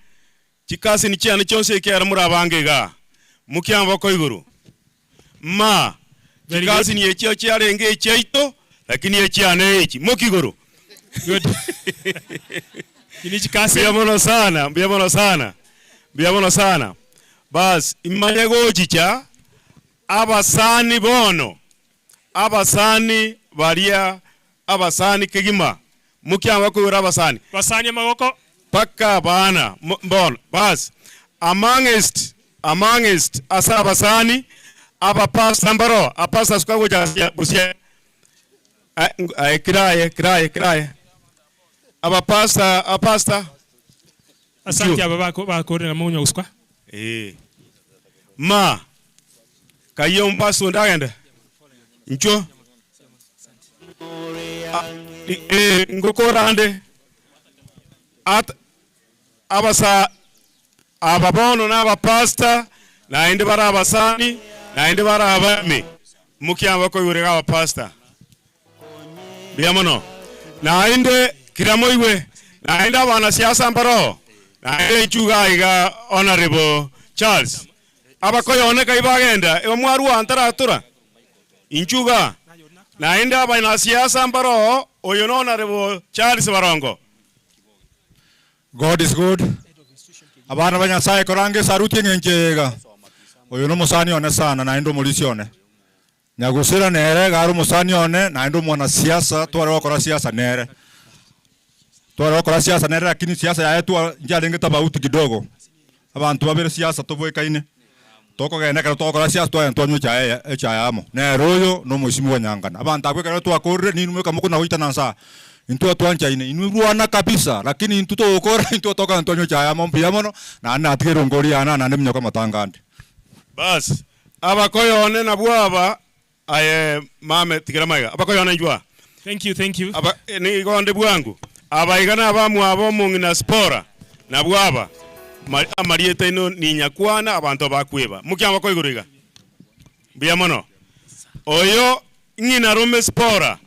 Chikasi ni chiande chonse ekiara murabange ga. Mukiamba ko iguru. Ma chikasi ni echio chiarenge echiaito lakini echiane echi mukiguru. Good. Ini chikasi. Biamono sana, biamono sana. Biamono sana. Bas imanye gochicha abasani bono. Abasani baria abasani kegima. Mukiamba ko iguru abasani. Basani magoko paka bana bono. Bas amongst asa abasani aba pastor mbaro apasta sukagoja busia kiraye kiraye kiraye aba pastor apasta asante aba bako bakorera munyo guswa ma kayo mpaso ndagenda ncho ngokorande at abasa Aba bono n'abapastor naende bare abasani naende bare abami mukiamba koigurega abapastor mbuya mono naende kira moigwe naende abanasiasa mbaro naende nchuga iga Honorable Charles abakoyoneka ibagenda omwarwa ntaratura inchuga naende abanasiasa mbaro oyo no Honorable Charles Barongo. God is good. Abana ba Nyasaye korange saruti ng'enchega. Oyo no musani one sana naende omorisi one. Nyagusira nere garo musani one naende mwana siasa tware gokora siasa nere. Tware gokora siasa nere lakini siasa yaye njarenge tofauti kidogo. Abantu babere siasa tobwekaine. Tokogenda kero tokora siasa tware twanywa chaye echayamo. Nere oyo no mheshimiwa Nyangana. Abantu abwe kero twakorire ninwe kamukuna goitana nsa. Intu twanchaine inurwana kabisa lakini intu tokora intu toka Antonio chaya mbiya mono na na atigero ngori ana na nemnyoka matangande bas abakoyone na bwaba aye mame tigira maiga abakoyone njwa. Thank you, thank you. Aba ni gonde bwangu abaigana abamu abo mungina spora na bwaba amarieta ino ni nyakwana abantu bakweba mukyamba koiguriga mbiya mono oyo ngina rome spora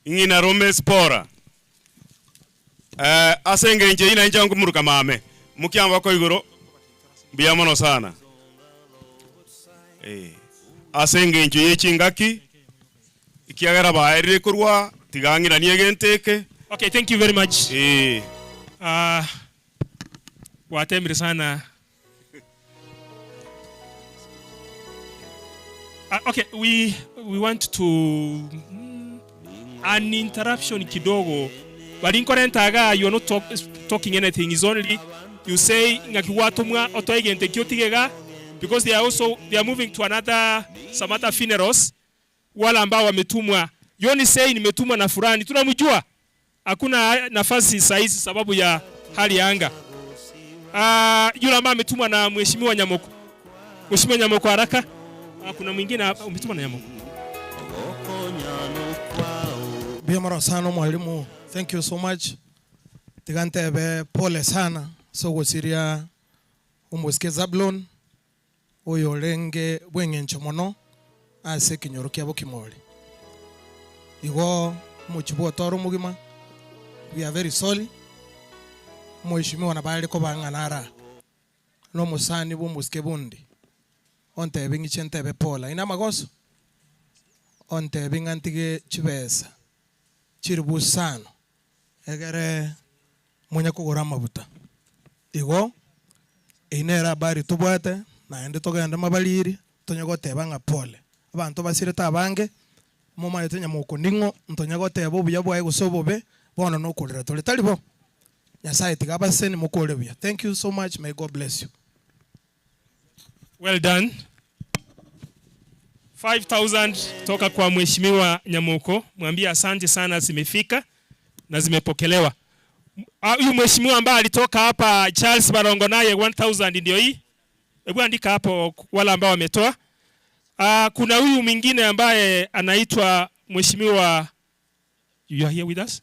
ngina rome spora asenge nje ina nje ngumuruka mame mukyamba koiguro mbiya mono sana asenge nje yechingaki ikiagera baerire kurwa tigangira niegenteke. Okay, thank you very much. Watemire sana. Okay, we want to an interruption kidogo. Balinkorentaga you are not talking anything. Is only you say ngakiwatumwa otoigente kyotigega because they are moving to another some other funerals. Wala ambao wametumwa. You only say nimetumwa na fulani. Tunamjua. Hakuna nafasi saizi sababu ya hali ya anga. Yule ambaye ametumwa na Mheshimiwa Nyamoko. Mheshimiwa Nyamoko haraka. Kuna mwingine umetumwa na Nyamoko. Biamara sana mwalimu. Thank you so much. Tigantebe pole sana. So gosiria umwesike Zablon oyo lenge bwengencho mono ase kinyoro kiabo kimori. Igo muchibo toro mugima. We are very sorry. Mheshimiwa nabali ko bang'anara. No musani bu musike bundi. Ontebe ngichentebe pola. Ina magoso. Ontebe ngantige chibesa. Chiribusano. Egere mwenye kugura amabuta. Igo inera habari tubwate naende togenda mabaliri tonyagoteba nga pole. Abantu basireta abange mumayete Nyamoko ningo ntonyagoteba obuya bwaye gusobobe bono nokorera tole talibo. Nyasaye tigabaseni mukore buya. Thank you so much. May God bless you. Well done. 5,000 toka kwa Mheshimiwa Nyamoko. Mwambie asante sana, zimefika na zimepokelewa. Huyu mheshimiwa ambaye alitoka hapa Charles Barongo naye 1,000 ndio hii. Hebu andika hapo wala ambao wametoa. Kuna huyu mwingine ambaye anaitwa Mheshimiwa, you are here with us?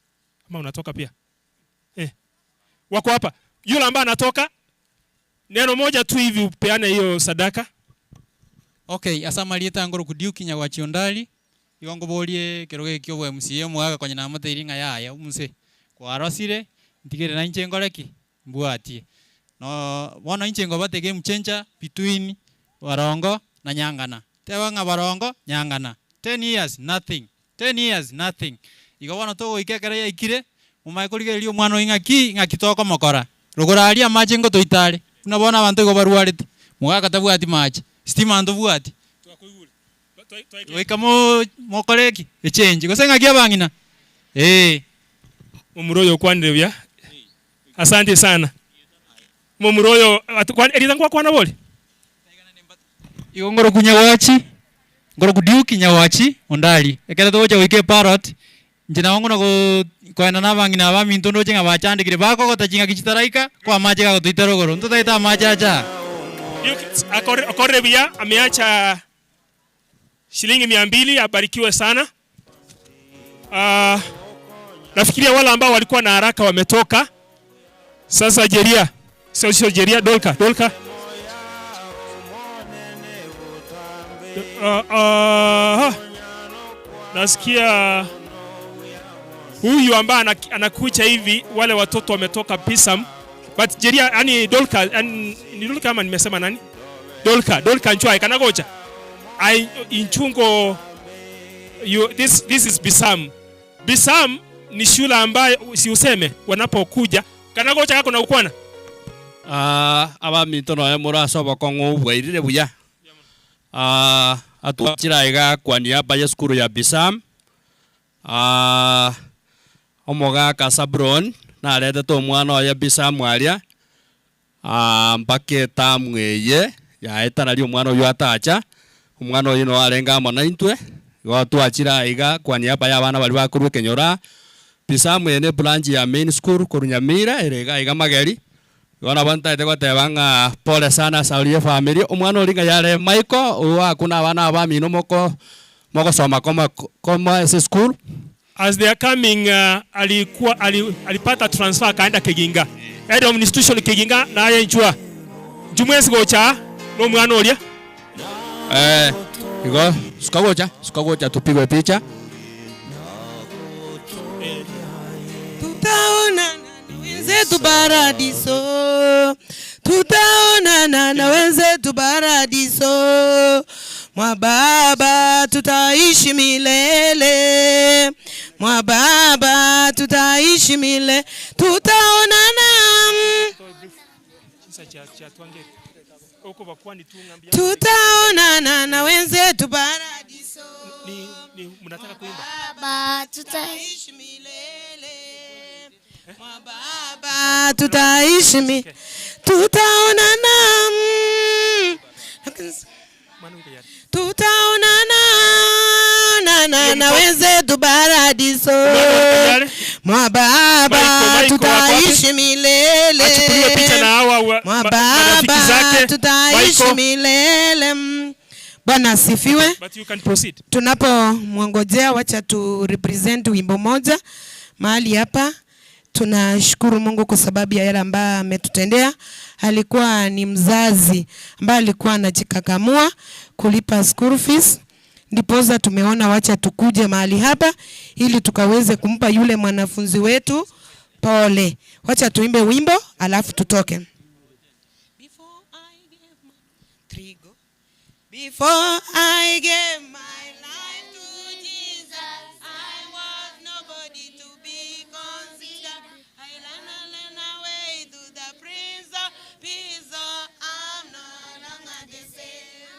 Ama unatoka pia? Wako hapa. Yule ambaye anatoka neno moja tu hivi upeane hiyo sadaka. Okay, asamalieta ngoro kudiuki nya wachiondali. Iwango bolie keroge kyo MCA mwaga kwanya na mate iringa yaya umse. Kwa arosire ntigere na inche ngoreki mbuatie. No bona inche ngo bate game changer between Barongo na Nyangana. Tewa nga Barongo Nyangana. 10 years nothing. 10 years nothing. Igo bona to ikekere ya ikire mumaye kurigereria omwana ing'aki ng'aki tokomokora. Rogora aria amache ngo toitare. Unabona abantu igo barwarete. Mugaka tabwati mache. Stima ntobwati. Weka mo mokoreki echange gose ng'aki abang'ina. Mumuroyo kwandire bya. Asante sana. Mumuroyo erita ngwa kwana boli. Igo ngoro kunyawachi. Ngoro kudiuki nyawachi ondali. Ekera togocha goike parrot. Nje wangu na koena nabang'ina abaminto ndoche ng'a bachandikire bakogota ching'aki chitaraika kwa amache gagotoita rogoro. Ntotaete amache acha. Akore bia ameacha shilingi 200, abarikiwe sana. Nafikiria wale ambao walikuwa na haraka wametoka. Sasa Jeria. Sio Jeria, Dolka, Dolka. Nasikia huyu ambaye anakucha hivi, wale watoto wametoka Pisam. But Jeria, yani Dolka, yani ni Dolka ama nimesema nani? Dolka, Dolka nchwa kanagocha. I inchungo you, this is Bisam. Bisam ni shule ambayo si useme wanapokuja kanagocha kako na ukwana. Aba minto no muraso bakongo bwairire buya. Atwachira kwa niaba ya skuru ya Bisam. Omogaka Sabron na arete omwana oye Bisam aria. Mpaka tamweye yaetana omwana oyo atacha. Omwana oyo no arenga amo na intwe. Igo twachira iga kwa niaba ya abana bari bakorwa Kenyora. Bisam ene branch ya main school korunyamira erega iga mageri. Igo nabo ntaete goteba ng'a pole sana saurie family. Omwana oringa yare Michael owa kuna abana abamino moko mogosoma koma koma ese school. As they are coming, alikuwa alipata transfer akaenda Kiginga. Head of institution Kiginga na aye njua. Jumwezi gocha no mwana oria. Igo sukagocha tupigwe picha. Tutaona wenzetu paradiso, tutaonana na wenzetu paradiso. Mwa Baba tutaishi milele, mwa Baba tutaishi milele, tutaonana. Tutaonana na wenzetu paradiso. Ni mnataka kuimba? Baba tutaishi milele, mwa Baba tutaishi milele, tutaonana. Tutaonana na wenzetu paradiso, mwa Baba tutaishi milele, mwa Baba tutaishi milele. Bwana asifiwe. But you can proceed. Tunapo mwangojea, wacha tu represent wimbo moja mahali hapa. Tunashukuru Mungu kwa sababu ya yale ambayo ametutendea. Alikuwa ni mzazi ambaye alikuwa anajikakamua kulipa school fees. Ndiposa tumeona wacha tukuje mahali hapa ili tukaweze kumpa yule mwanafunzi wetu pole. Wacha tuimbe wimbo alafu tutoke. Before I gave my life to Jesus, I was nobody to be considered. I ran away to the Prince of Peace. I'm no longer the same.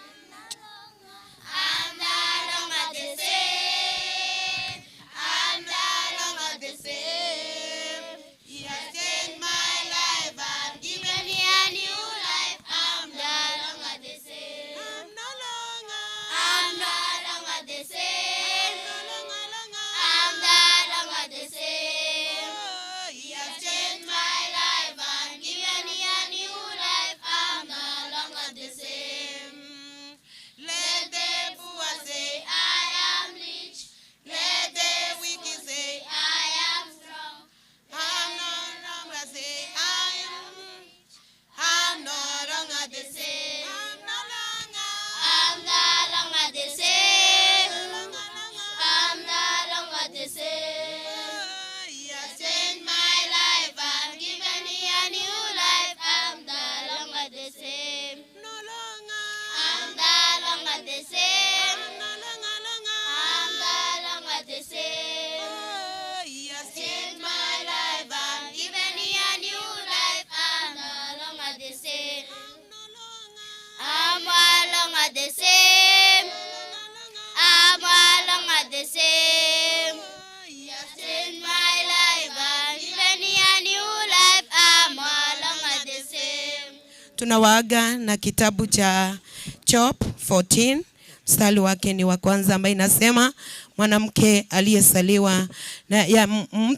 I'm no longer the same. I'm no longer the same. He has changed my life and given me a new life. I'm no longer the same. I'm no longer. I'm no longer the same. I'm no longer the same. He has changed my life and given me a new life. I'm no longer the same. Let the poor say I am rich. Let the wicked say I am strong. I'm no longer say I am. I'm no longer the same. I'm no longer. I'm no longer the same. I'm no longer the same. He has changed my life and given me a new life. I'm no longer the same. No longer. I'm no longer the same. I'm no longer the same. He has changed my life and given me a new life. I'm no longer the same. I'm no longer the same. I'm no longer the same. He has changed my life and given me a new life. I'm no longer the same. Tunawaaga na kitabu cha Job 14 mstari wake ni wa kwanza ambaye inasema Mwanamke aliyesaliwa na ya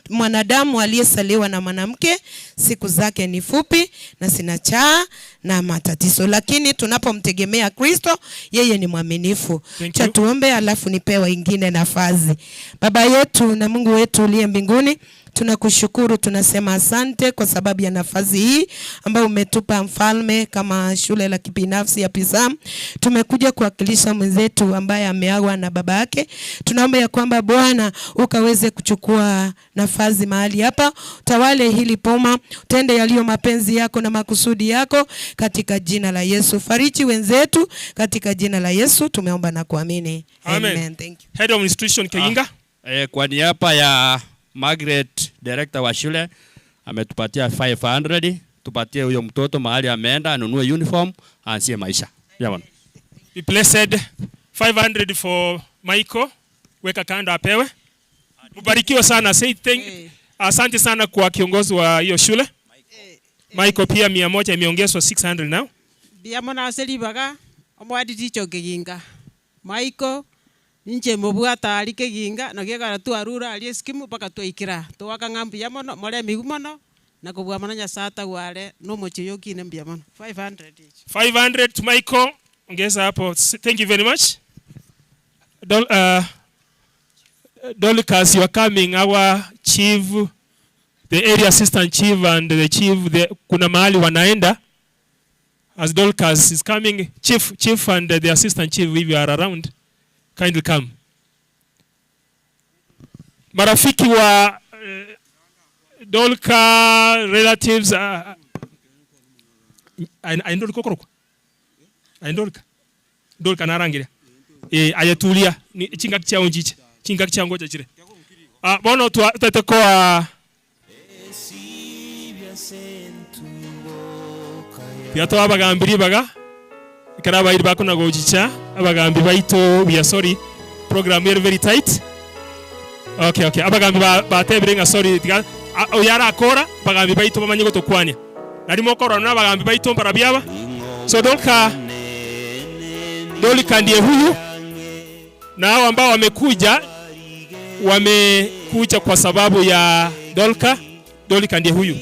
mwanadamu aliyesaliwa na mwanamke siku zake ni fupi na zinachaa na matatizo, lakini tunapomtegemea Kristo, yeye ni mwaminifu. Thank Cha you. tuombe, alafu nipewe ingine nafasi. Baba yetu na Mungu wetu uliye mbinguni, tunakushukuru, tunasema asante kwa sababu ya nafasi hii ambayo umetupa mfalme, kama shule la kibinafsi ya Pisam. Tumekuja kuwakilisha mwenzetu ambaye ameagwa na baba yake. Tunaomba ya kwamba Bwana ukaweze kuchukua nafasi mahali hapa, tawale hili poma, tende yaliyo mapenzi yako na makusudi yako katika jina la Yesu. Fariji wenzetu katika jina la Yesu tumeomba na kuamini. Amen. Amen. Thank you. Head of institution Keginga. Kwa niaba ya Margaret, director wa shule, ametupatia 500 tupatie huyo mtoto mahali ameenda anunue uniform aanzie maisha. Jamani. Be blessed. 500 for Michael. Weka kando apewe. Mbarikiwe sana. Say thank, asante sana kwa kiongozi wa hiyo shule. Michael pia 100 imeongezwa 600 now. Biamo naselibaga omwadi ticho Keginga. Michael ninche mobwata ari Keginga nagiegara twarura ari eskimu mpaka twaikira twaka ng'a mbuya mono more emigu mono na kobua mono Nyasaye atagware na omochie oyo okine mbuya mono 500 each. 500 to Michael. Ongeza hapo. Thank you very much. Dorcas, you are coming. Our chief, the area assistant chief and the chief, kuna mahali wanaenda. As Dorcas is coming, chief and the assistant chief, if you are around, kindly come. Marafiki wa Dorcas, relatives, aindorika okorokwa? Aindorika? Dorcas narangira. Ayetulia ni chingaki chao nchiche. Chingaki chao ngoja chire. Bono tutatekoa Piato abagambiri baga ikara bairi bakona gochicha abagambi baito, we are sorry, program here very tight. Okay, abagambi batebire nga sorry tiga oyara akora bagambi baito bamanye gotokwania narimo korona na abagambi baito mbarabyaba. So Dolka ndiye huyu, na hao ambao wamekuja kwa sababu ya Dolka. Dolka ndiye huyu.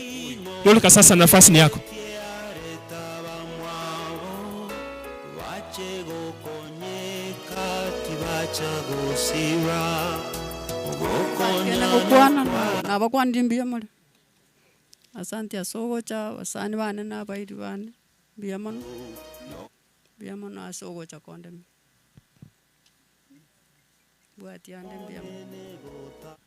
Dolka, sasa nafasi ni yako. Gukwana nabakwandi mbuya more. Asante ase ogocha basani bane na abairi bane mbuya mono, mbuya mono ase ogocha kondemia bwati ande mbuya mono.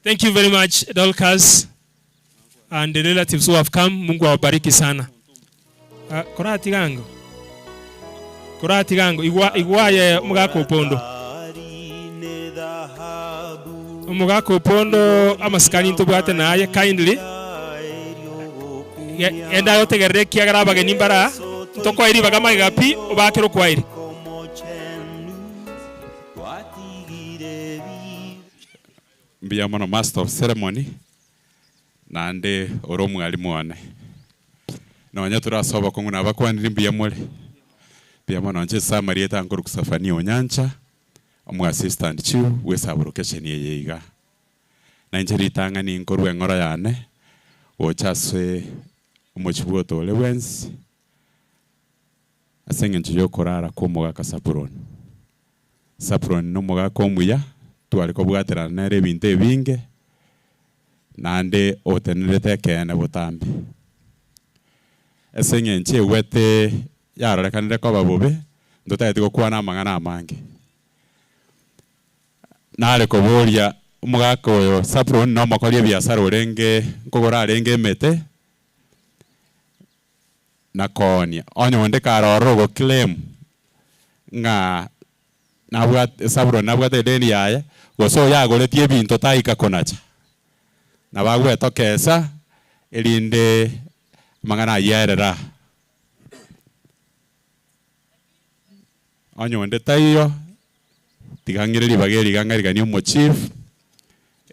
Thank you very much, Dorcas, and the relatives who have come. Mungu awabariki sana. Korati gango. Korati gango. Igwa, igwaye mugako upondo. Mugako upondo amasikani ntobwate naye kindly. Enda yotegerere kiagara abageni mbara. Ntokwairi bagama gapi obakero kwairi. Mbuya mono master of ceremony nande oro mwalimu wane nonya turasoba kongu nabakwanire mbuya more mbuya mono nche samarieta nkuru kusafani onyancha omu assistant chief we sub-location yeyeiga na nche ritanga ni nkoru engoro yane gocha ase omochibu otore bwensi ase eng'encho yokorara kwa omogaka Sapuron. Sapuron no omogaka omuya twari kobwaterana nere ebinto ebinge naende otenerete ekeene botambe ase eng'encho egwete yarorekanire koba bobe ntotagete gokwana amang'ana amange nare koboria omogaka oyo Sapuron no omokoria ebiasara orenge nkogora arenge emete na koonia onye onde karora ogoclaim ng'a nabwate Sapuron nabwate edeni yaye gose oyagoretie ebinto taika konacha nabagwetokesa erinde amang'ana ayerera onye onde taiyo tigang'ire ribaga erigang'arigania omochief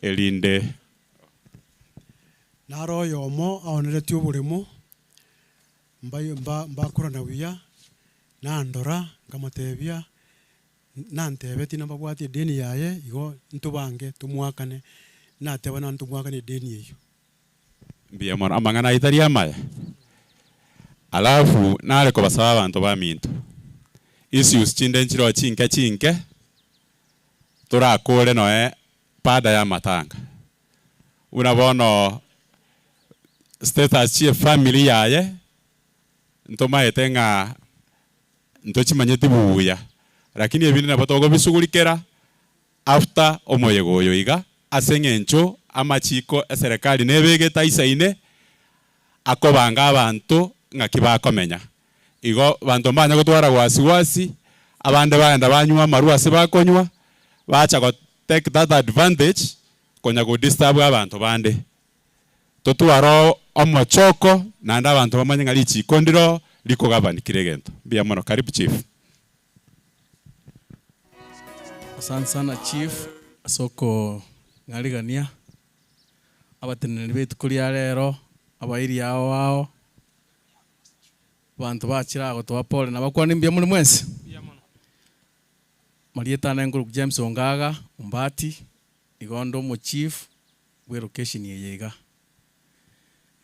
erinde naro oyomo aoneretie oboremo mbakorana buya nandora nkamotebia Nantebeti nababwati edeni yaye igo ntubange tumwakane nateba na ntumwakane edeni eyo. Mbuya mono amang'ana aitari amaya. Alafu nare kobasaba abanto ba minto. Issues chinde nchiro chinke chinke turakore noe pada ya matanga. Unabono status chie family yaye ntomaete ng'a ntochimanyete buya. Lakini ebindi nabo togobisugulikera after omoyego oyo iga ase eng'encho amachiko eserikali nebegete isaine akobanga abanto ng'aki bakomenya. Igo banto mbanya gotwara wasiwasi abande baenda banywa amarwa ase bakonywa bacha go take that advantage konya go disturb abantu bande. Totwaro omochoko nanda abantu bamanye ng'a richiko ndiro rikogabanikire egento. Mbuya mono, karibu chief. Asante sana chief soko ngaligania abateneneri betu kuria rero abairi yao wao bantu bachira gotoa pole na bakwana mbuya muri mwensi. Marieta nenguru James Ongaga Umbati igondo mu chief we location yeyega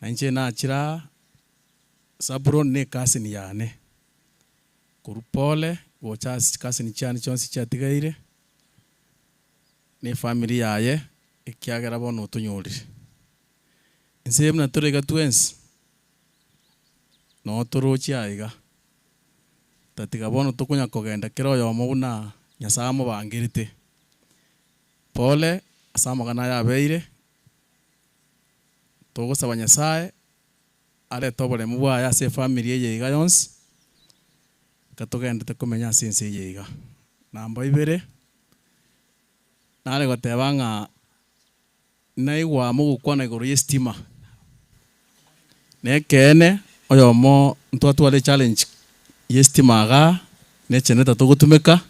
na nche nachira Zabron ne kasi ni yane kurupole gocha kasi ni chani chonsi chatigaire ne family yaye ekiagera bono otonyorire nse mna torega twensi no torochi aiga tatiga bono tokonya kogenda kero yomo buna Nyasaye mubangirite pole asamagana yabeire togosaba Nyasaye areta oboremu bwaye ase family eye iga yonsi katogendete komenya ase ense eye iga. Namba ibere nare goteba ng'a naigwa mogokwana igoro ya estima nekeene oyomo ntwatware challenge ya estima iga necheneta togotumeka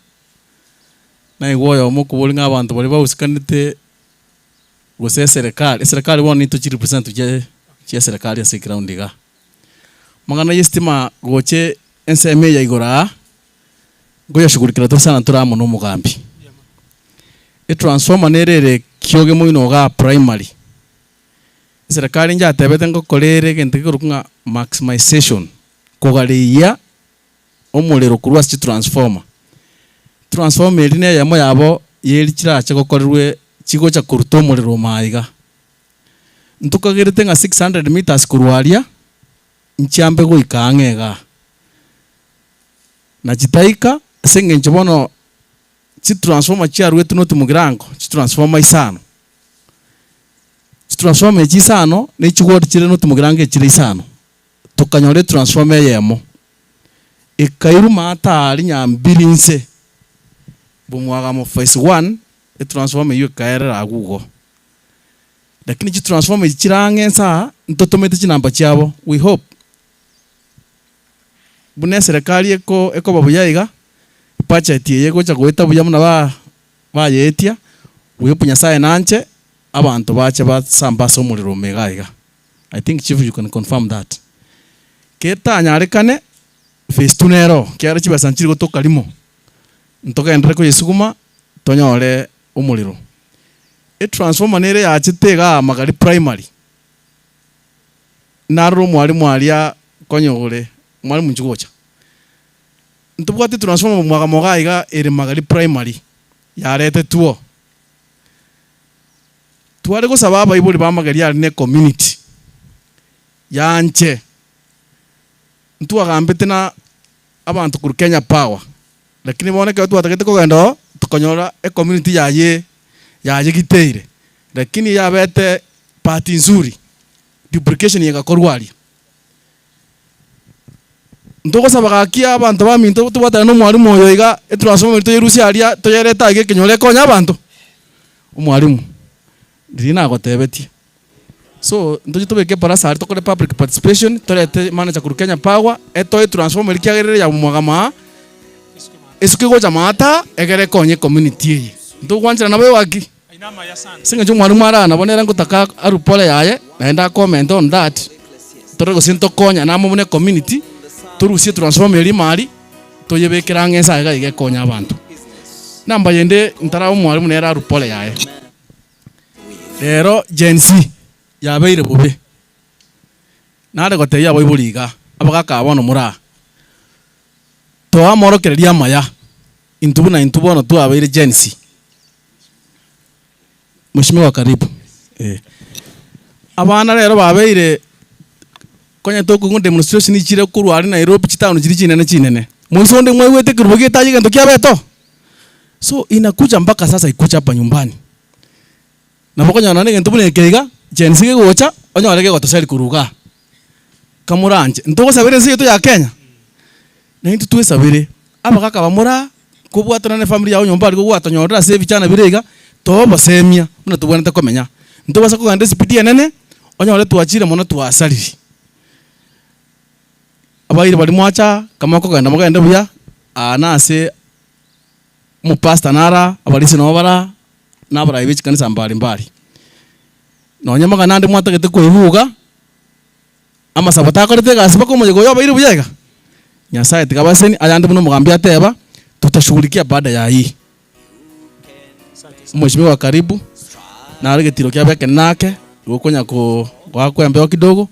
naigwa oyomo okobori ng'a abanto baria bahusikanete gose eserikali eserikali bono nito chirepresent chia serikali ase eground iga mang'ana ya estima goche ensemo eye igoro aa ngoyashughulikira tore sana tore amo na omogambi. Etransformer nerere kioge moino iga primary eserikali njatebete ngokorere egento gekorokwa ng'a maximization kogareia omorero korwa ase chitransformer. Transformer eri na eyemo yabo yeri chirache gokorerwe chigocha koruta omorero maiga. Ntokagerete ng'a 600 meters korwa aria nchiambe goika ang'e iga. Na chitaika ase eng'encho bono chitransformer chiarwete noti mugirango chitransformer isano. Chitransformer echi isano na chigwoti chire noti mugirango echire isano. Tokanyora etransformer eyemo ekairuma ata nyambiri nse bomwagamo phase 1 etransformer eyo ekaerera agugo. Lakini chitransformer echi chirang'e nsa ntotomete chinamba chiabo. We hope buna eserikali ekoba buya iga budget eye gocha goeta buya muna bayetia we hope Nyasaye nanche abantu bache basambasa omorero omega iga. I think chief you can confirm that. Ketanyarekane phase 2 nero kiara chibesa nchiri gotoka rimo ntogendere koyesuguma tonyore omorero. Etransformer nere yachete iga magari primary naroro omwarimu aria konyore mwarimu nchigocha ntobwate transformer mwaga moga iga ere magari primary yarete tuo tware gosaba abaibori ba magari ari ne community yanche ntwagambete na abantu kuru Kenya Power lakini boneke twatagete kogenda tukonyora e community yaye giteire lakini yabete party nzuri duplication yegakorwa aria. Ntogosaba gakia abantu baminto tobwatana na omwarimu oyo iga etransformer toyerusia aria toyereta iga ekenyoro ekonya abanto omwarimu ndiri nagotebetie. So ntoche tobeke barasa aria tokore public participation torete manager kuru Kenya Power etoe transformer kiagerere ya mwagama esuke gocha mata egere konye community eye ntogwanchera nabo waki singa omwarimu arana bonera ngotaka arupole yaye naenda comment on that tore gose ntokonya namo bune community turusie transformer eri mari toyebekera ng'ensa iga igekonya abanto. Namba yende ntara omwalimu nera arupole yaye. Rero Gen Z yabeire bobe. Nare goteya boiboriga abagaka bono mura. Toa morokereria maya. Intubu na intubu bono twabeire Gen Z. Mheshimiwa karibu. Abana rero babeire konya tokungu demonstration ichire kurwari Nairobi chitown chiri chinene chinene. Mwisonde mwewete kiruboge taji gento kiabeto. So inakuja mpaka sasa ikuja hapa nyumbani. Na bokonya nane gento bune keiga Gen Z gocha onyore gotoseri kuruga. Kamuranje ntogosabire nsi yetu ya Kenya. Na intu twesabire abagaka bamura kubwatana ne family yao nyomba ariko gwatonyorera se bichana birega tobasemia muna tubwanete komenya. Ntobasa kuganda speed enene onyore twachire mono twasariri. Abaire bali mwacha kama kugenda mugende buya anase mu pastor nara abalisi no bara nabara ibichi kanisa mbali mbali. Nonya magana ndi mwatagete kwihuga amasabata akorete gasiba ko mujego yobaire buyega. Nyasaye tikabaseni ayandi muno mugambia ateba tutashughulikia baada ya hii. Mheshimiwa karibu. Na aregetiro kya beke nake gukonya ko gwakwembeo kidogo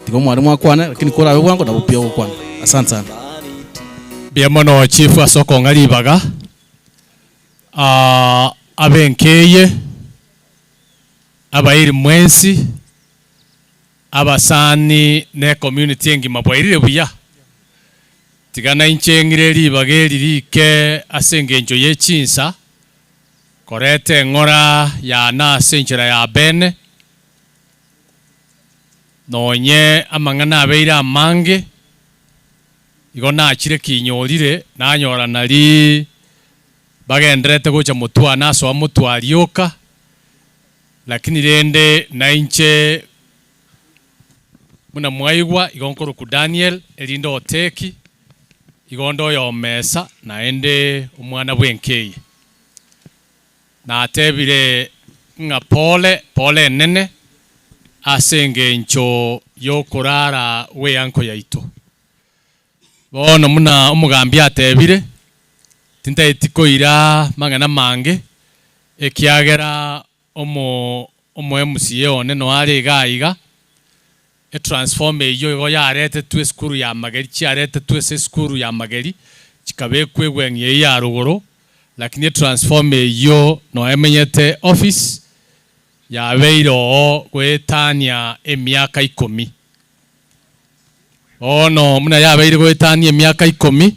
tiko mwarimu akwana lakini kora we bwango ndabupia gukwana. Asante sana. Bia mono chief asoko ngalibaga abenkeye abairi mwensi abasani ne community engima bwairire buya tigana inchengire libage lirike asengenjo yechinsa korete ngora ya na senchera ya bene nonye amang'ana abeire amange igo nachire kinyorire nanyora nari bagenderete gocha mutwa nasoa mutwarioka lakini rende nainche muna mwaigwa igo nkoro ku Daniel erindo oteki igondo yo mesa naende omwana bwenkeye natebire nga pole pole nene asengencho yokurara we yanko yaito bono muna omugambi atebire tintaitikoira mang'ana mange ekiagera omo MCA one no ari gaiga e transform eyo igo yarete twe skuru ya mageri chiarete twe se skuru ya mageri chikabekwe gweng'e ya ruguru lakini transform eyo no emenyete office ya beiro gwetania emiaka 10 ono muna ya beiro gwetania emiaka 10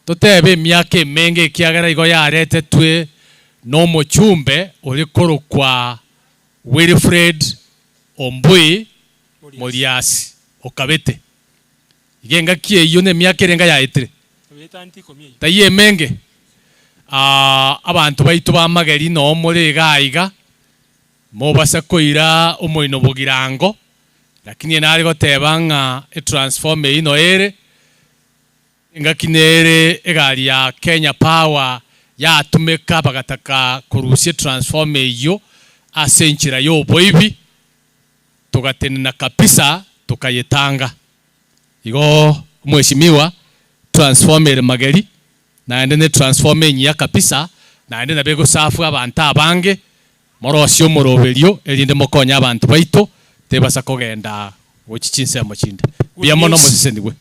totebe emiaka emenge ekiagera igo yarete twe no mochumbe uri korokwa Wilfred Ombui Moriasi okabete igenga kie iyo ne miaka erenga yaetire tayiye menge abantu baitu ba mageri no muri gaiga mobasa koira omoino bogirango lakini nari goteba nga e transform ino ere ingakinere egari ya Kenya Power yatumeka bagataka kurusie transform iyo asenchira yo boibi tugatenena kabisa tukayetanga igo mheshimiwa transformer mageri naende ne transformer nyiya kabisa naende nabego safu abantu abange morosio moroberio erinde mokonya abantu baito tebasa kogenda gochichinse mochinde bia mono mosisendigwe.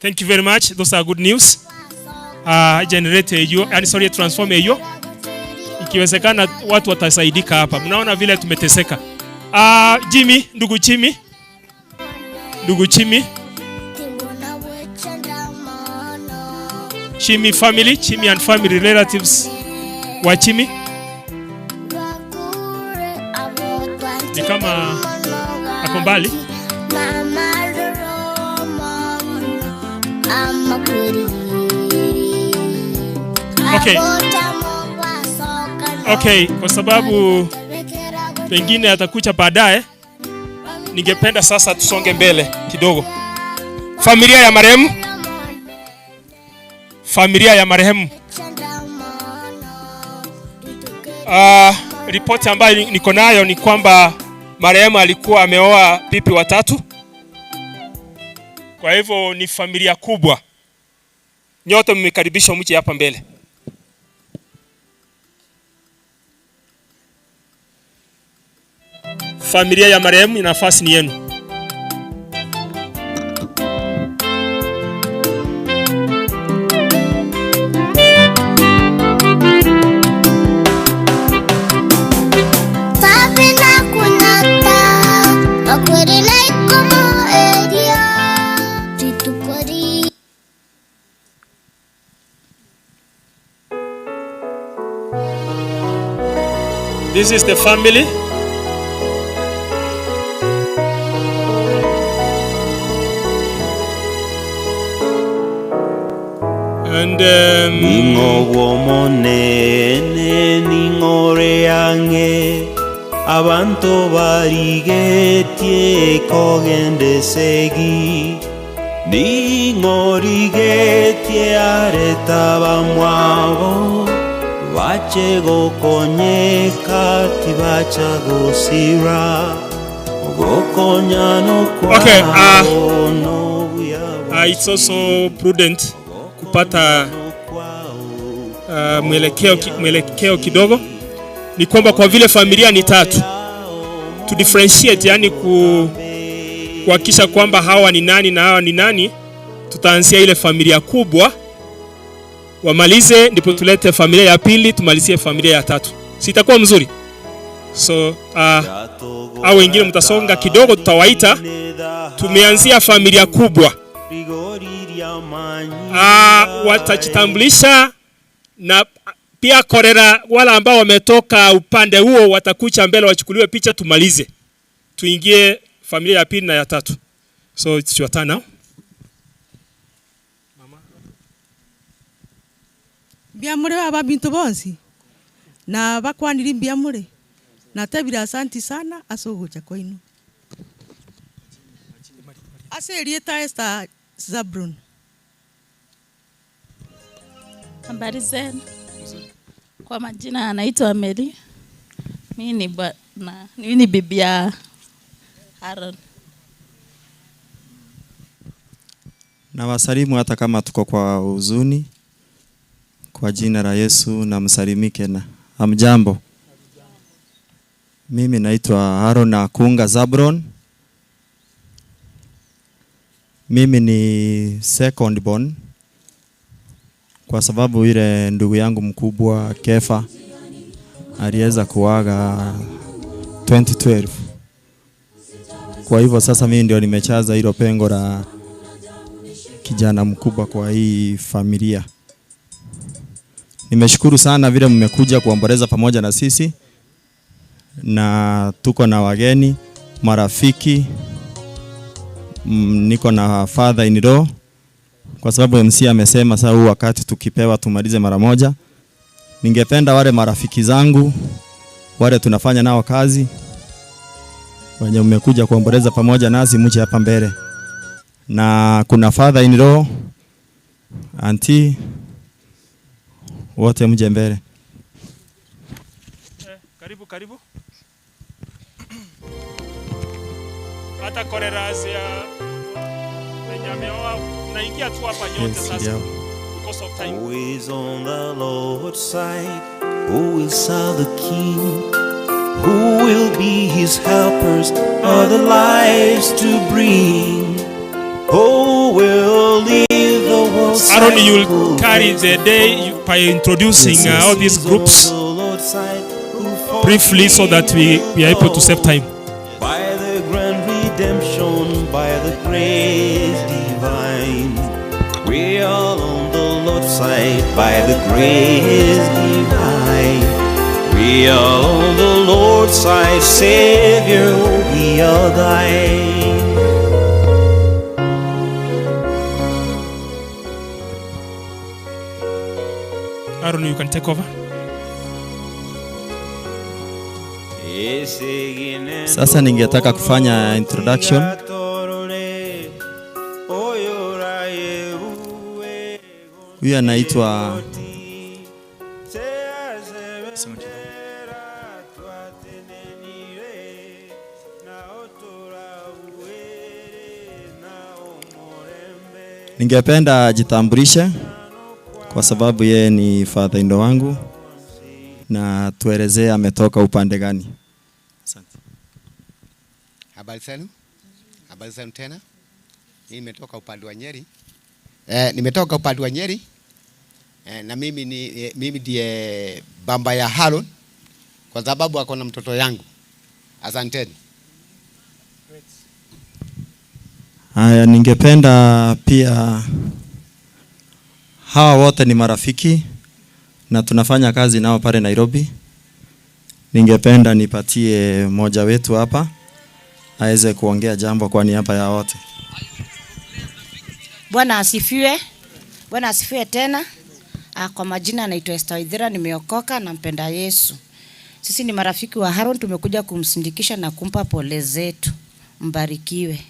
Thank you very much. Those are good news. Generate hiyo, yani sorry, transform hiyo. Ikiwezekana watu watasaidika hapa. Mnaona vile tumeteseka. Jimmy, ndugu Jimmy. Ndugu Jimmy. Chimi family, Chimi and family relatives wa Chimi. Ni kama ako mbali. Okay. Okay, kwa sababu pengine atakucha baadaye, ningependa sasa tusonge mbele kidogo. Familia ya marehemu. Familia ya marehemu. Ripoti ambayo niko nayo ni kwamba marehemu alikuwa ameoa bibi watatu. Kwa hivyo ni familia kubwa. Nyote mmekaribishwa mje hapa mbele. Familia ya marehemu, nafasi ni yenu. This is the family. And Ningo ningo abantu barigetie kogendesegi ningorigetie areta bamwabo bache gokonyeka tibacha gosira gokonyano kwa. Okay, it's also prudent kupata mwelekeo kidogo. Ni kwamba kwa vile familia ni tatu, to differentiate, yani kuhakikisha kwamba hawa ni nani na hawa ni nani, tutaanzia ile familia kubwa wamalize, ndipo tulete familia ya pili, tumalizie familia ya tatu. Sitakuwa mzuri. So hao wengine mtasonga kidogo, tutawaita. Tumeanzia familia kubwa. Watajitambulisha na pia korera wala ambao wametoka upande huo watakucha mbele wachukuliwe picha, tumalize. Tuingie familia ya pili na ya tatu. So it's your turn now. Mbiamure baba bintu bonsi na bakwaniri mbiamure na tabira asanti sana asogocha kwainu. Ase rieta Esther Zabrun. Habari zenu. Kwa majina anaitwa Mary. Mimi ni bibi ya Aaron. Na wasalimu hata kama tuko kwa huzuni. Kwa jina la Yesu na msalimike na hamjambo. Mimi naitwa Aaron Akunga Zabron. Mimi ni second born. Kwa sababu ile ndugu yangu mkubwa Kefa aliweza kuaga 2012. Kwa hivyo sasa mimi ndio nimechaza hilo pengo la kijana mkubwa kwa hii familia. Nimeshukuru sana vile mmekuja kuomboleza pamoja na sisi. Na tuko na wageni, marafiki, niko na father in law. Kwa sababu MC amesema sasa huu wakati tukipewa tumalize mara moja. Ningependa wale marafiki zangu, wale tunafanya nao kazi, wenye mmekuja kuomboleza pamoja nasi mje hapa mbele. Na kuna father in law, auntie, wote mje mbele. Karibu karibu. Hata korera ya naingia tu hapa nyote sasa. Because of time. Who is on the Lord's side? Who will serve the King? Who will be his helpers or the lives to bring? Who will leave the world? Aaron, you will carry the day by introducing all these groups briefly so that we are able to save time. By the grand redemption, by the grace divine, we are on the Lord's side. By the grace divine, we are on the Lord's side. Savior, we are thine. Aaron, you can take over. Sasa ningetaka kufanya introduction. Huyu anaitwa Ningependa ajitambulishe kwa sababu yeye ni father in law wangu na tuelezee ametoka upande gani. Asante. Habari zenu? Habari zenu tena. Nimetoka upande wa Nyeri. Nimetoka upande wa Nyeri. Na mimi ni mimi ndiye baba ya Haron kwa sababu ako na mtoto yangu. Asanteni. Haya, ningependa pia, hawa wote ni marafiki na tunafanya kazi nao pale Nairobi. Ningependa nipatie mmoja wetu hapa aweze kuongea jambo kwa niaba ya wote. Bwana asifiwe. Bwana asifiwe tena. Kwa majina naitwa Esther Waithera, nimeokoka na mpenda Yesu. Sisi ni marafiki wa Haron, tumekuja kumsindikisha na kumpa pole zetu. Mbarikiwe.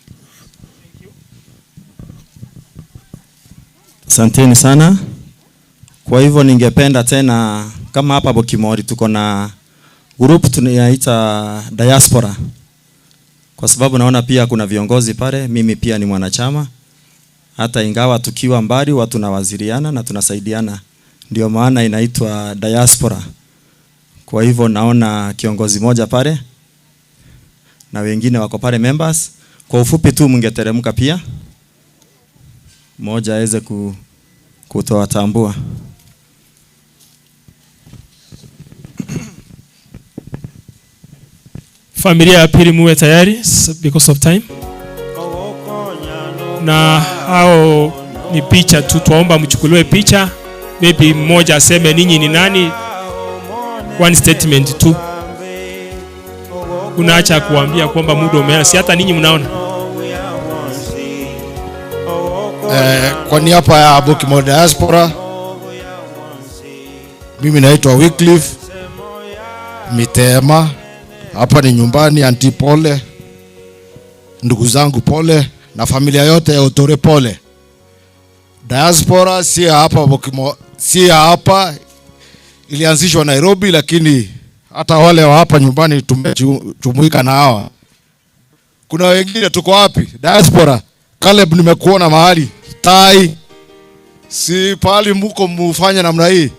Asanteni sana. Kwa hivyo ningependa tena, kama hapa Bokimori tuko na group tunaita diaspora, kwa sababu naona pia kuna viongozi pale, mimi pia ni mwanachama. Hata ingawa tukiwa mbali watu tunawaziriana na tunasaidiana, ndio maana inaitwa diaspora. Kwa hivyo naona kiongozi moja pale na wengine wako pale members. Kwa ufupi tu mngeteremka pia mmoja aweze kutoa tambua. Familia ya pili muwe tayari because of time. Na hao ni picha tu, tuomba mchukuliwe picha. Maybe mmoja aseme ninyi ni nani. One statement tu. Unaacha kuambia kwamba muda umeenda, si hata ninyi mnaona. Kwa niaba ya Bokimori Diaspora, mimi naitwa Wycliffe Mitema. Hapa ni nyumbani, anti pole, ndugu zangu pole, na familia yote ya Otore pole. Diaspora si hapa Bokimori, si hapa, ilianzishwa Nairobi, lakini hata wale wa hapa nyumbani tumejumuika na hawa. Kuna wengine tuko wapi? Diaspora. Caleb, nimekuona mahali. Tai, si pali muko mufanya namna hii.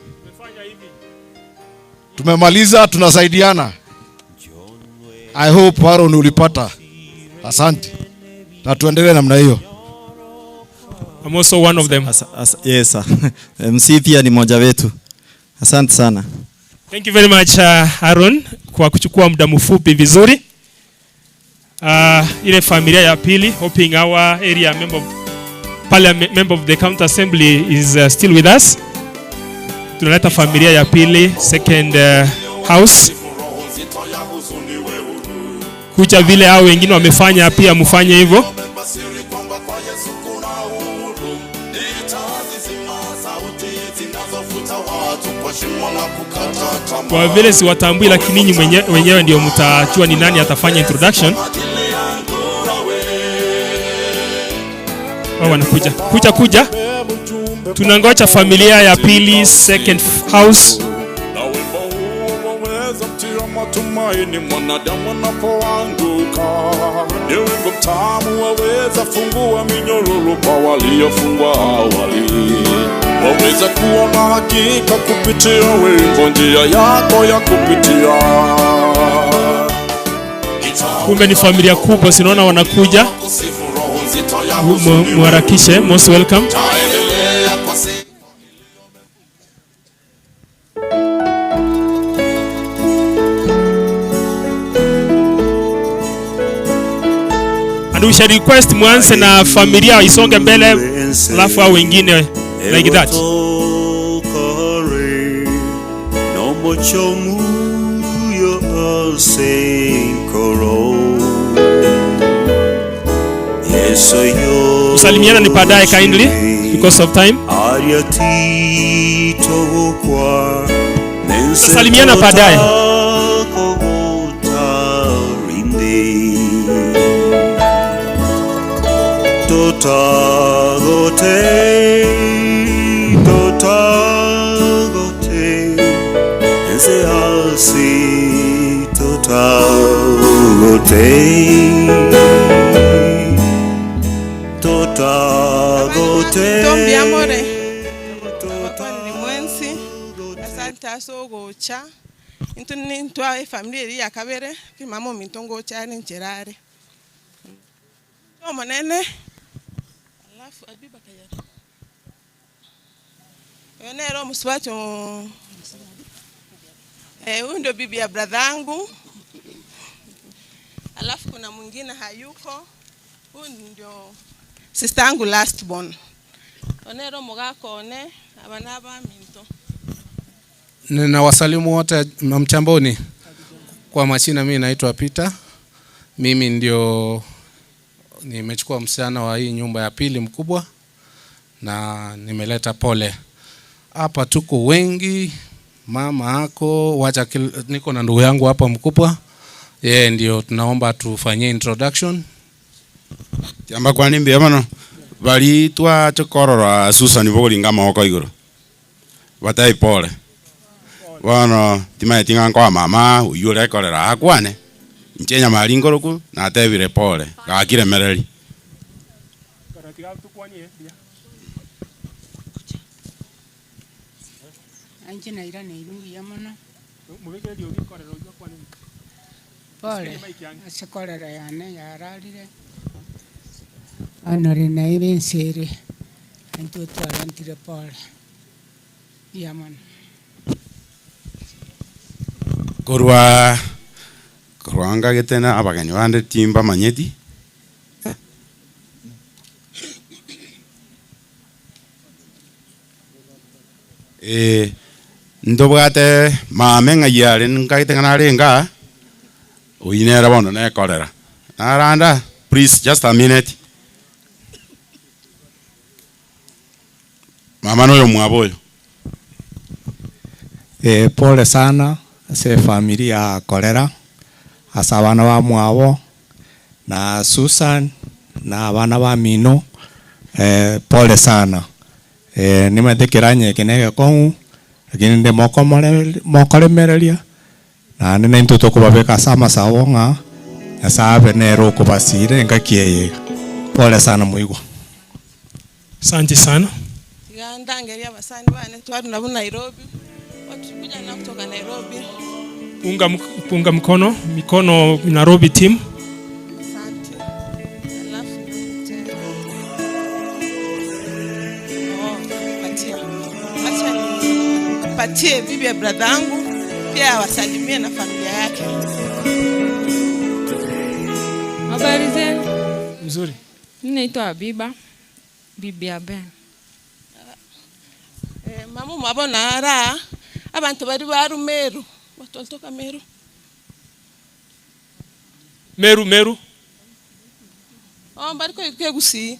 Tumemaliza, tunasaidiana. I hope Haron ulipata. Asante. Na tuendelee namna hiyo. I'm also one of them. Yes sir. MC pia ni mmoja wetu. Asante sana. Thank you very much Aaron kwa kuchukua muda mfupi vizuri. Ile familia ya pili, hoping our area member of parliament, member of the county assembly is still with us. Tunaleta familia ya pili, second house. Kucha vile hao wengine wamefanya, pia mfanye hivyo. Kwa vile siwatambui, lakini ninyi wenyewe ndio mtajua ni nani atafanya introduction. Wao wanakuja. Kuja kuja. Tunangoja familia ya pili, second house. Matumaini mwanadamu anapoanguka, ni wimbo mtamu waweza fungua minyororo kwa waliofungwa awali. Waweza kuona hakika kupitia wimbo, njia yako ya kupitia. Kumbe ni familia kubwa, sinaona wanakuja. Muharakishe, most welcome. And we shall request mwanze na familia isonge mbele, alafu hao wengine like that. Kusalimiana ni baadaye kindly because of time. Kusalimiana baadaye. Totagote, totagote, ense asi totagote, totagote. Tombi amore, ni mwensi, asante asogocha, intu ni ntwa familia ya kabere, mama mintongo cha ni ncherare. Omonene alafu abiba kaya oyo nero omusubati huyu ndio bibi ya brother yangu. Alafu kuna mwingine hayuko, huyu ndio sister yangu last born. Onero mugako one abana ba minto. Ninawasalimu wote mchamboni. Kwa majina mimi naitwa Peter. Mimi ndio nimechukua msichana wa hii nyumba ya pili mkubwa na nimeleta pole. Hapa tuko wengi, mama ako, wacha niko na ndugu yangu hapa mkubwa. Yeye ndio tunaomba tufanyie introduction. Tiamba kwa nimbi amano bali twa chokorora Susan bogolinga maboko igoro. Batai pole. Bono timaeti ng'a kwa mama uyu urekorera akwane. Nchenya maringoroku na atebire pole. Gakire mereri. Anche naira neirungi mono. Pole. Asekorera yane yararire. Anore naire nsere. Antu twarantire pole. Yaman. Korwa korwanga getena abageni bande timba manyeti. Ndobwate mame ng'ayare ngagete ng'a narenga oinera bono nekorera naranda please just a minute mama noyo mwaboyo. Pole sana ase familia Korera asa abana ba mwabo na Susan na abana ba Mino. Pole sana. Nimathikiranye kinege kong'u lakini ndi mokoremereria na nene ntu tukubabika sama sawo ng'a nyasaye nero ukubasire ngakieye. Pole sana muigwa. Asante sana. Tigandangeria basani bane twari nabo Nairobi. Watukuja na kutoka Nairobi. Punga mkono, mikono Nairobi team. Asante. Alafu patia. Acha nipatie bibi ya brother yangu pia wasalimie na familia yake. Habari zenu? Mzuri. Mimi naitwa Habiba, bibi ya Ben. Mama mwabona ara abantu bari baru Meru. Watu walitoka Meru. Meru. Oh, bari ko ikegusi.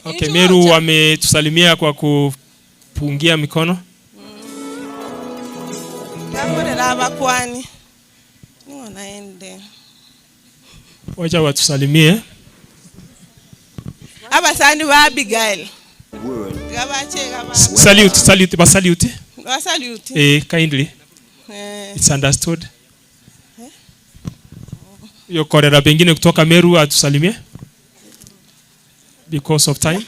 Okay, Meru wametusalimia kwa kupungia mikono. Kamorera abakwani. Ningo naende. Wacha watusalimie. Abasani wa Abigail. Salute, basalute. Basalute. Kindly. It's understood. Yo Korera pengine kutoka Meru atusalimie. Because of time.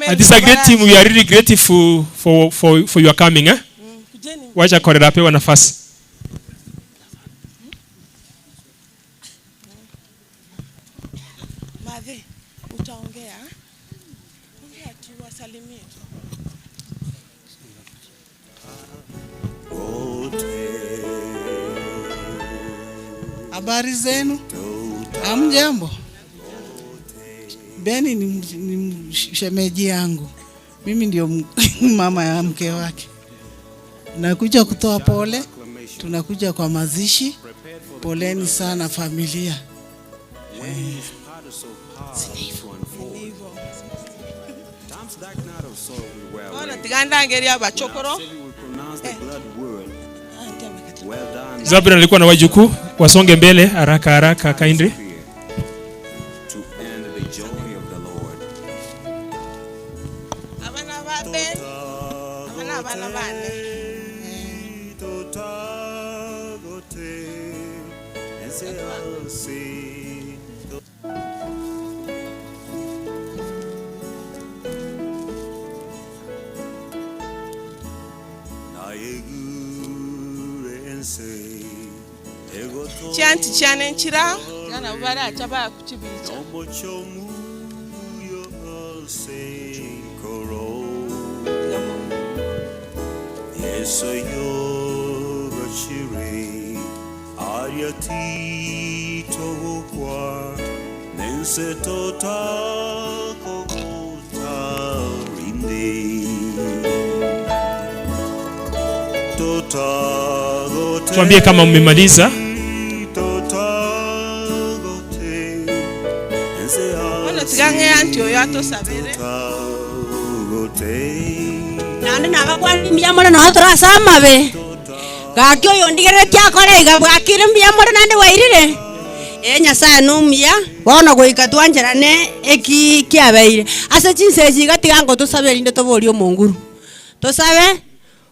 And this is a great team. We are really grateful for your coming, eh? Wacha Korera apewe nafasi. Madhe, utaongea? Ongea tu wasalimie. Habari zenu? Hamjambo? Beni ni shemeji yangu. Mimi ndio mama ya mke wake. Nakuja kutoa pole. Tunakuja kwa mazishi. Poleni sana familia. Ona tigandangeria abachokoro. Zabra alikuwa na wajukuu, wasonge mbele haraka haraka kindly. Abana ba Ben, abana abana bane. Chianti chiane nchira gana baracha bakuchibicha. Tuambie kama mmemaliza. Ono tigange anti oyo atosabere. Nandi nabakwani mbiyamore no turasamabe. Gaki oyo ndigere kyakora iga bwakire mbiyamore nandi wairire. Nyasaye numya bono goika twanjerane eki kiabeire. Ase chinsechi gatigango tusabe inde tobori omonguru. Tusabe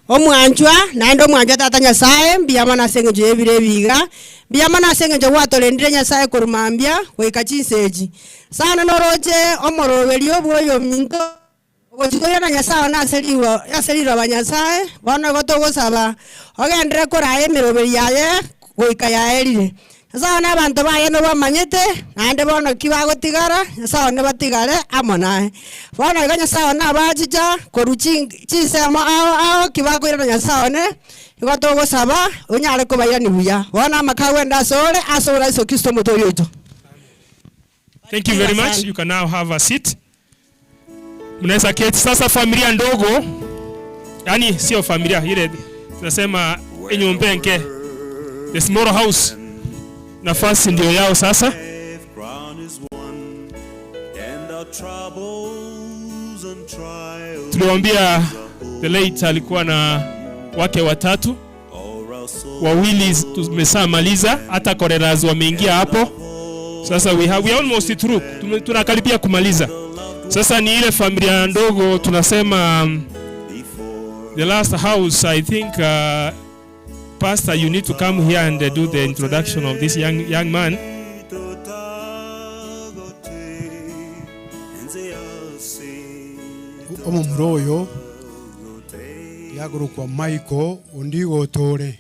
omwanchwa naende omwanchwa tata Nyasaye mbiyamana ase eng'encho ebire ebiga mbiyamana ase eng'encho gwatorendire Nyasaye korumambia goika chinsechi sana noroche omoroberio bwoyo minto ogochikoyana Nyasaye na ase riwa ase riroba Nyasaye bono gotogosaba ogendere korae emeroberi yaye goika yaerire Nyasaye na abanto baye nobamanyete naende bono ki bagotigara Nyasaye nebatigare amo naye bono iga Nyasaye nabachicha koru chinsemo ao ao kibakoirana Nyasaye ne igo togosaba onyare kobairani buya bono amakagwenda asore asore Yesu Kristo motori oito. Thank you very much. You can now have a seat. Mnaweza keti sasa. Familia ndogo, yani sio familia ile tunasema enyumbenke, the small house, nafasi ndio yao sasa. Tuliwaambia the late alikuwa na wake watatu, wawili tumeshamaliza, hata koreras wameingia hapo. Sasa we are almost through, tunakaribia kumaliza. Sasa ni ile familia ndogo tunasema the last house. I think Pastor, you need to come here and do the introduction of this young man. Omomuro oyo yagurukwa Michael Ondigo Tore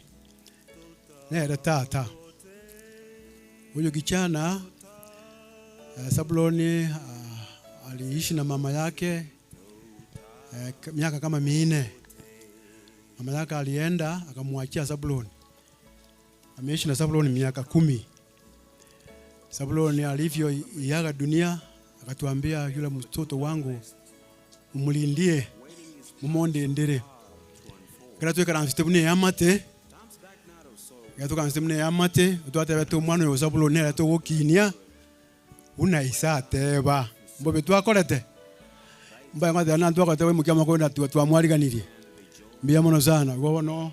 nere tata huyu kichana. Sabuloni aliishi na mama yake miaka kama 4. Mama yake alienda akamwachia Sabuloni. Ameishi na Sabuloni miaka 10. Sabuloni alivyo iaga dunia akatuambia, yule mtoto wangu umulindie mumonde ndere. Kana twekara mfite yamate. Gatuka mfite yamate twatebe mwana yo Sabuloni atogokinia una isateba mbobe twakorete mbaye ng'athana twakorete we mukiama kwenda twamwariganirie mbia mono sana gono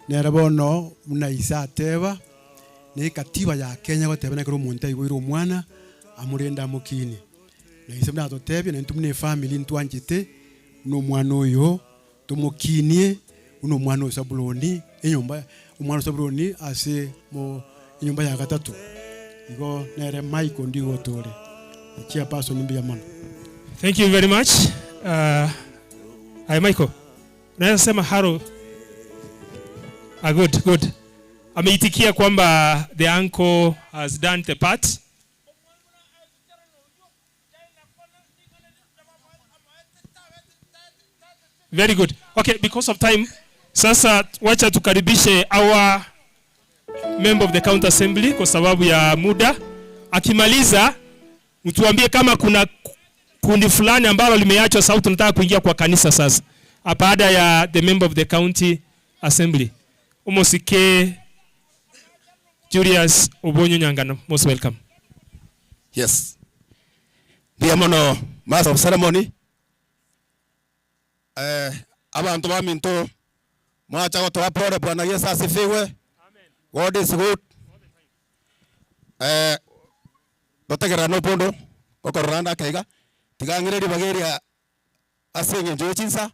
nere bono una isateba ni katiba ya Kenya goteba nekero omonto aiboire omwana amurenda mukini na ise mnatotebia na ntumne family ntwanjite no mwana oyo tumukinie uno mwana o Sabuloni enyomba omwana o Sabuloni ase mo enyomba ya gatatu. Igo nere Michael Ndigo Tore chairperson mbia mono. Thank you very much. Hi Michael. Naweza sema haro. Good, good. Ameitikia kwamba the uncle has done the part. Very good. Okay, because of time, sasa wacha tukaribishe our member of the county assembly kwa sababu ya muda. Akimaliza mtuambie kama kuna kundi fulani ambalo limeachwa sauti, tunataka kuingia kwa kanisa sasa. Baada ya the member of the county assembly. Umosike Julius Obonyo Nyangano, most welcome. Yes. Ndiye mono master of ceremony. Abantu ba minto mwacha gotoa pole. Bwana Yesu asifiwe. God is good. Dotegera no pondo okororanda kaiga tigangireri bageria ase eng'encho chinsa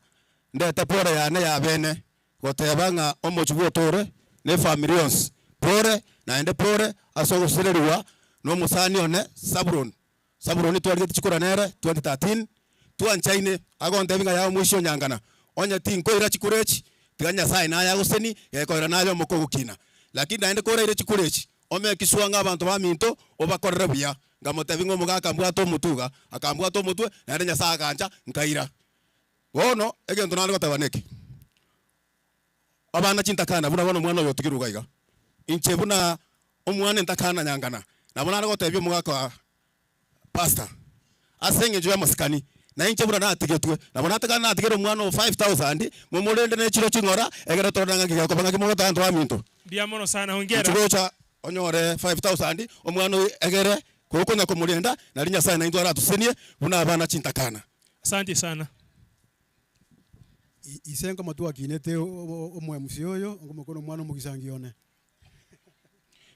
ndete pore yane ya bene goteba ng'a omochibu otore ne family yonsi pore naende pore ase ogosereriwa no omusani one Sabuloni. Sabuloni twarigete chikura nere 2013 twanchaine agontebi ng'a yao mwisho nyangana onye tinkoira chikurechi tiga Nyasaye naye agoseni gekoira naye omokogokina. Lakini naende koraire chikurechi omekiswanga abantu baminto obakorere buya ngamotebi ng'o omogaka mbwate omotuga akambwata omotwe naende Nyasaye agancha nkaira. Bono egento nare goteba neke abana chintakana buna bono omwana oyo otigiruga iga inche buna omwana entakana nyangana nabo nare gotebia omogaka wa pastor ase eng'encho ya masikani na inche buna natigetwe nabo natekana natigere omwana o 5000 momorende ne chiro ching'ora egere torora ng'aki gekoba ng'aki mogota anto baminto. Mbuya mono sana, hongera. Nchigocha onyore 5000 omwana oyo egere kokonya komorenda nari Nyasaye naintwe aratusenie buna abana chintakana. Asante sana. Ise nkoma twakinete omwemusi oyo ngomokono omwana omogisangione.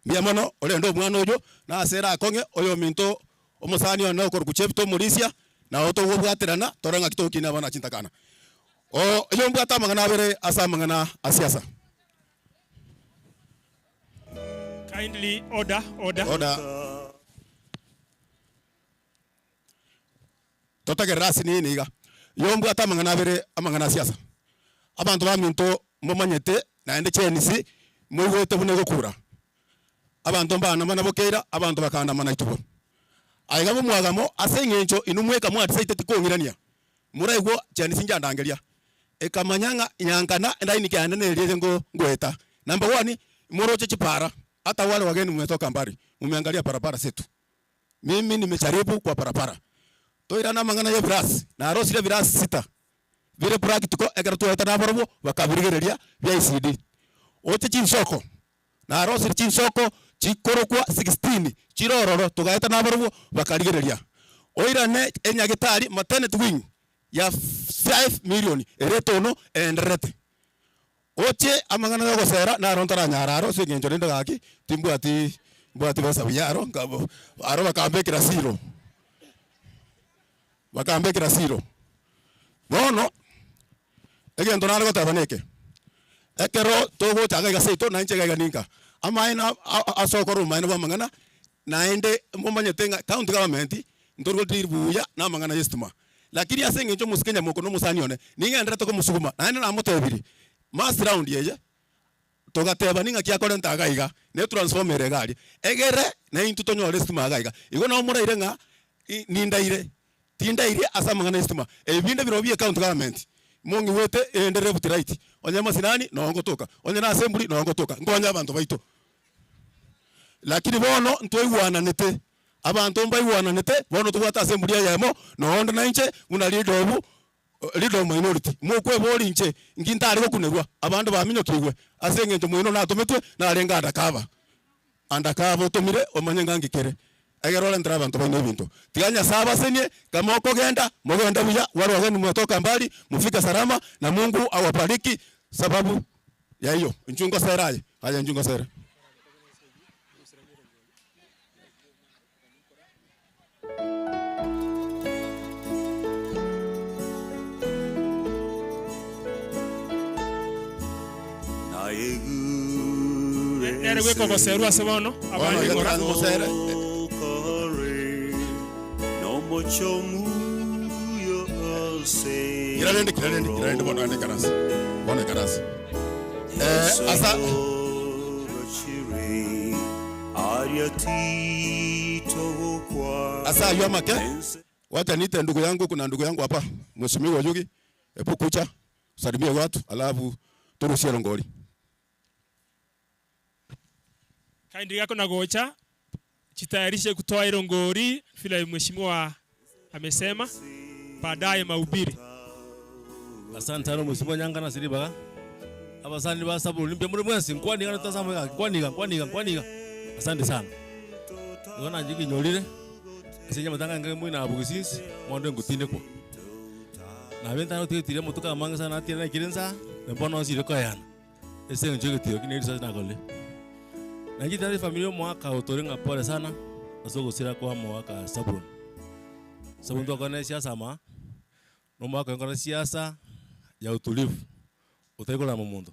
Mbuya mono orende omwana oyo nasera akong'e oyo ominto omosani one okoruku chepto omorisia nao togobwaterana tore ng'aki togokina abana chintakana. O oyo mbwate amang'ana abere ase amang'ana a siasa. Kindly order, order. Order. Totagerera ase nini iga. Yo mbwate amang'ana abere amang'ana a siasa. Abanto baminto momanyete naende chenisi moigwete buna egokura. Abanto mbaandamana bokeira abanto bakaandamana itubo. Aiga bomwagamo ase eng'encho inwe mweka mwatisaite tikong'irania. Moraigwa chenisi njandangeria. Ekamanya ng'a nyankana endaini kiane neriere ngo ngoeta. Number one, moroche chipara. Hata wale wageni mmetoka mbali, mmeangalia barabara zetu. Mimi nimejaribu kwa barabara. Toirana amang'ana ya ebirasi, narosire ebirasi sita. Bire practical ekero twaeta nabarobwo bakabirigereria bia ECD. Oche chinsoko, narosire chinsoko chikorokwa 16 chirororo togaeta nabarobwo bakarigereria. Oirane enyagetari maternity wing ya 5 million ere etono eendererete. Oche amang'ana ya ogosera naro ntaranyara aro ase eng'encho rende gaki timbwati mbwati besa buya aro nkabo aro bakambekera zero. Bakambekera zero. Bono egento nare goteba neke, ekero togocha iga iga seito nainche iga iga ninka, amaene ase okora obomaene bwa amang'ana naende momanyete ng'a county government ntorigotiri buya na amang'ana ya estima. Lakini ase eng'encho omosike nyamoko na omosani one, ning'enderete komosuguma naende namotebirie, must round eye, togateba ning'aki akorenta iga iga, ne transformer ere iga aria, egere naintwe tonyore estima iga iga. Igo nabo moraire ng'a nindaire, tindairie ase amang'ana ya estima. Ebi binde birobio bia ecounty government, mong'iwete ende left right, onye masinani noo ngotoka, onye na assembly noo ngotoka, nkonye abanto baito. Lakini bono ntwaigwananete, abanto mbaigwananete, bono tobwate assembly eyemo, noonde nainche buna leader obu, leader of minority, mokweboria inche nki ntare gokunerwa, abande baminyokigwe ase eng'encho moino natometwe narenge undercover. Undercover otomire omanye ng'a nki kere. Egere orentere abanto baino ebinto. Tiga Nyasaye abasenie, kama okogenda, mogende buya, wale wageni mwatoka mbali, mufike salama, na Mungu awabariki sababu ya hiyo. Inchuo ngosere aye, aye inchuo ngosere. Nere gweka ogoserwa ase bono Bono abande iga ng'ora. tiga ngosere. Kira rende, kira rende, kira rende bono ande ekarasi. Bono ekarasi. Asa asa aywo amake, wacha niite ndugu yangu, kuna ndugu yangu hapa, Mheshimiwa Oyugi, ebu kucha, salimie watu, alafu turusie rongori. Kindly yako na gocha jitayarishe kutoa irongori vile mheshimiwa amesema, baadaye mahubiri. Asante sana mheshimiwa Nyangana Siribaga. Abasani ba sabuni mbe muri mwesi nkwaniga tutasama nkwaniga nkwaniga nkwaniga. Asante sana. Ngona njiki nyorire. Asinya matanga ngai mwina abugisisi mondo ngutinde kwa. Na benta no tire mutuka manga sana atira na kirenza na bono sire koyana. Ese njiki tiro kineri sasa nakole. Na njita familia mwaka utorenga pole sana. Asogosira kwa mwaka sabuni. Sabuni tukona siasa ma. No mwaka ngona siasa ya utulivu. Utaikola mumuntu.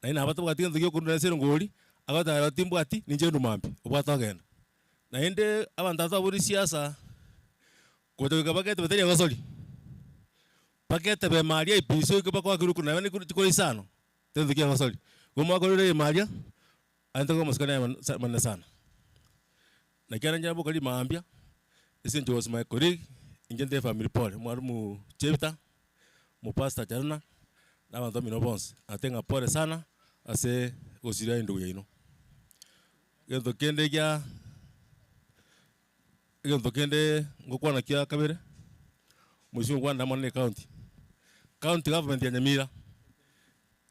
Na ina abatu bwatinga nthigio kundura sero ngori, agata timbwati ninje ndumambi, obwata ogenda. Na ende abantu aburi siasa kotoka bakete bateria gosori. Pakete be Maria ipiso ke bakwa kiruku na ni kuri isano. Tenthikia gosori. Gomwa korire Maria Anataka maskani manne sana. Na kiana njambo kali maambia ese was my colleague injende family pole mwalimu Chepta mu pastor Charuna na bantu mino bonse atenga pole sana ase gosiria ndugu yaino. Gento kende kya gento kende ngokwana kya kabere mwisho ngwana mane county. County government ya Nyamira.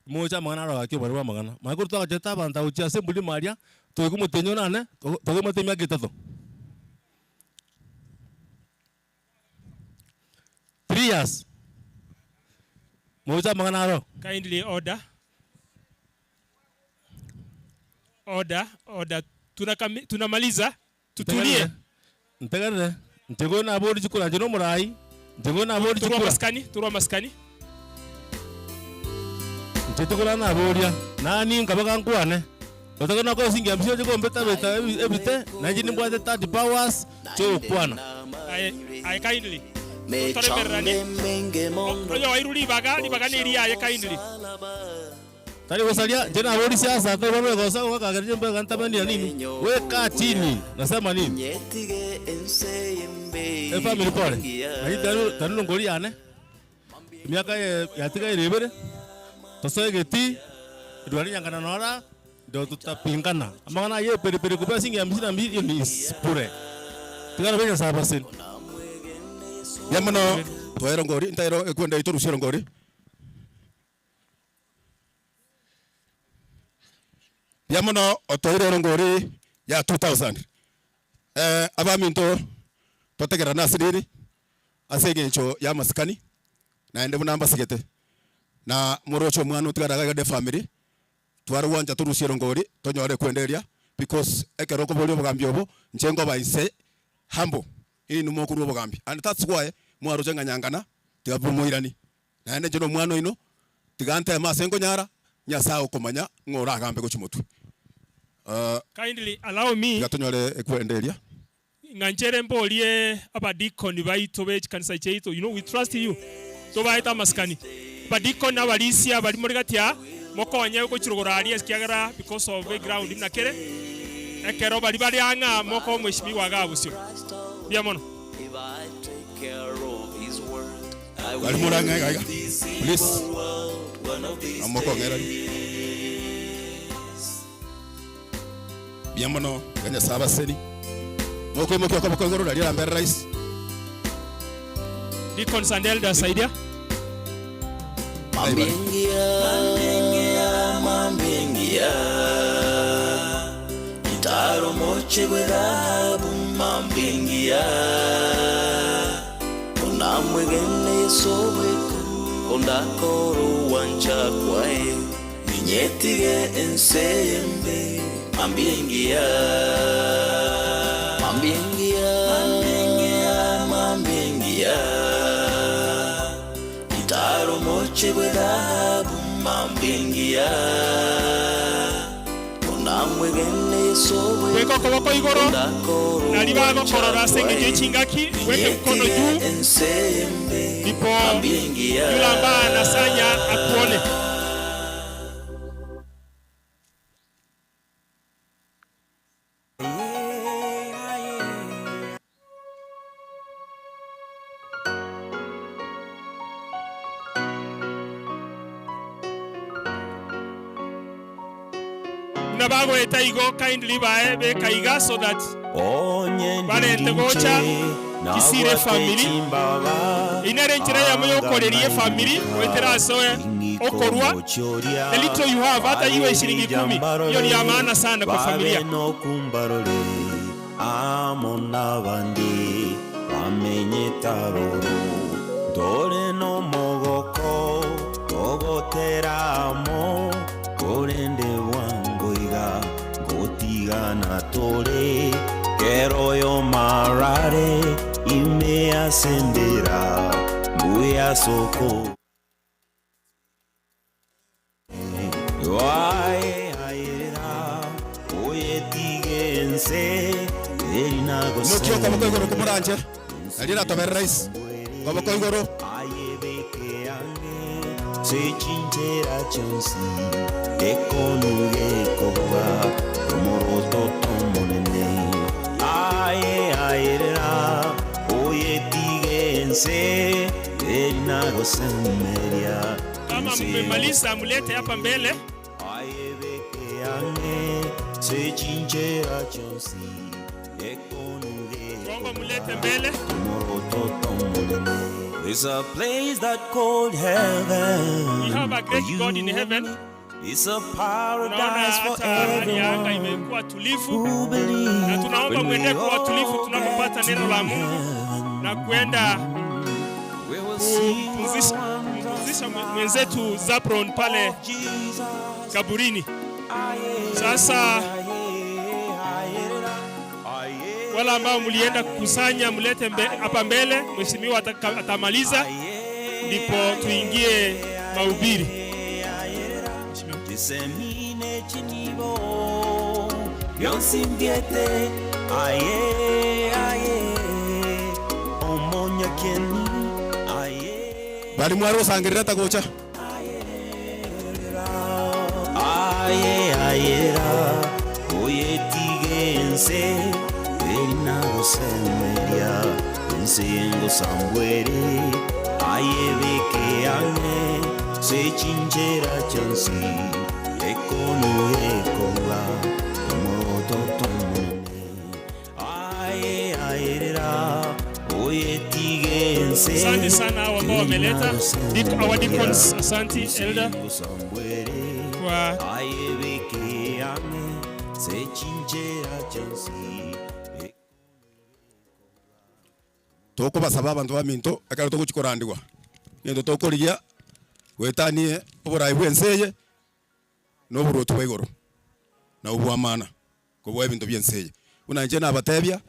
Moja magana ara gakio bari magana. Maguru twagacheta abantu uchi assembly maria twigumutenyo nane twigumate miaka 3. 3 years. Moja magana aro. Kindly order. Order, order. Tunamaliza. Tutulie. Ntegerere. Ntego na bori chikura njino murai. Ntego na bori chikura. Turwa maskani, Ntetegora na boria. Nani nkabaga nkwane. Otagona ko singia msio chiko mbeta beta ebite na njini mbwate 30 powers cho kwana. I kindly. Oyo wairuri baga ni ria ye kindly. Tari gosalia jena bori siasa to bano gosa wakageje mbega ntabania nini? Weka chini. Nasema nini? E family pole. Na tanu ngori ane. Miaka yatika irebere. Tosoegeti dwari nyangana nora ndio tutapingana. Amana ye peri peri kupa singi 52 ni pure. Tigana benya sabasin. Yamono toero ngori ntairo ekwenda itorushero ngori. Yamono otoiro ngori ya 2000. Abaminto totegera nasiriri asegencho ya maskani na ende bunamba sigete. Na morocho mwana utigaraga de family twarwanja turushero ngori tonyore kwenderia because ekero ko boli obugambi obo njengo baise humble ini numo kuru obugambi and that's why mwaroche nganyangana tigabumoirani na ende jeno mwana ino tigante masengo nyara nyasa okomanya ngora agambe gochimotu. Kindly allow me gatonyore kwenderia nganchere mbolie abadikoni baito be kanisa cheito, you know we trust you tobaita maskani badikoni abalisia bali muri gatia mokonye gochirogora ari eskiagera because of background nakere ekero bali bali anga moko mweshimiwa gabusio bia mono bali muranga gaiga please amoko ngera bia mono ganya saba seni moko moko ko ngoro rali la mbere rais Deacon Sandelda saidia. Mambingia, mambingia, itaro moche gwedhabu mambingia, unamwegene soweku, ondakoro wancha kwae, ninyetige enseyembe, mambingia, mambingia, mambingia, mambingia. Chebwedabu mambingia unamwegene sowe weka koboko igoro nalibago korora sengeje chingaki weke mkono juu ndipo yule ambaye anasanya akuone. Nabago etaigo kindly bae be kaiga so that barente gocha kisire family inere nchira ya moyo korerie family wetera soe okorwa the little you have hata iwe shilingi 10 hiyo ni ya maana sana kwa familia. Amona bandi bamenye taroro dore no mogoko togoteramo korende wangoiga gotigana tore kero yo marare ime ascendera muya soko wae aira oyetigense Nokio koboko igoro kumuranje alira tober rais koboko igoro sechinchera chonsi ekonuge koba Tomoroto tomonene Aye aye Oye tigense Enagosemeria. Kama mmemaliza mlete hapa mbele. Kongo mlete mbele. There's a place that called heaven. We have a great God in heaven. It's a paradise for hali ya anga everyone. Imekuwa tulivu, na tunaomba mwende kuwa tulivu tunapopata neno la Mungu na kwenda kupumzisha mwenzetu Zabron pale kaburini. Sasa wala ambao mlienda kukusanya mlete hapa mbele, mheshimiwa atamaliza ndipo tuingie mahubiri. Disemine chinibo Yonsimbiete aye aye Omonya keni aye Bali mwaro sangirira tagocha Aye aye ra Oye tigense Erina gosemeria Nsengo sambwere Aye beke ane Se chinchera chansi Ekono ekoga Moroto tomonene Aye aye ra Oye tigense. Asante sana hao ambao wameleta our deacons, asante elder kwa Aye beke ane Se chinchera chansi. Toko basaba abantu baminto akaro togochikorandigwa ngendo tokorigia gwetanie oborai bwenseye noburotu bwa igoro na obwamana kobwa ebinto byenseye buna nche nabatebia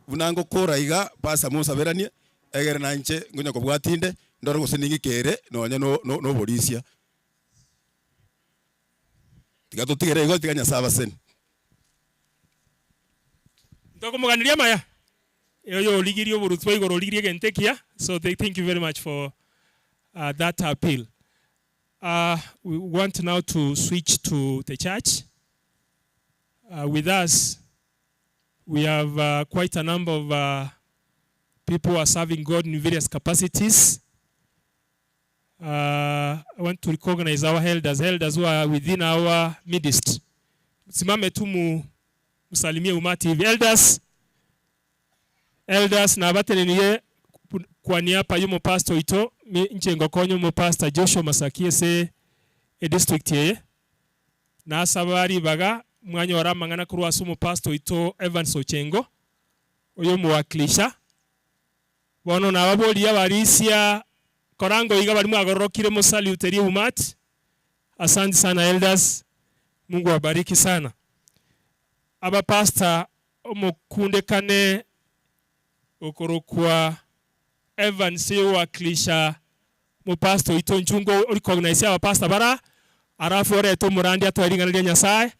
buna ngokora iga pasa musaberanie egere nanche ngonya kobwatinde ndore gose ningikere nonye noborisia tiga totigere igo tiga Nyasaye abaseni ntokomoganiria maya yoyo oligirie oborutu bwa igoro oligirie gentekia. So thank you very much for that appeal. We want now to switch to the church. With us, we have quite a number of people who are serving God in various capacities. I want to recognize our elders who are within our midst. Simame tu msalimie umati hivi. Elders na abateneniye kwa niaba y'umu pastor ito nchengo konyo mu pastor Joshua Masakie se e district yeye na asabari baga mwanya oramangana kurwa sumu pastor ito Evans Ochengo oyo muwakilisha bono na baboli abarisia korango iga bali mwagororokire musaluteri umati. Asante sana elders, Mungu awabariki sana. Aba pastor omukundekane okorokwa Evans wakilisha mu pastor ito nchungo recognize aba pastor bara arafu oreto murandi atwaringana lya Nyasaye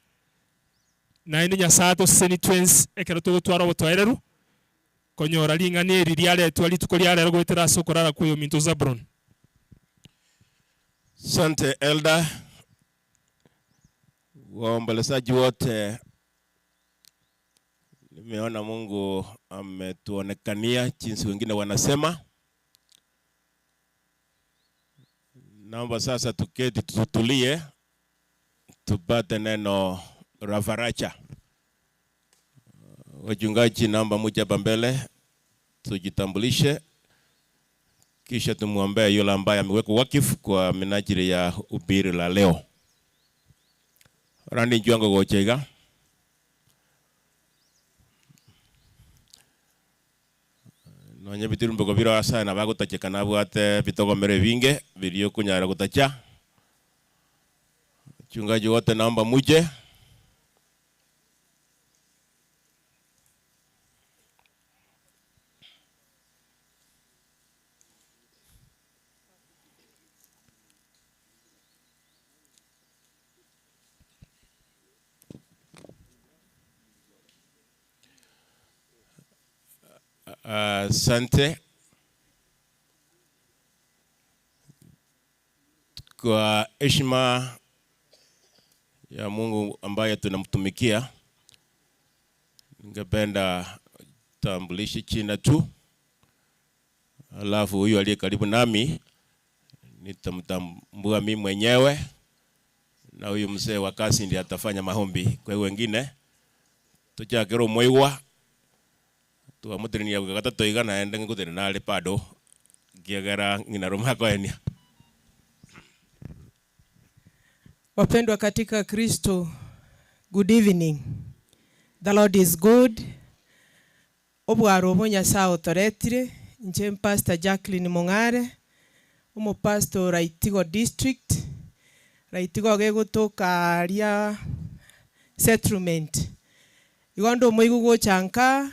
na indi Nyasaye to seni twins ekero tugotwara obotwereru konyora ring'ana eri riaretwa rituko riarero gwetera ase okorara kweyo minto Zabron. Asante elder, waombolezaji wote, nimeona Mungu ametuonekania jinsi wengine wanasema. Naomba sasa tuketi tutulie tupate neno la faraja. Wachungaji, naomba muje hapa mbele tujitambulishe, kisha tumuombee yule ambaye amewekwa wakifu kwa minajili ya ubiri la leo. Randi njuango gochega. Nonye bitirumbo biro asa na bagutacheka nabwate bitogomere binge bilio kunyara gutacha. Chungaji wote naomba muje. Asante kwa heshima ya Mungu ambaye tunamtumikia, ningependa tambulishe china tu, alafu huyu aliye karibu nami nitamtambua mimi mwenyewe, na huyu mzee wa kasi ndiye atafanya maombi. Kwa hiyo wengine tuchakero moigwa tuamutirinia gatatu igana ende ngutire nali bado kiagera ngina roma koenia. Wapendwa katika Kristo, good evening. The Lord is good. Obwaro obo Nyasaye otoretire nche Pastor Jacqueline Mong'are, omo pastor Raitigo District, Raitigo gegotoka aria settlement. Igo ndo moigu gochanka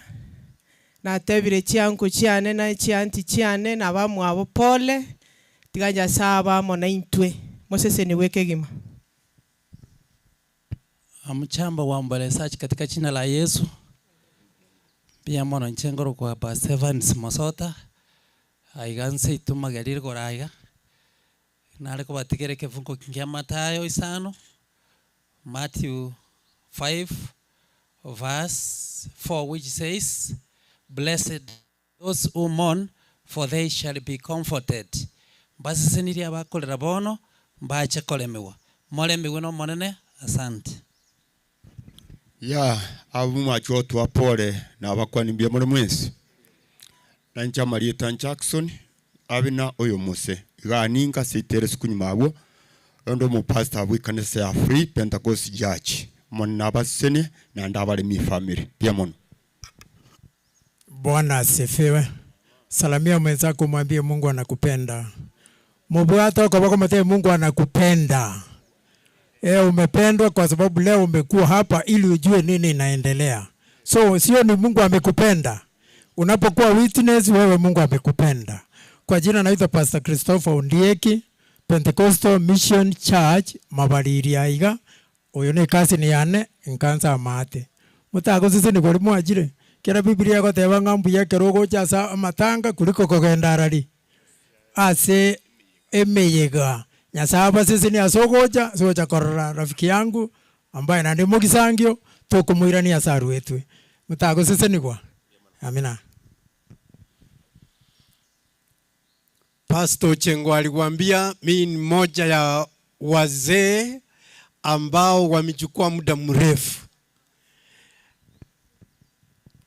natebire chianko chiane na chianti chiane na bamwabo pole tiga Nyasaye abamo na intwe mosese niweke gima. Amchamba wa mbolesaji katika jina la Yesu. Pia mono nchengoro kwa Pastor Evans Mosota. Aiganse itumagerir koraiga. Nare kubatigere kifungo kia Mathayo 5, Matthew 5 verse 4, which says, "Blessed those who mourn, for they shall be comforted." Basiseniria bakorera bono mbache kolemewa. Molemewe no monene. Asante. Ya abu mwacho twapole na bakwanimbia muri mwensi. Na ncha Marieta Jackson abina oyo muse. Iganinga sitere sikunyuma abo. Ndo mu pastor abo ikanisa ya Free Pentecost Church. Mona basene na ndabale mi family. Pia mono. Bwana asifiwe. Salamia mwenzako mwambie Mungu anakupenda. Mubwata kwa bako mate Mungu anakupenda. Umependwa kwa sababu leo umekuwa hapa ili ujue nini inaendelea. So sio ni Mungu amekupenda. Unapokuwa witness wewe Mungu amekupenda. Kwa jina naitwa Pastor Christopher Ondieki, Pentecostal Mission Church, Mabariri aiga. Uyu ni kasi ni yane nkansa amate. Mutago sisi ni kuri mwajire. Kera Biblia goteba ngambu yake rogo chasa amatanga kuliko kogenda arari. Ase emeyega. Nyasaba sisi ni asogoja soja korora rafiki yangu ambaye nandi mugisangio tokumwirani asaru wetwe. Mutago sisi ni kwa. Amina. Pastor Chengo alikwambia mimi ni mmoja ya wazee ambao wamechukua muda mrefu.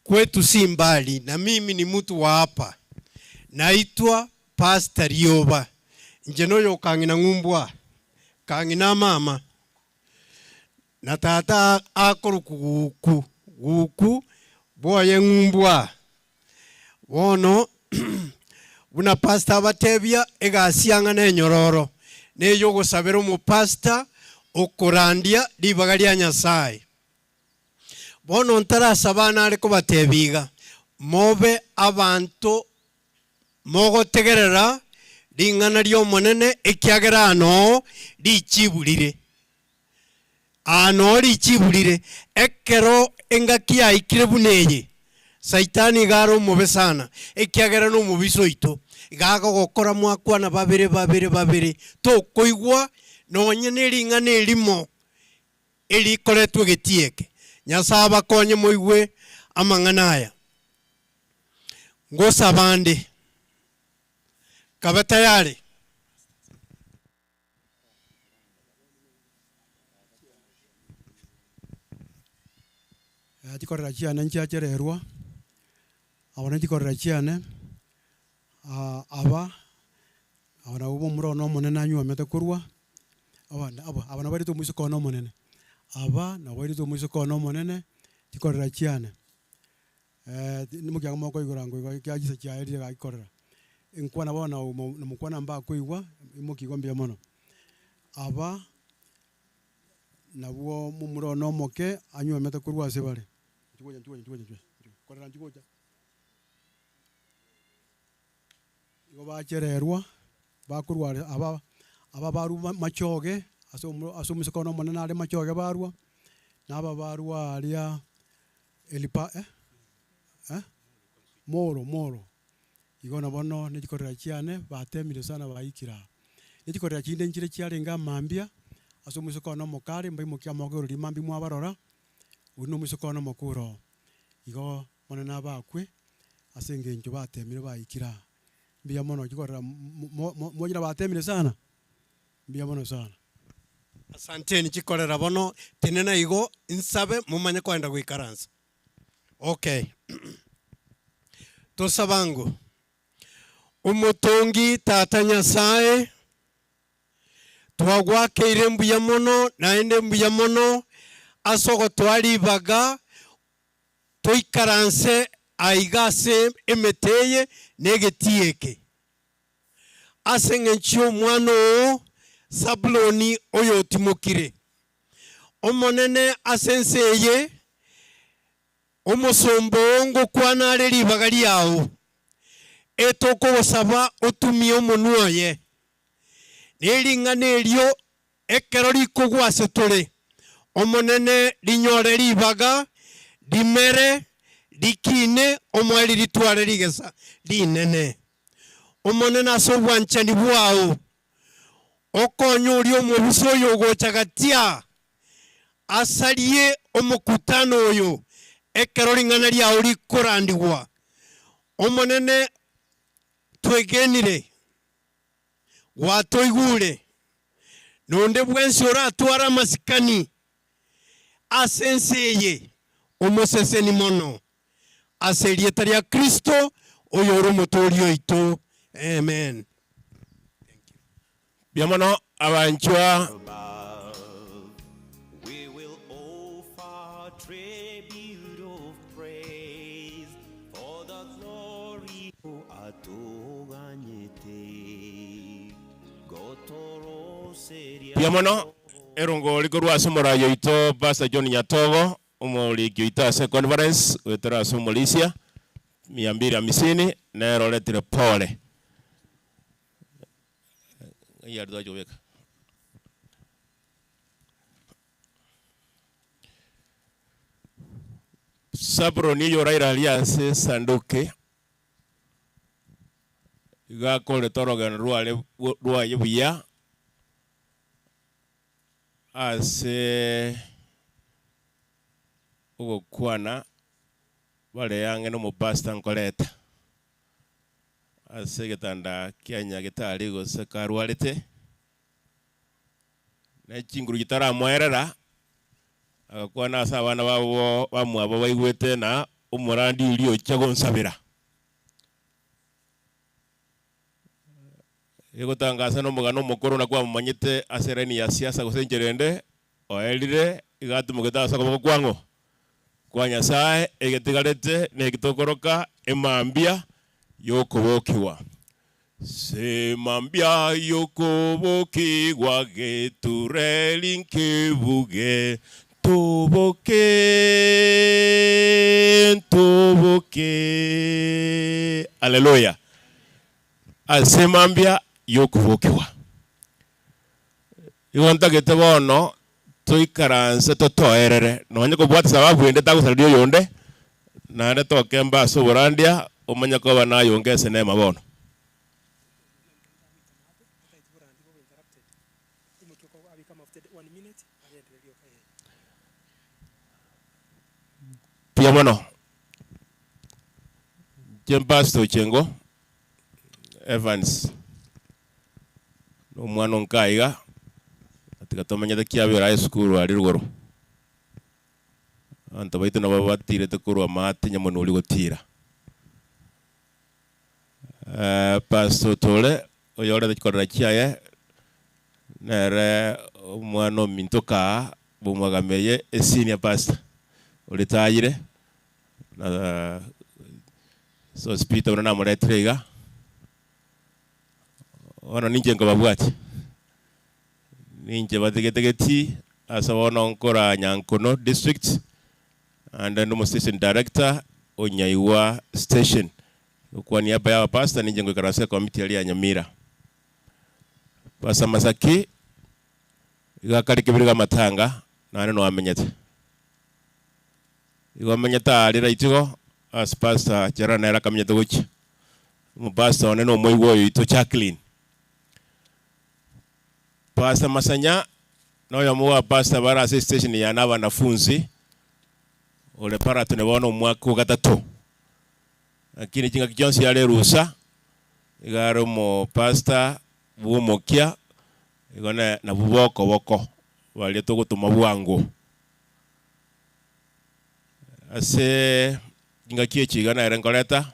Kwetu si mbali, na mimi ni mtu wa hapa. Naitwa Pastor Rioba. Njenoyo kangina ngumbwa, kangina mama. Na tata akoro kuku, guku boye ngumbwa. Wono buna pastor batebia egasianga ne nyororo. Neyo gosabera omu pastor okorandia libaga lya Nyasaye. Bono ntarasabana ariko batebiga mobe abantu mogotegerera ring'ana riomonene ekiagera ano richiburire. Ano richiburire ekero engaki yaikire buneye. Saitani garo mobe sana ekiagera no mubiso ito gagogokora mwakwana babere babere babere tokoigwa nonye ne ring'ana erimo erikoretwe getieke. Nyasaye abakonye moigwe amang'ana aya. Ngosabande kabe tayari. Tikorera chiane nchiachererwa abana tikorera chiane aba abana bo murono omonene anywomete korwa abana aba abana barito omoisiko one omonene aba nabo barito omoisiko one omonene tikorera chiane nimukiaga moko igoro ngo kiagisa chiaerire gagikorera enkwana bona nomokwana mbakoigwa imokigwa mbuya mono aba nabwo mumurono omoke anywomete korwa ase bare. Nchugoja nchugoja. Igo bachererwa bakurwa aba aba baru machoge ase omusiko no monene are machoge barwa naba barwa aria elipa moro moro igo nabono nechikorera chiane batemire sana baikira nechikorera chinde nchire chiarenga mambia Ase omoiseke one omokare mbaimokia amagoro igoro rimambi mwabarora, oyio na omoiseke one omokoro oo. Igo bono nabakwe ase eng'encho batemire baikire aa. Mbuya mono chikorora mochire batemire sana, mbuya mono sana. Asanteni chikorera bono, tenena igo nsabe momanye koenda goikaransa. Okay. Tosabango. Omotongi Tata Nyasaye, twagwakeire mbuya mono naende mbuya mono ase ogotoa ribaga toikaranse aiga ase emete eye na egetii eke. Ase eng'encho y'omwana oo Zabuloni oyotimokire. Omonene ase ense eye, omosomba oo ngokwana are ribaga riao, etokogosaba otumie omonwa oye. Na ring'ana erio ekero rikogwa ase tore, Omonene rinyore ribaga, rimere, rikine, omoerio ritware rigesa rinene. Omonene ase obwanchani bwao, okonye oria omobisa oyo ogocha gati aa, asarie omokutano oyo ekero ring'ana riao rikorandigwa. Omonene, twegenire, gwatoigure, na onde bwensi oratware amasikani ase ense eye, omoseseni mono. Ase erieta ria Kristo, oyore Omotooria oito. Amen. Mbuya mono abanchwa. Mbuya mono erongori korwa ase omorai oito Pastor John Nyatogo, omoriki oito ase econference, goetera ase omorisia, mia mbili hamsini, nere oretire pole. Ng'ai aria twacha kobeka? Zabuloni oyio oraire aria ase esanduki, iga akorete orogendo rware rwaye buya ase ogokwana bare ang'e nomopastor nkoreta ase egetanda kia nyagetari gose karwarete, ne chinguru chitaramoerera, agakwana ase abana babo bamwabo baigwete na omorandi oria ochia gonsabera. Egotangasa nomogano omokoro na kwamomanyete ase elaini ya siasa gose enchera ende, oerire iga atimogete ase okoboko kwang'o kwa Nyasae, egetigarete neki tokoroka emambia y'okobokigwa. Se mambia y'okobokigwa getureri nkebuge, toboke, ntoboke. Haleluya! Ase mambia y'okobokigwa. Igo ntagete bono toikaranse totoerere, nonye kobwate sababu ende tagosareria oyonde, naende tokemba ase oborandia, omanye koba nayonge esenema bono. Mbuya mono. Inche Pastor Ochengo Evans, na omwana o nka iga, tiga tomenyete kiabera aye esukuru aria rogoro. Abanto baito nabo batirete korwa maate nyamonwe oria gotira. Pastor Otore, oyorete chikorera chiaye, nere omwana ominto kaa bw'omwagameye esenior pastor oritayire, na Sospeter buna namoretire iga, bono ninche nkobabwatia, ninche batigete getii ase bono nkora Nyankono district, naende ndi omo station director o Nyaigwa station. Kwa niaba ya abapastor ninche ngoikara ase ekomiti eria ya Nyamira. Pastor Masaki iga akare kebiri ga amatanga naende no amenyete. Igo amenyete aria raitigo ase Pastor Gerald nere akamenyete gochia. Omopastor one na omoigwa oyo oito Jacqueline. Pastor Masanya Noyo muwa pastor bara ase station ya na wanafunzi ole para tunebona omwaka gatatu lakini chinga kionsi yale rusa igaro mo pastor bumokia igone na buboko boko wali tugutuma bwangu ase chinga kiye ere nkoreta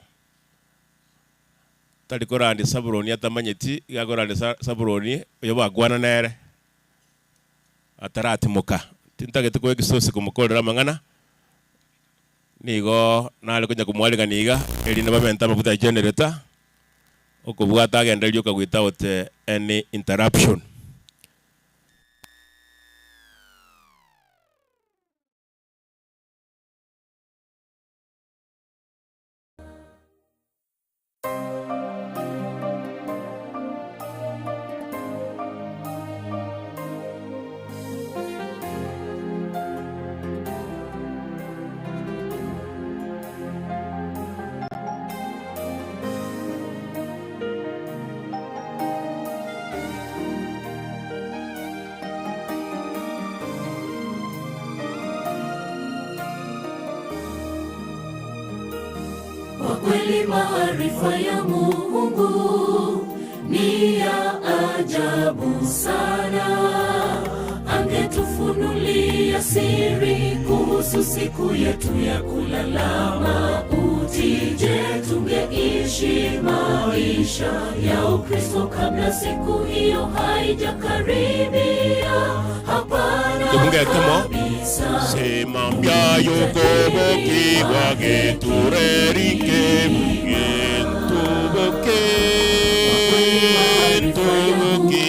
tali korandi saburoni atamanyeti igagorandi saburoni oyo bagwana nere ataratimuka tintagete ko egisosi kumukorera mangana nigo nale kunya kumwaliganiga eri nabamenta amafuta ya generator okobwata agenda rioka without any interruption. Kweli maarifa ya Mungu ni ya ajabu sana, angetufunulia siri kuhusu siku yetu ya kulala mauti. Je, tungeishi maisha ya Ukristo kabla siku hiyo haijakaribia? Hapana kabisa. Sema mbyayo koboki wageturerike tuboke tuboke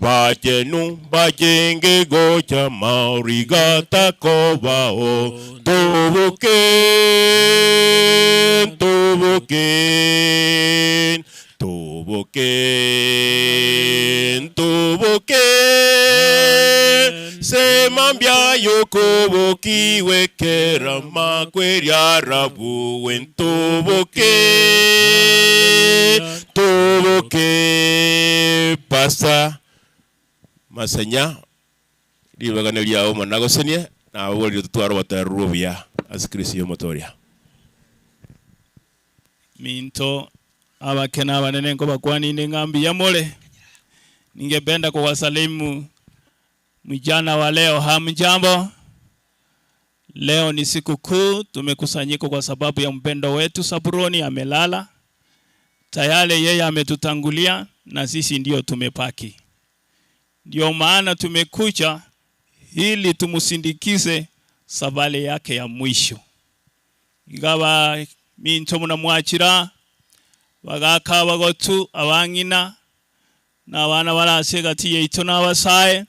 bajenu bajenge gocha maurigata kobao tuboke tuboke tuboke tuboke sema mbyayo koboki wekera makweri arabu wentuboke tuboke pasa masenya libagane lyao managosenie na woli tutwaro batarubia asikrisi yomotoria minto abakena abanene ngo bakwanine ngambi yamole. Ningependa kuwasalimu mjana wa leo. Hamjambo? Leo ni siku kuu, tumekusanyika kwa sababu ya mpendo wetu Saburoni amelala tayari, yeye ametutangulia na sisi ndio tumepaki. Ndio maana tumekuja ili tumusindikize safari yake ya mwisho. Ingawa minto munamwachira bagaka bagotu abangina na abana barasegati yeito n'abasaye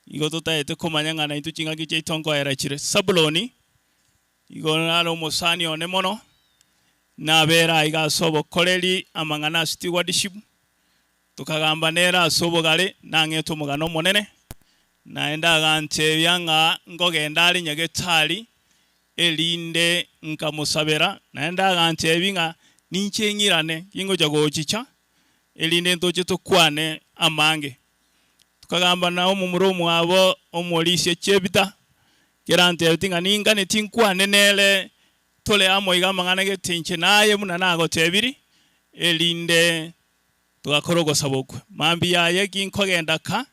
igo tutaete kumanya ng'ana intu ching'aki chiaito nkoera chire Sabuloni igo naro omosani one mono nabera iga ase obokoreri amang'ana ase stewardship tukagamba nera ase obogare nang'ete omogano omonene naende agantebia ng'a nkogenda are nyagetari erinde nkamusabera naende agantebia ng'a ninche ng'irane gingocha gochicha erinde ntoche tokwane amange tukagamba na omomuro omwabo omorisia chebita kerante tinga ningane tinkwane nele tole amo iga amang'ana getinche naye muna nagotebiri erinde tugakora ogosabokwe mambi yaye ginkogenda ka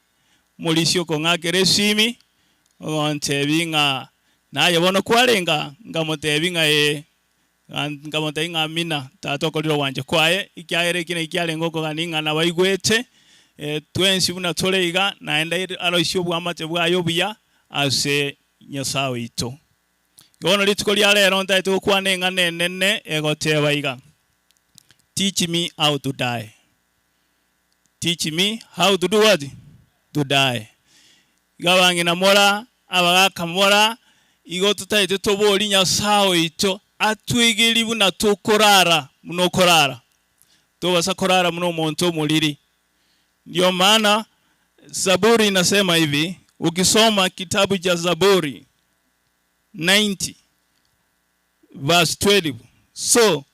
morisia okong'akera esimi ogontebi ng'a naye bono kwarenga ngamotebi ng'a ee ngamotebi ng'a amina tata okorire wanje kwaye ikiaere ekine ikiarenga okogani ng'a nabaigwete twensi buna tore iga naenda aroisia obwamate bwayo buya ase Nyasaye oito. Bono rituko ria rero ntaete gokwana eng'ana enene egoteba iga, teach me how to die. Teach me how to do what? To die. Iga bang'ina mora abagaka mora igo tutaete tobori Nyasaye oito atwigeri buna tokorara muno korara tobasa korara muno omonto omoriri. Ndio maana Zaburi inasema hivi, ukisoma kitabu cha Zaburi 90 verse 12, so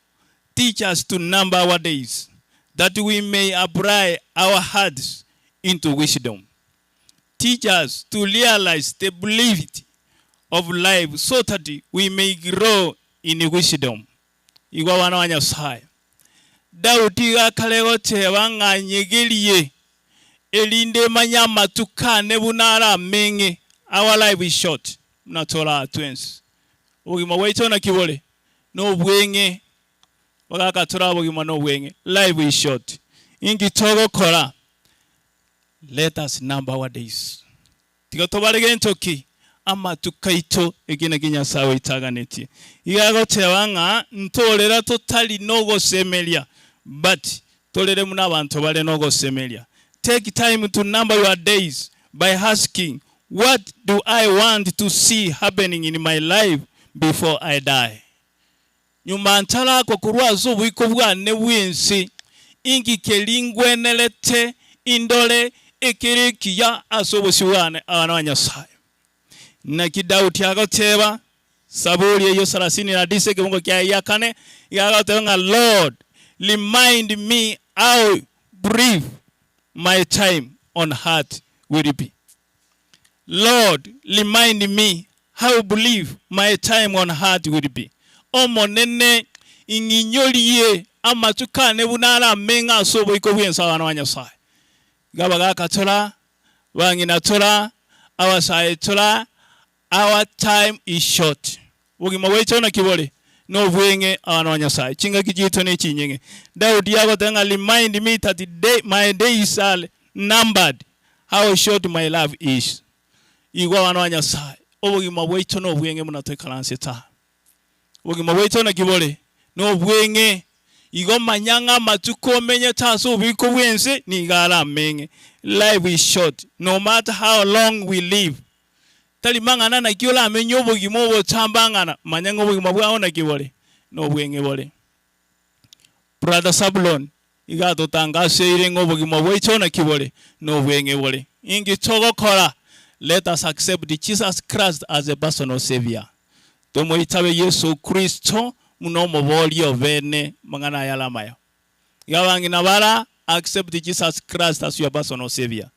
teach us to number our days that we may apply our hearts into wisdom. Teach us to realize the brevity of life so that we may grow in wisdom. Igwa wana wa Nyasaye. Daudi gakare goteba ng'anyegerie erinde manyama tukane bunara menge. Our life is short. Mnatola twins. Obogima bwaito na kibore no bwenge bagakatora obogima no bwenge. Life is short. Ingi togokora. Let us number our days. Tiga tobarege ntoki amatukaito egina Nyasaye itaganeti. Igagoteba ng'a ntorera totali nogosemeria, but torere muna abantu bale nogosemeria. Take time to number your days by asking, what do I want to see happening in my life before I die? Nyuma ntarako kurwaza obwiko bwane bwensi ingi kelingwenerete indole ekirikiya ase obosi bwane abana ba Nyasaye. Naki Daudi agoteba Saburi eyo 39 kibungo kya ya kane yagoteba nga Lord, remind me how brief my time on earth will be. Lord, remind me how brief my time on earth will be. Omonene ing'inyorie amatukane bunara menga ase oboiko bwensi abana ba Nyasaye. Gaba gakatora bang'ina tora abasaye tora. Our time is short. Obogima bwaito na kibore no bwenge abana ba Nyasaye. Chingaki chito ne chinyenge. Daudi agoteba remind me that the day, my days are numbered, how short my life is. Igwa abana ba Nyasaye. Obogima bwaito no bwenge munatoikaranse ta. Obogima bwaito na kibore no bwenge. Igo manyanga matuko menye taso obwiko bwense nigara menge. Life is short. No matter how long we live. Tali mangana na kiola amenye obogima obotambangana manyanga obogima bwao na kibore no bwenge bore. Brother Sablon igatotangaseire ng'obogima bwaito na kibore no bwenge bore. Ingi togokora, let us accept Jesus Christ as a personal savior. Tomoitabe Yesu Kristo muno mobolio bene mangana yalamaya. Igabangina bara accept Jesus Christ as your personal savior.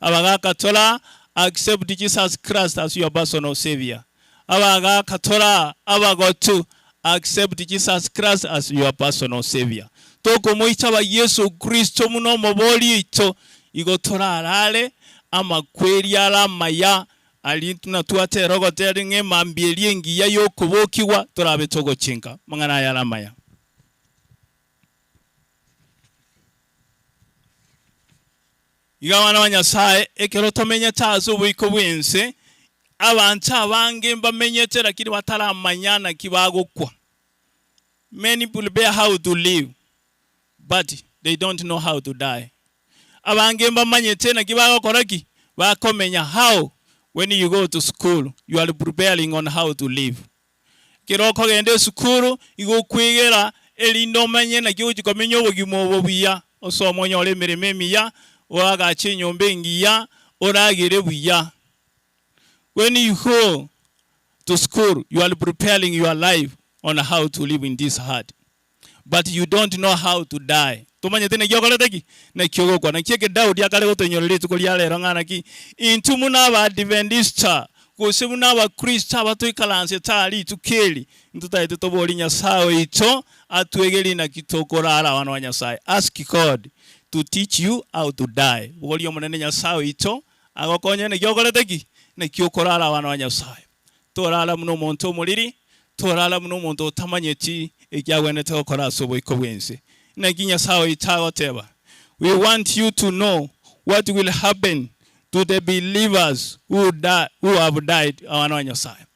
Abagakatola accept Jesus Christ as your personal savior. Abagakatora abagotu accept Jesus Christ as your personal savior. Toko moitaba Yesu Kristo muno moboli ito igotora arale amakweri aramaya ali tunatuate rogotere ng'emambierie engiya yokobokiwa torabe togochinka mangana yaramaya. Igabana ba Nyasaye ekero tomenyete ase oboiko bwense abantu abange mbamenyete lakini bataramanyana kibagokwa. Many people bear how to live but they don't know how to die. Abange mbamanyete nakibagokora ki bakomenya how. When you go to school you are preparing on how to live. Kero kogende sukuru igokwegera erindo manye nakiojikomenya obogima obo buya osoma onyore emirimo emiya wagache nyomba engiya oragere buya. When you go to school you are preparing your life on how to live in this heart, but you don't know how to die. Tumanyete nekiokorete ki nekiogokwa nakieke Daudi akare gotonyorera rituko ria rero ng'ana ki intu muna Abadventista gose muna Abakristo abatoikaranse tari tukeri ntutaete tobori Nyasaye oito atwegeri naki tokorara abana ba Nyasaye. Ask God to teach you how to die. Bori omonene Nyasaye oito agokonye nekiokorete ki nekiokorara abana ba Nyasaye. Torara muno omonto omoriri, torara muno omonto otamanyeti ekiagwenerete gokora ase oboiko bwense. Naki Nyasaye itagoteba. We want you to know what will happen to the believers who die, who have died abana ba Nyasaye.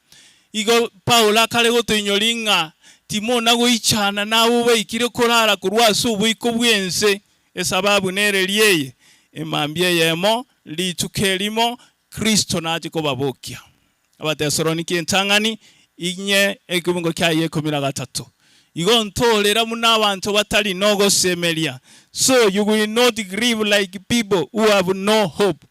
Igo Paulo akare gotoinyori ng'a timona goichana nabo baikire korara korwa ase oboiko bwense esababu nereri eye emambia eyemo rituko erimo Kristo nache kobabokia. Abatesalonike entang'ani inye ekibungo kiaye 13. Igo ntorera muna abantu batari nogosemeria. So you will not grieve like people who have no hope.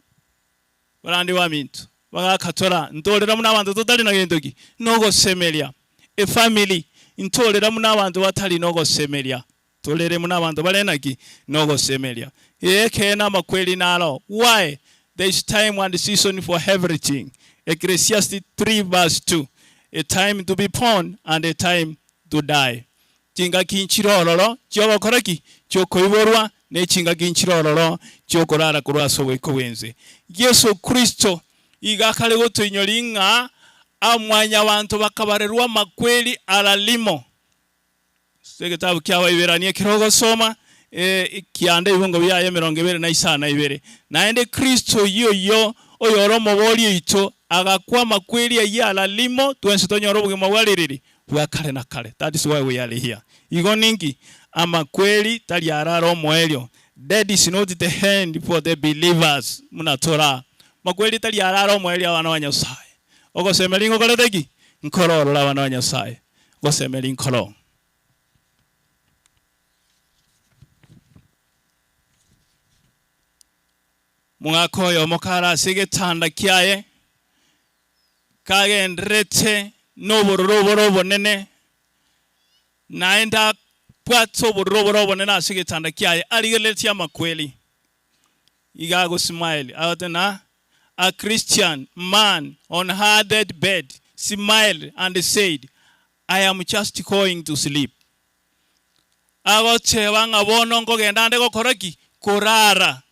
Barandi wa mintu bagakatora ntorera muna abantu tutari na gentoki nogosemeria. A family ntorera muna abantu batari nogosemeria. Torere muna abantu barenaki nogosemeria. Eke na makweli nalo. Why? There is time and season for everything. Ecclesiastes 3 verse 2. A time to be born and a time to die. Chingaki nchirororo chiogokora ki chiokoiborwa ne chingaki nchirororo chiokorara korwa ase oboiko bwense. Yesu Kristo iga akare gotoinyori ng'a amwanya banto bakabarerwa amakweli alalimo. Ase egetabu kia Abaibirania ekero ogosoma kianda ebibongo biaye 25. Naende Kristo yoyo oyore omobori oito agakwa amakweli ayio alalimo twensi tonyore obogima bwa ririri bwa kare na kare. That is why we are here. Igo ninki amakweli tari arara omoerio. Death is not the end for the believers. Munatora makweli tari arara omoerio abana ba Nyasaye. Ogosemeri ngokorete ki nkororora abana ba Nyasaye. Ogosemeri nkoro. Mwaka oyo mokara ase egetanda kiaye kagenderete n'obororo oboro obonene naende abwate obororo oboro obonene ase egetanda kiaye arigereretie amakweli iga agosmile agote na a Christian man on her dead bed smiled and said, I am just going to sleep. Agoteba ng'a bono nkogenda nde gokora ki korara.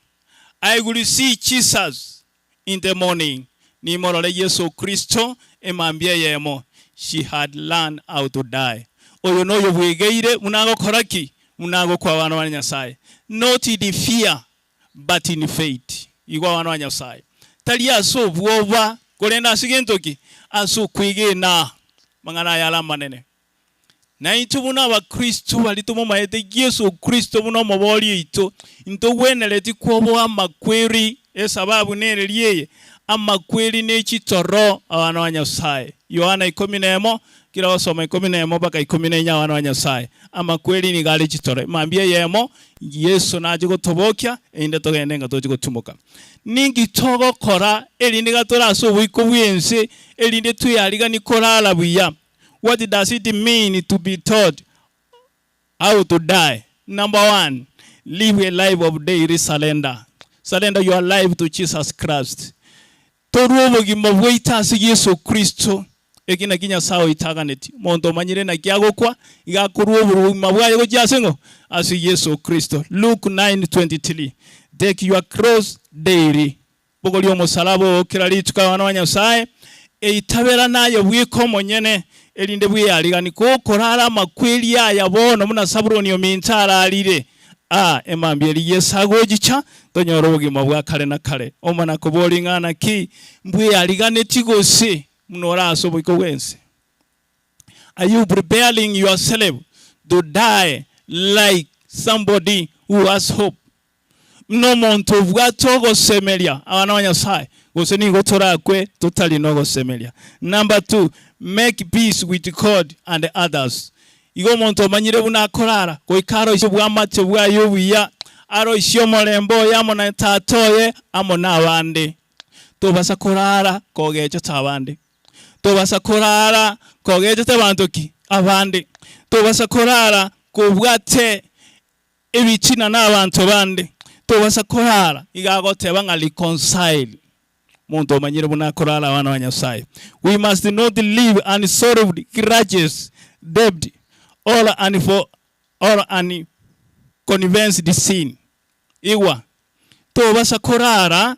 I will see Jesus in the morning. Nimorore Yesu Kristo emambia yemo. She had learned how to die. Oyo noyo bwegeire munagokora ki munagokwa abana ba Nyasaye. Not in fear but in faith. Igwa abana ba Nyasaye. Tari ase obwoba korenda ase gento ki ase okwegena mang'ana aya ara amanene. Na intwe buna abakristo bari tomomaete Yesu Kristo buna omobori oito ntogwenereti kwoboa amakweri esababu nereri eye amakweri ne chitoro abana ba Nyasaye. Yohana 11 kira osoma 11 mpaka 14 abana ba Nyasaye. Amakweri nigo are chitoro mambia yemo Yesu nache gotobokia ende togende nga toche gotumoka. Ninki togokora erinde gatore ase oboiko bwense erinde tweyarigani korara buya. What does it mean to be taught how to die? Number one, live a life of daily surrender. Surrender your life to Jesus Christ. Torwo obogima bwaito ase Yesu Kristo eki naki Nyasaye oitaganeti. Monto omanyire naki agokwa iga akorwa obogima bwaye gochia ase ng'o? Ase Yesu Kristo. Luke 9:23. Take your cross daily. Bogoria omosalaba oo kera rituko abana ba Nyasaye eitabera naye bwika omonyene erinde bweyarigani kokorara amakweli aya bono muna Sabuloni ominto ararire emambia eri Yesu agochicha tonyore obogima bwa kare na kare. Omana kobori ng'ana ki mbweyariganeti gose muno ore ase oboiko bwense. Are you preparing yourself to die like somebody who has hope? Nomonto obwate ogosemeria abana ba Nyasaye gose nigo torakwe totari nogosemeria. Number two, make peace with God and others. Igo omonto omanyire buna akorara goika aroisie bwamate bwaye obuya aroisie omorembe oye amo na tata oye amo na abande. Tobasa korara kogechete abande. Tobasa korara kogechete abanto ki abande. Tobasa korara kobwate ebichina na abanto bande. Tobasa korara iga agoteba ng'a reconcile. Muntu omanyire buna akorara abana ba Nyasaye. We must not live unsolved grudges, debt, or unconvinced sin. Igwa tobasa korara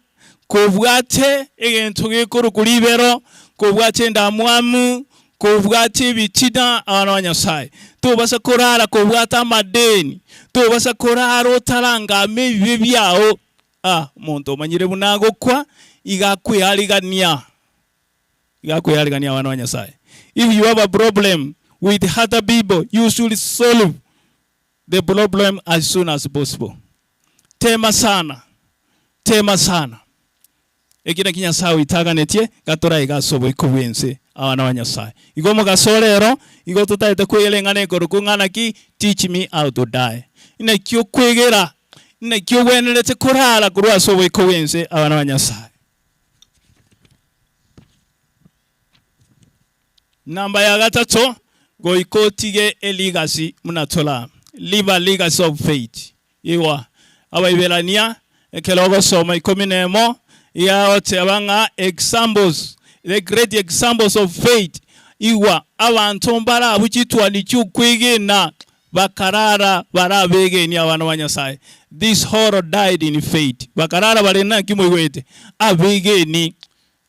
kobwate egento gekorokwa ribero, kobwate endamwamu, kobwate ebitina abana ba Nyasaye. Tobasa korara kobwate amadeni, tobasa korara otarangame ebibe biao. Omonto omanyire buna agokwa iga akweyarigania. Iga akweyarigania abana ba Nyasaye. If you have a problem with other people, you should solve the problem as soon as possible. Tema sana. Tema sana. Eki naki Nyasaye oitaganetie gatora iga ase oboiko bwense abana ba Nyasaye. Igo omogaso rero igo totaete kweyereng'ana ekoro ng'ana ki teach me how to die. Naki okwegera naki ogwenerete korara korwa ase oboiko bwense abana ba Nyasaye. Namba ya gatato goika otige elegacy munatola. Live a legacy of faith. Iwa Abaibirania ekero ogosoma 11 Iga ng'a examples, the great examples of faith. Igwa abantu mbarabu chitwani chiukwigina bakarara barabegenia abana ba Nyasaye. This horror died in faith. Bakarara barena kimoigwete abegeni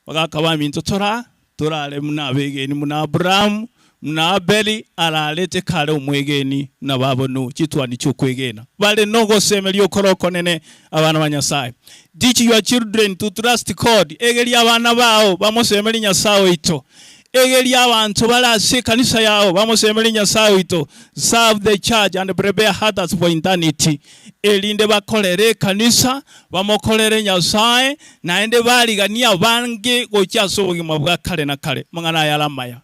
bagakaba minto tora torare muna abegeni muna Abraham muna Abeli ararete kare omwegeni na babono chitwani chiukwigina bare nogosemeria okoroko nene abana ba Nyasaye. Teach your children to trust God. Egeria abana bao bamosemeri Nyasaye oito. Egeria abantu barase kanisa yao bamosemeri Nyasaye oito. Serve the church and prepare others for eternity. Elinde bakorere kanisa bamokorere Nyasaye naende barigania bange gochia ase obogima bwa kare na kare. Mang'ana aya aramaya.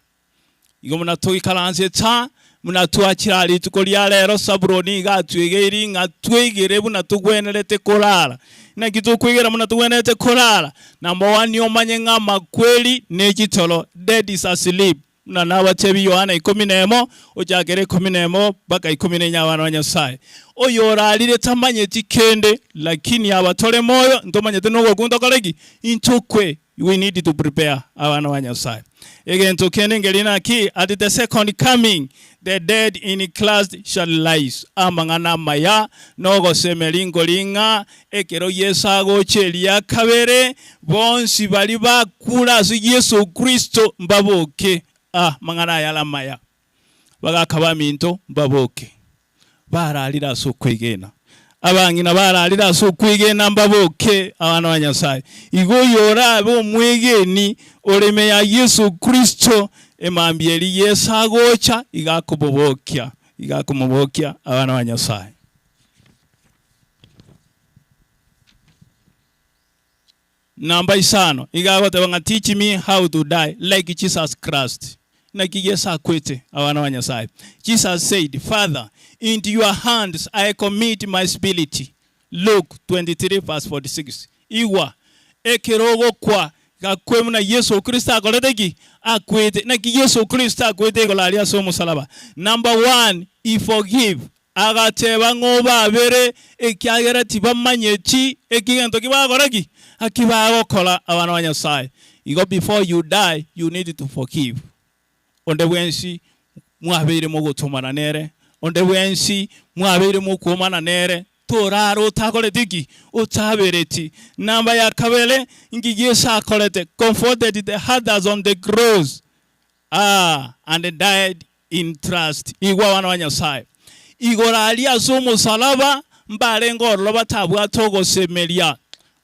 Igo munatwikaranse ta munatwakira rituko ria rero Saburoni gatwegeiri ngatwegere bunatugwenerete korara naki tukwigera munatugwenerete korara. Number 1 omanye ng'ama kweli n'ekitoro. Dead is asleep. Na nabatebi Yohana 11 ochakere 11 mpaka 14 abana ba Nyasaye. Oyo orarire tamanyeti kende lakini abatore moyo ntomanyete nogokunda koreki intukwe. We need to prepare abana ba Nyasaye. Egento kende ngerina ki at the second coming the dead in Christ shall rise. Amang'ana maya nogosemeri ngoringa ekero Yesu agocheria kabere bonsi bari bakura ase Yesu Kristo mbaboke. Mang'ana aya maya bagakaba minto mbaboke bararira ase okwegena abang'ina bararira ase okwegena mbaboke abana ba Nyasaye. Igo yorabe omwegeni oreme ya Yesu Kristo emambieri Yesu agocha igakobobokia igakomobokia abana ba Nyasaye. Namba 5 igagoteba teach me how to die like Jesus Christ. Naki Yesu akwete abana ba Nyasaye. Jesus said, Father, into your hands I commit my spirit. Luke 23 verse 46. Iwa ekerogo kwa gakwe muna Yesu Kristo akoreteki akwete. Naki Yesu Kristo akwete igolaria ase omosalaba. Number 1, he forgive. Agateba ng'oba abere ekiagera tibamanyeti ekigento kibakoreki akibagokora abana ba Nyasaye. Igo before you die you need to forgive. Onde bwensi mwabeire mogotomana nere, onde bwensi mwabeire mokuomana nere, torara otakoretiki otabereti. Namba ya kabere ingi Yesu akorete comforted the others on the cross and died in trust. Igwa wana wa Nyasaye igora ase omosalaba mbarenge ororo batabwate ogosemeria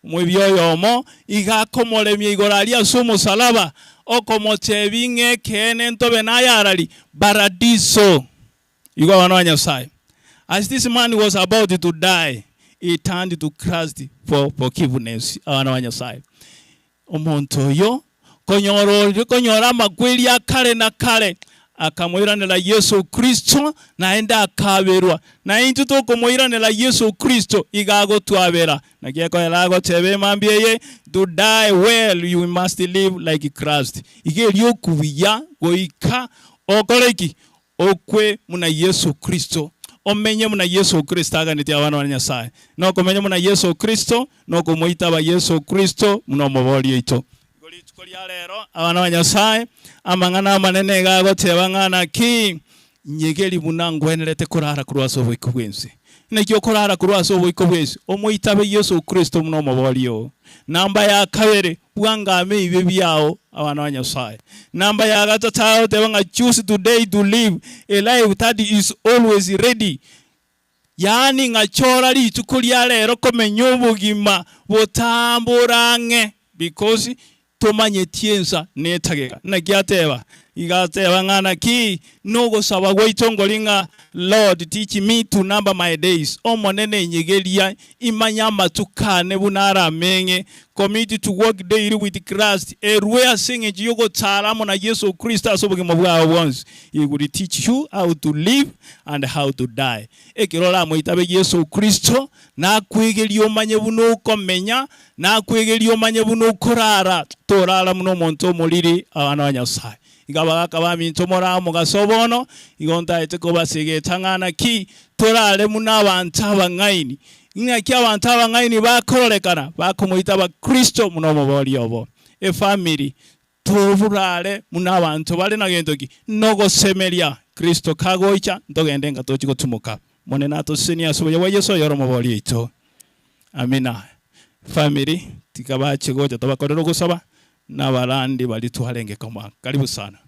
omwebioyomo igakomoremia igora ase omosalaba okomotebi ng'ekene ntobe nayarari paradiso. Igwa wana wa Nyasaye. As this man was about to die, he turned to Christ for forgiveness. Abana ba Nyasaye. Omonto oyo konyora amakweri ya kare na kare akamwiranira Yesu Kristo naende akaberwa na intu tukumwiranira Yesu Kristo igagotwabera nagiakoera agotebe mambie to die well you must live like Christ. Igeri okubuya goika okoreki okwe muna Yesu Kristo omenye muna Yesu Kristo aganete abana ba Nyasaye nokomenye muna Yesu Kristo nokomoitaba Yesu Kristo munomobori ito rero abana ba Nyasaye amang'ana amanene gagoteba ng'ana ki nyegeri buna ngwenerete korara korwa ase oboiko bwensi naki okorara korwa ase oboiko bwensi omoitabe Yesu Kristo munomobori o. Namba ya kabere bwangame ibe byao abana ba Nyasaye. Namba ya gatatu tebanga choose today to live a life that is always ready. Yaani ngachora rituko ria rero komenya obogima botamborange because tomanye tiensa netageka nakiateba igateba ng'ana ki nogosaba gwaitongori ng'a Lord teach me to number my days omonene nyegeria imanya amatukane bunaramenge commit to work daily with Christ erwe asinge yogotaramo na Yesu Kristo ase obogima bwawe bwonsi. He will teach you how to live and how to die. Ekirora moitabe Yesu Kristo nakwigeria omanye buno okomenya nakwigeria omanye buno okorara torara muno omonto omoriri abana ba Nyasaye. Igabagaka baminto mora mugasobono igontaete kobasegetang'ana ki Torare muna abantu abang'aini. Ng'aki abantu abang'aini bakororekana bakomoita abakristo muno omobori obo. Efamily tuburare muna abantu bare na gento ki nogosemeria Kristo kagoicha ntogende nga tochi gotumuka. Monene atosenia ase obuya bwa Yeso oyoro omobori oito. Amina. Family tikabache gocha tobakorera ogosaba na barandi bari twarenge koma. Karibu sana.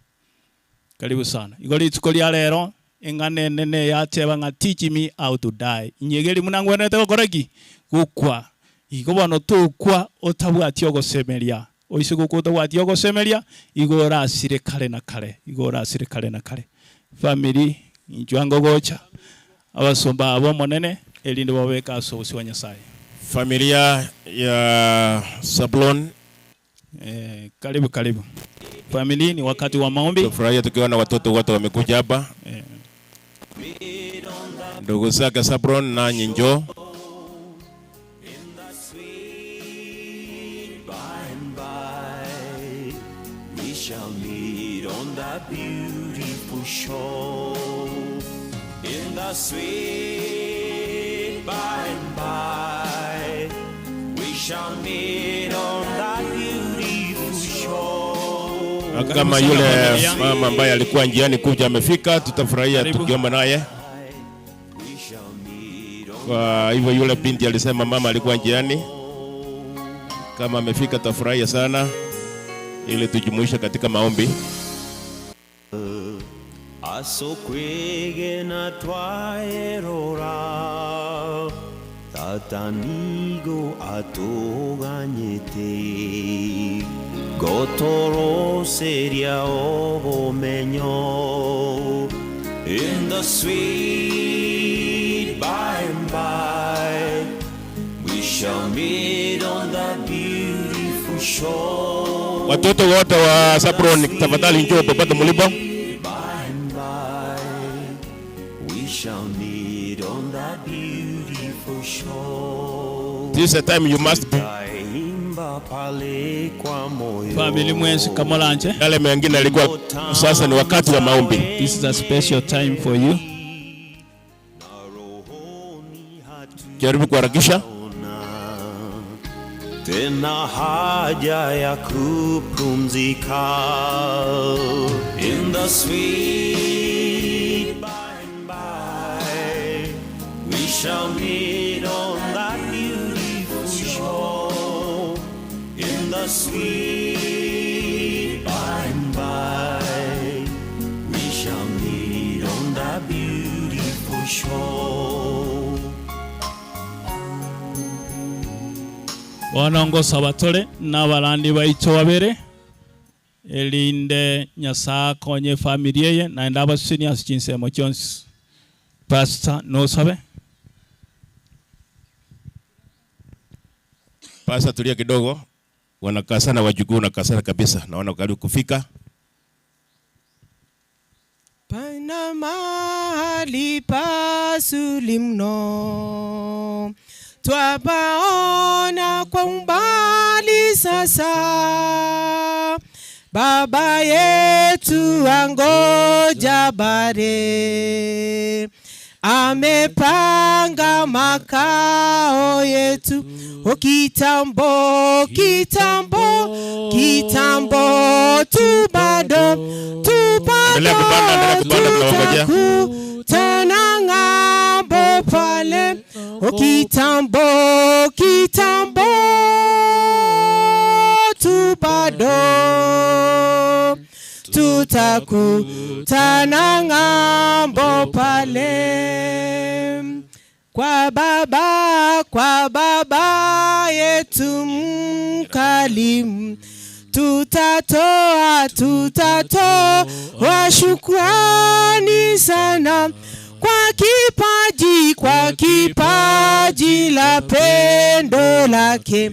Karibu sana. Igo rituko ria rero eng'ana enene yateba ng'a teach me how to die. Inyegeri munangwenerete gokora ki? Gokwa. Igo bono tokwa otabwati ogosemeria. Oise gokwa otabwati ogosemeria igo orasire kare na kare. Igo orasire kare na kare. Family inchwango gocha abasomba abo monene erinde babeka ase obosi bwa Nyasaye. Familia ya Sablon. Karibu karibu. Family, ni wakati wa maombi. Tufurahia tukiona watoto wote wamekuja hapa. Ndugu zake Sablon na nyinjo. We shall meet on that beautiful shore. In the sweet by and by, we shall meet on that beautiful shore. Kama yule mama ambaye alikuwa njiani kuja amefika, tutafurahia tukiomba naye. Kwa hivyo yule binti alisema mama alikuwa njiani, kama amefika tutafurahia sana ili tujumuishe katika maombi. Asokwege na twaerora tatanigo atoganyete gotoro seria obomenyo. In the sweet by and by, we shall meet on that beautiful shore. Watoto wote wa Sablon tafadhali njoo popote mlipo. We shall meet on that beautiful shore. This is a time you must be. Tutaimba pale kwa moyo. Family mwenzi kamolanje. Yale mengine yalikuwa, sasa ni wakati wa maombi. This is a special time for you. Jaribu kuharakisha. Tena haja ya kupumzika. In the sweet by and by, we shall meet on that beautiful shore. In the sweet by and by, we shall meet on that beautiful shore. Wanongosa batole n'abalandi baito babere elinde Nyasaye akonye familia ye naende abaseni ase chinsemo chionsi. Pastor nosabe. Pastor, tulia kidogo. Wanakaa sana wajukuu, wanakaa sana kabisa. Naona karibu kufika. Pana mahali pazuri mno, twapaona kwa umbali sasa. Baba yetu angoja bare, amepanga makao yetu. O kitambo, kitambo, kitambo tu bado, tu bado Endelea kupanda, endelea kupanda, tunawangojea. tutakutana ng'ambo pale. O kitambo, kitambo tu bado, tutakutana ng'ambo pale. Kwa baba, kwa baba yetu mkalimu, tutatoa, tutatoa shukrani sana kwa kipaji, kwa kipaji la pendo lake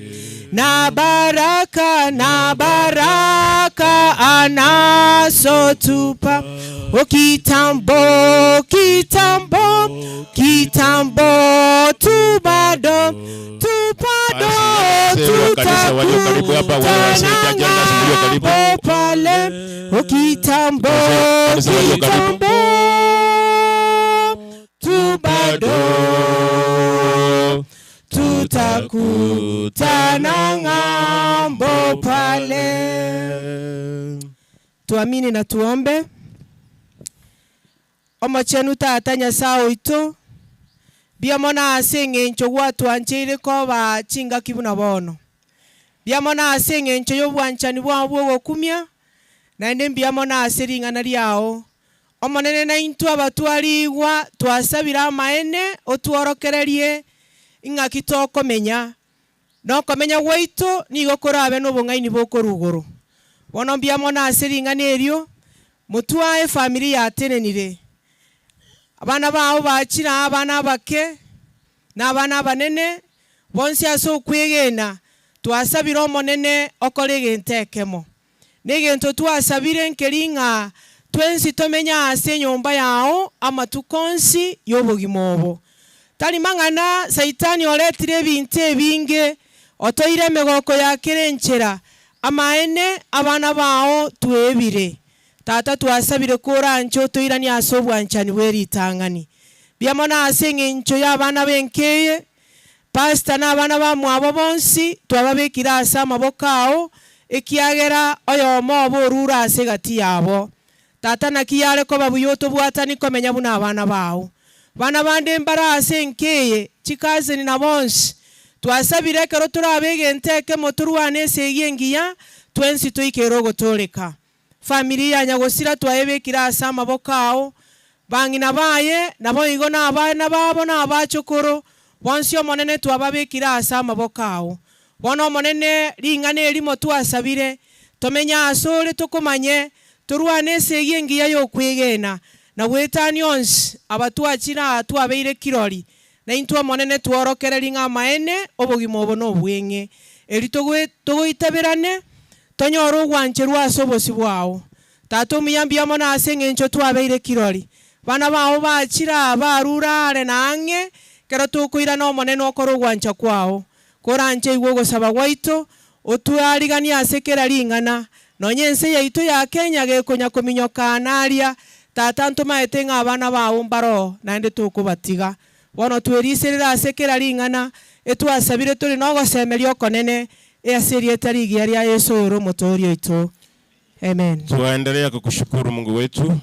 na baraka, na baraka anazotupa. O kitambo, kitambo, kitambo tu bado, tu bado, Wazee wa kanisa walio karibu hapa, wale wazee tutakutana wa kanisa walio karibu. ng'ambo pale. O kitambo, Wazee wa kanisa walio karibu. kitambo tu bado. bado, tutakutana ng'ambo pale. Tuamini na tuombe. Omochenu tata Nyasaye oito, biamona ase eng'encho gwatwancheire koba chingaki buna bono, biamona ase eng'encho y'obwanchani bwao bwogokumia, naende mbiamona ase ring'ana riao. Omonene na intwe abatwarigwa twasabire amaene otworokererie ing'aki tokomenya, nokomenya gwaito nigo korabe n'obong'aini bokorugoro. Bono mbiamona ase ring'ana erio, motwae efamiri yatenenire, abana bao bachira, abana abake na abana abanene bonsi ase okwegena. Twasabire omonene okore egento ekemo, na egento twasabire nkeri ng'a twensi tomenya ase enyomba yao amatuko onsi y'obogima obo. Tari mang'ana saitani oretire ebinto ebinge, otoire emegoko yakere enchera, amaene abana bao twebire. Tata twasabire koranche otoirani ase obwanchani bwa eritang'ani. Biamona ase eng'encho y'abana benkeye, pastor na abana bamwabo bonsi twababekire ase amaboko ao, ekiagera oyomo obo orure ase egati yabo. Tata naki yare koba buya otobwatani komenya buna abana bao. Bana bande mbara ase enkeye, chikazeni na bonsi twasabire ekero torabe egento ekemo torwane ase egi engiya, twensi toikere ogotoreka. Famiri ya nyagosira twaebekire ase amaboko ao, bang'ina baye nabo igo na abana babo na abachokoro bonsi omonene twababekire ase amaboko ao. Bono omonene ring'ana erimo twasabire, tomenya ase ore tokomanye, torwane ase egi engiya y'okwegena, na gwetani onsi abatwachira twabeire kirori, na intwe omonene tworokereri ng'a amaene obogima obo n'obweng'e. Eri togoitaberane tonyore ogwancherwa ase obosi bwao. Tata omuyambi amo na ase eng'encho twabeire kirori, bana bao bachira barura are na ang'e, kero tokoirana omonene okore ogwancha kwao. Koranche igwe ogosaba gwaito, otwariganie ase kera ring'ana, nonye ense yaito ya Kenya gekonya kominyokana aria, tata ntomaete ng'a abana bao mbaro naende tokobatiga. Bono tweriserere ase kera ring'ana, etwasabire tore nogosemeria okonene, ase erieta rigiya ria Yesu oyore omotoori oito. Amen. Tuwaendelea kukushukuru Mungu wetu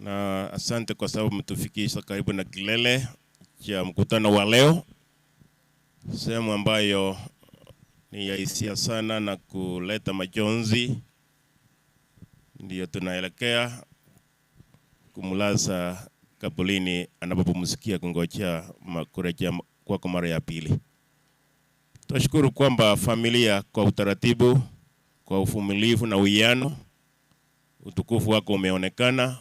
na asante kwa sababu umetufikisha karibu na kilele cha mkutano wa leo, sehemu ambayo ni ya hisia sana na kuleta majonzi. Ndiyo tunaelekea kumlaza kaburini anapopumzikia kungojea kurejea kwako mara ya pili. Tunashukuru kwamba familia kwa utaratibu, kwa uvumilivu na uwiano, utukufu wako umeonekana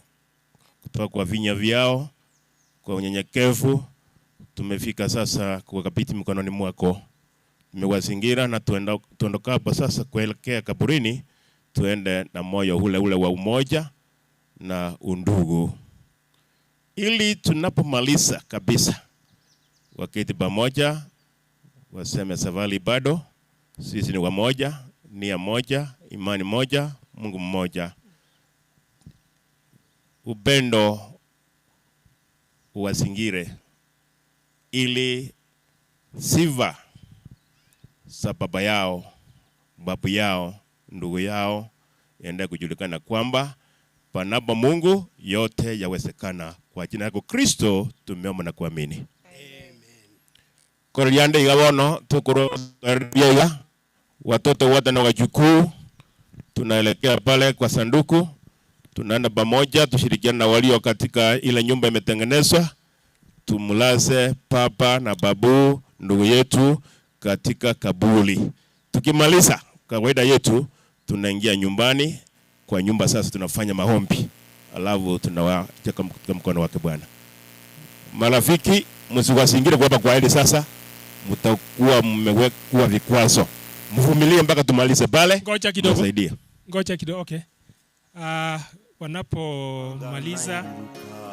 kutoka kwa vinywa vyao, kwa unyenyekevu. Tumefika sasa kuwakabidhi mikononi mwako. Tumewazingira na tuondokapo sasa kuelekea kaburini, tuende na moyo ule ule wa umoja na undugu, ili tunapomaliza kabisa waketi pamoja, waseme safari bado, sisi ni wamoja, nia moja, imani moja, Mungu mmoja. Upendo uwazingire, ili sifa za baba yao, babu yao, ndugu yao iendelee kujulikana kwamba panapo Mungu yote yawezekana. Kwa jina lako Kristo tumeomba na kuamini. Koroliande igabono tukuro ya watoto wote na wajukuu, tunaelekea pale kwa sanduku, tunaenda pamoja, tushirikiane na walio katika ile nyumba imetengenezwa, tumlaze papa na babu ndugu yetu katika kaburi. Tukimaliza kawaida yetu, tunaingia nyumbani kwa nyumba sasa, tunafanya maombi, alafu tunawaacha katika mkono wake Bwana. Marafiki, msiwasingire kuwapa kwa heri sasa, mtakuwa mmewekwa vikwazo. Mvumilie mpaka tumalize pale. Ngoja kidogo. Msaidie. Ngoja kidogo, okay. Wanapomaliza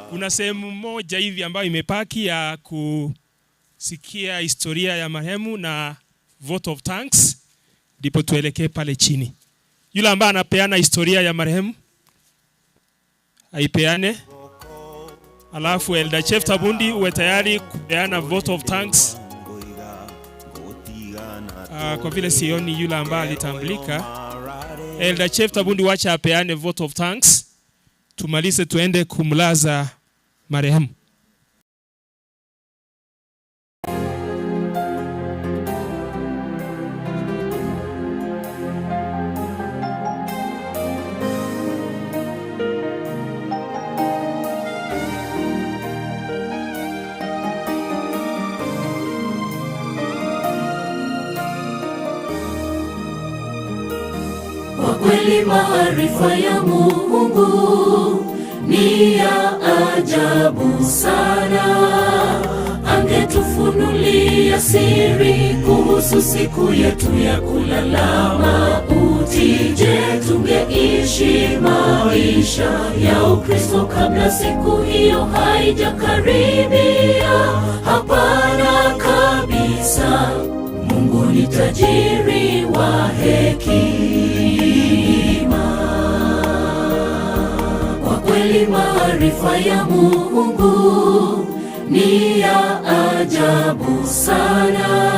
kuna sehemu moja hivi ambayo imepaki ya kusikia historia ya marehemu na vote of thanks, ndipo tuelekee pale chini. Yule ambaye anapeana historia ya marehemu aipeane, Alafu Elder Chef Tabundi uwe tayari kupeana vote of thanks. Kwa vile sioni yule ambaye alitambulika, Elder Chef Tabundi wacha apeane vote of thanks, tumalize tuende kumlaza marehemu. Kwa kweli maarifa ya Mungu ni ya ajabu sana. Angetufunulia siri kuhusu siku yetu ya kulala mauti. Je, tungeishi maisha ya Ukristo kabla siku hiyo haijakaribia? Hapana kabisa. Mungu ni tajiri wa hekima. Kwa kweli maarifa ya Mungu ni ya ajabu sana.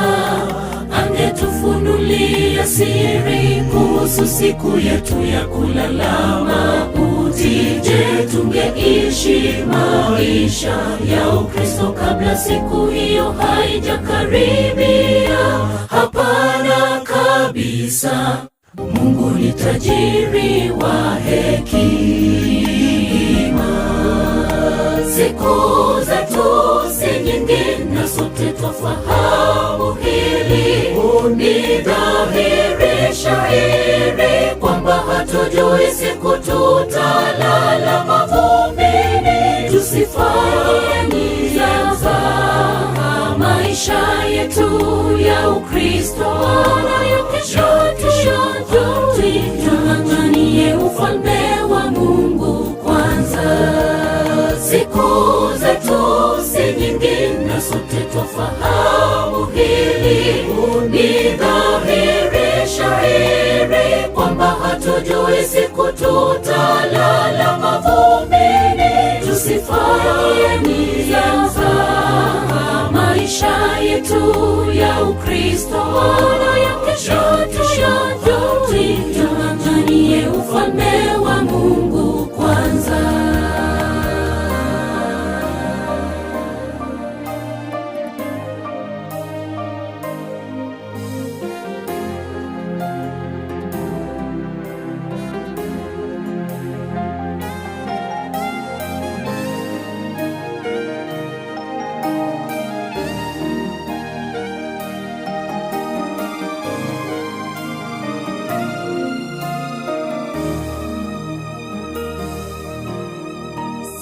Angetufunulia siri kuhusu siku yetu ya kulala mauti. Je, tungeishi maisha ya Ukristo kabla siku hiyo haijakaribia? Hapana kabisa. Mungu ni tajiri wa hekima. Siku zetu si nyingi na sote twafahamu hili. Ni dhahiri shahiri kwamba hatujui siku tutalala mavumbini. Tusifanye mzaha maisha yetu ya Ukristo, na ya kesho tuyajui. Tung'ang'anie ufalme wa Mungu kwanza. Siku zetu si nyingi na sote twafahamu hili. Ni dhahiri shahiri kwamba hatujui siku tutalala mavumbini. Tusifanye mzaha maisha yetu ya Ukristo, na ya kesho tuyajui. Tung'ang'anie ufalme wa Mungu kwanza.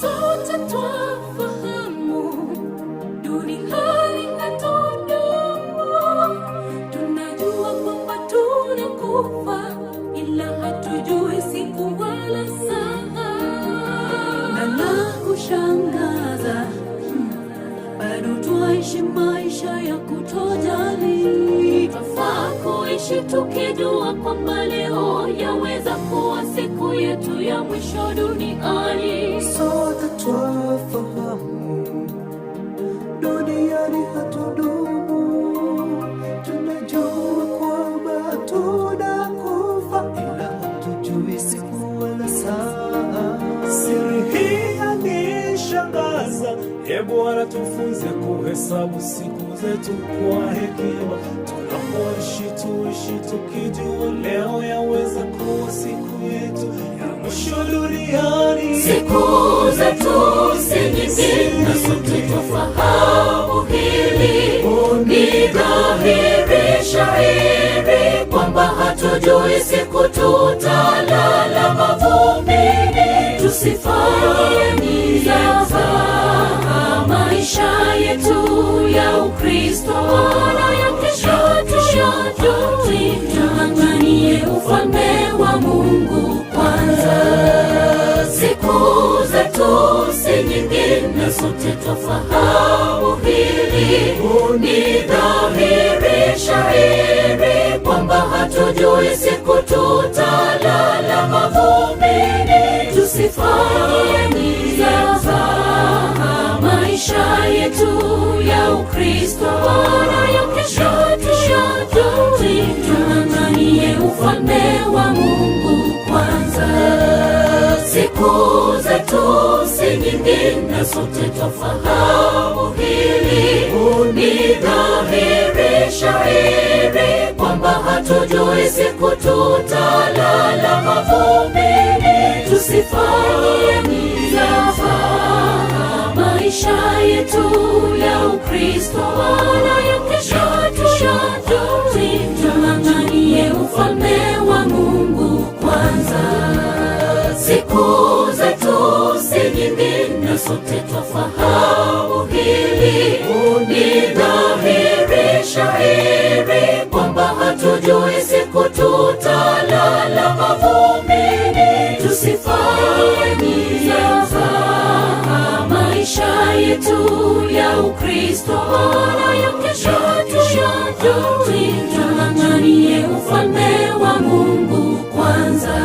Sote twafahamu duniani hatudumu. Tunajua kwamba tunakufa, ila hatujui siku wala saa. Na la kushangaza, bado twaishi maisha ya kutojali. Twafaa kuishi tukijua kwamba leo yaweza kuwa siku yetu ya mwisho duniani. Sote twafahamu duniani hatudumu, tunajua kwamba tunakufa, ila hatujui siku wala saa. Siri hii yanishangaza, e Bwana tufunze kuhesabu siku zetu kwa hekima. Tunapoishi tuishi tukijua leo yaweza kuwa siku yetu ya mwisho duniani. Siku zetu si nyingi na sote twafahamu hili. Ni dhahiri shahiri kwamba hatujui siku tutalala mavumbini. Tusifanye mzaha maisha yetu ya Ukristo, na ya kesho tuyajui. Tung'ang'anie ufalme wa Mungu kwanza. Siku zetu si nyingi na sote twafahamu hili. Ni dhahiri shahiri kwamba hatujui siku tutalala mavumbini. Tusifanye mzaha Maisha yetu ya Ukristo bora ya kesho tuyajui, tung'ang'anie ufalme wa Mungu kwanza. Siku zetu si nyingi na sote twafahamu hili, ni dhahiri shahiri kwamba hatujui siku tutalala mavumbini. Tusifanye mzaha maisha yetu ya Ukristo wala ya kesho tuyajui, tung'ang'anie ufalme wa Mungu kwanza. Siku zetu si nyingi na sote twafahamu hili, ni dhahiri shahiri kwamba hatujui siku tutalala mavumbini. Tusifanye mzaha maisha yetu ya Ukristo wala ya kesho tuyajui, tung'ang'anie ufalme wa Mungu kwanza.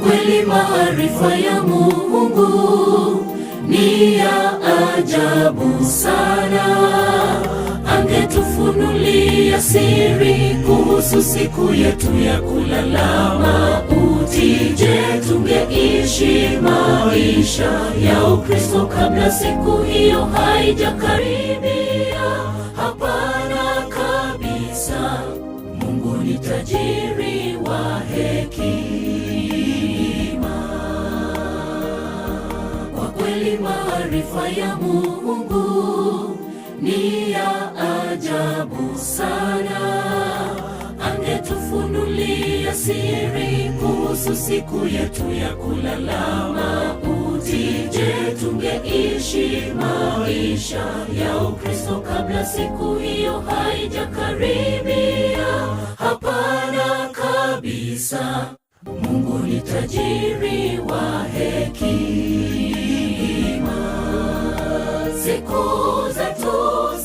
Kweli maarifa ya Mungu ni ya ajabu sana, angetufunulia siri kuhusu siku yetu ya kulala mauti. Je, tungeishi maisha ya Ukristo kabla siku hiyo haijakaribia? Hapana kabisa. Mungu ni tajiri wa hekima. Kweli maarifa ya Mungu ni ya ajabu sana, angetufunulia siri kuhusu siku yetu ya kulala mauti. Je, tungeishi maisha ya Ukristo kabla siku hiyo haijakaribia? Hapana kabisa. Mungu ni tajiri wa hekima. Siku zetu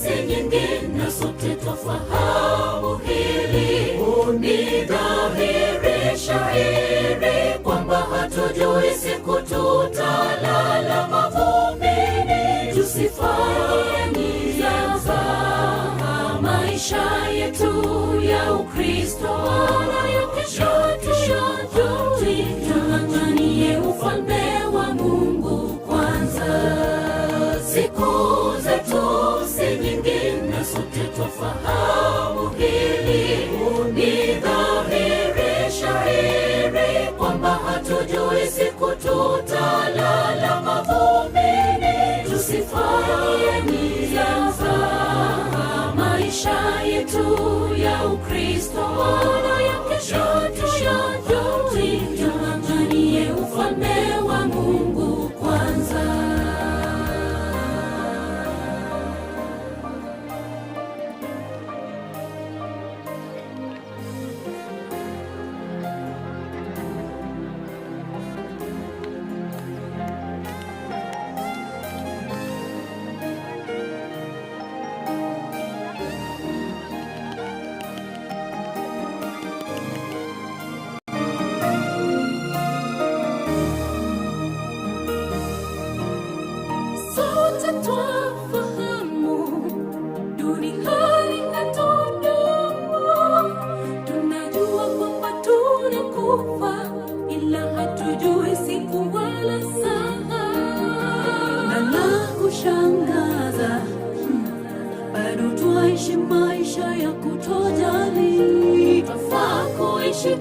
si nyingi na sote twafahamu hili, ni dhahiri shahiri kwamba hatujui siku tutalala mavumbini. Tusifanye mzaha maisha yetu ya Ukristo wala ya kesho tuyajui, tung'ang'anie ufalme wa Mungu kwanza. Siku zetu si nyingi na sote twafahamu hili, ni dhahiri shahiri kwamba hatujui siku tutalala mavumbini. Tusifanye mzaha maisha yetu ya Ukristo wala ya kesho tuyajui, tung'ang'anie ufalme wa Mungu kwanza.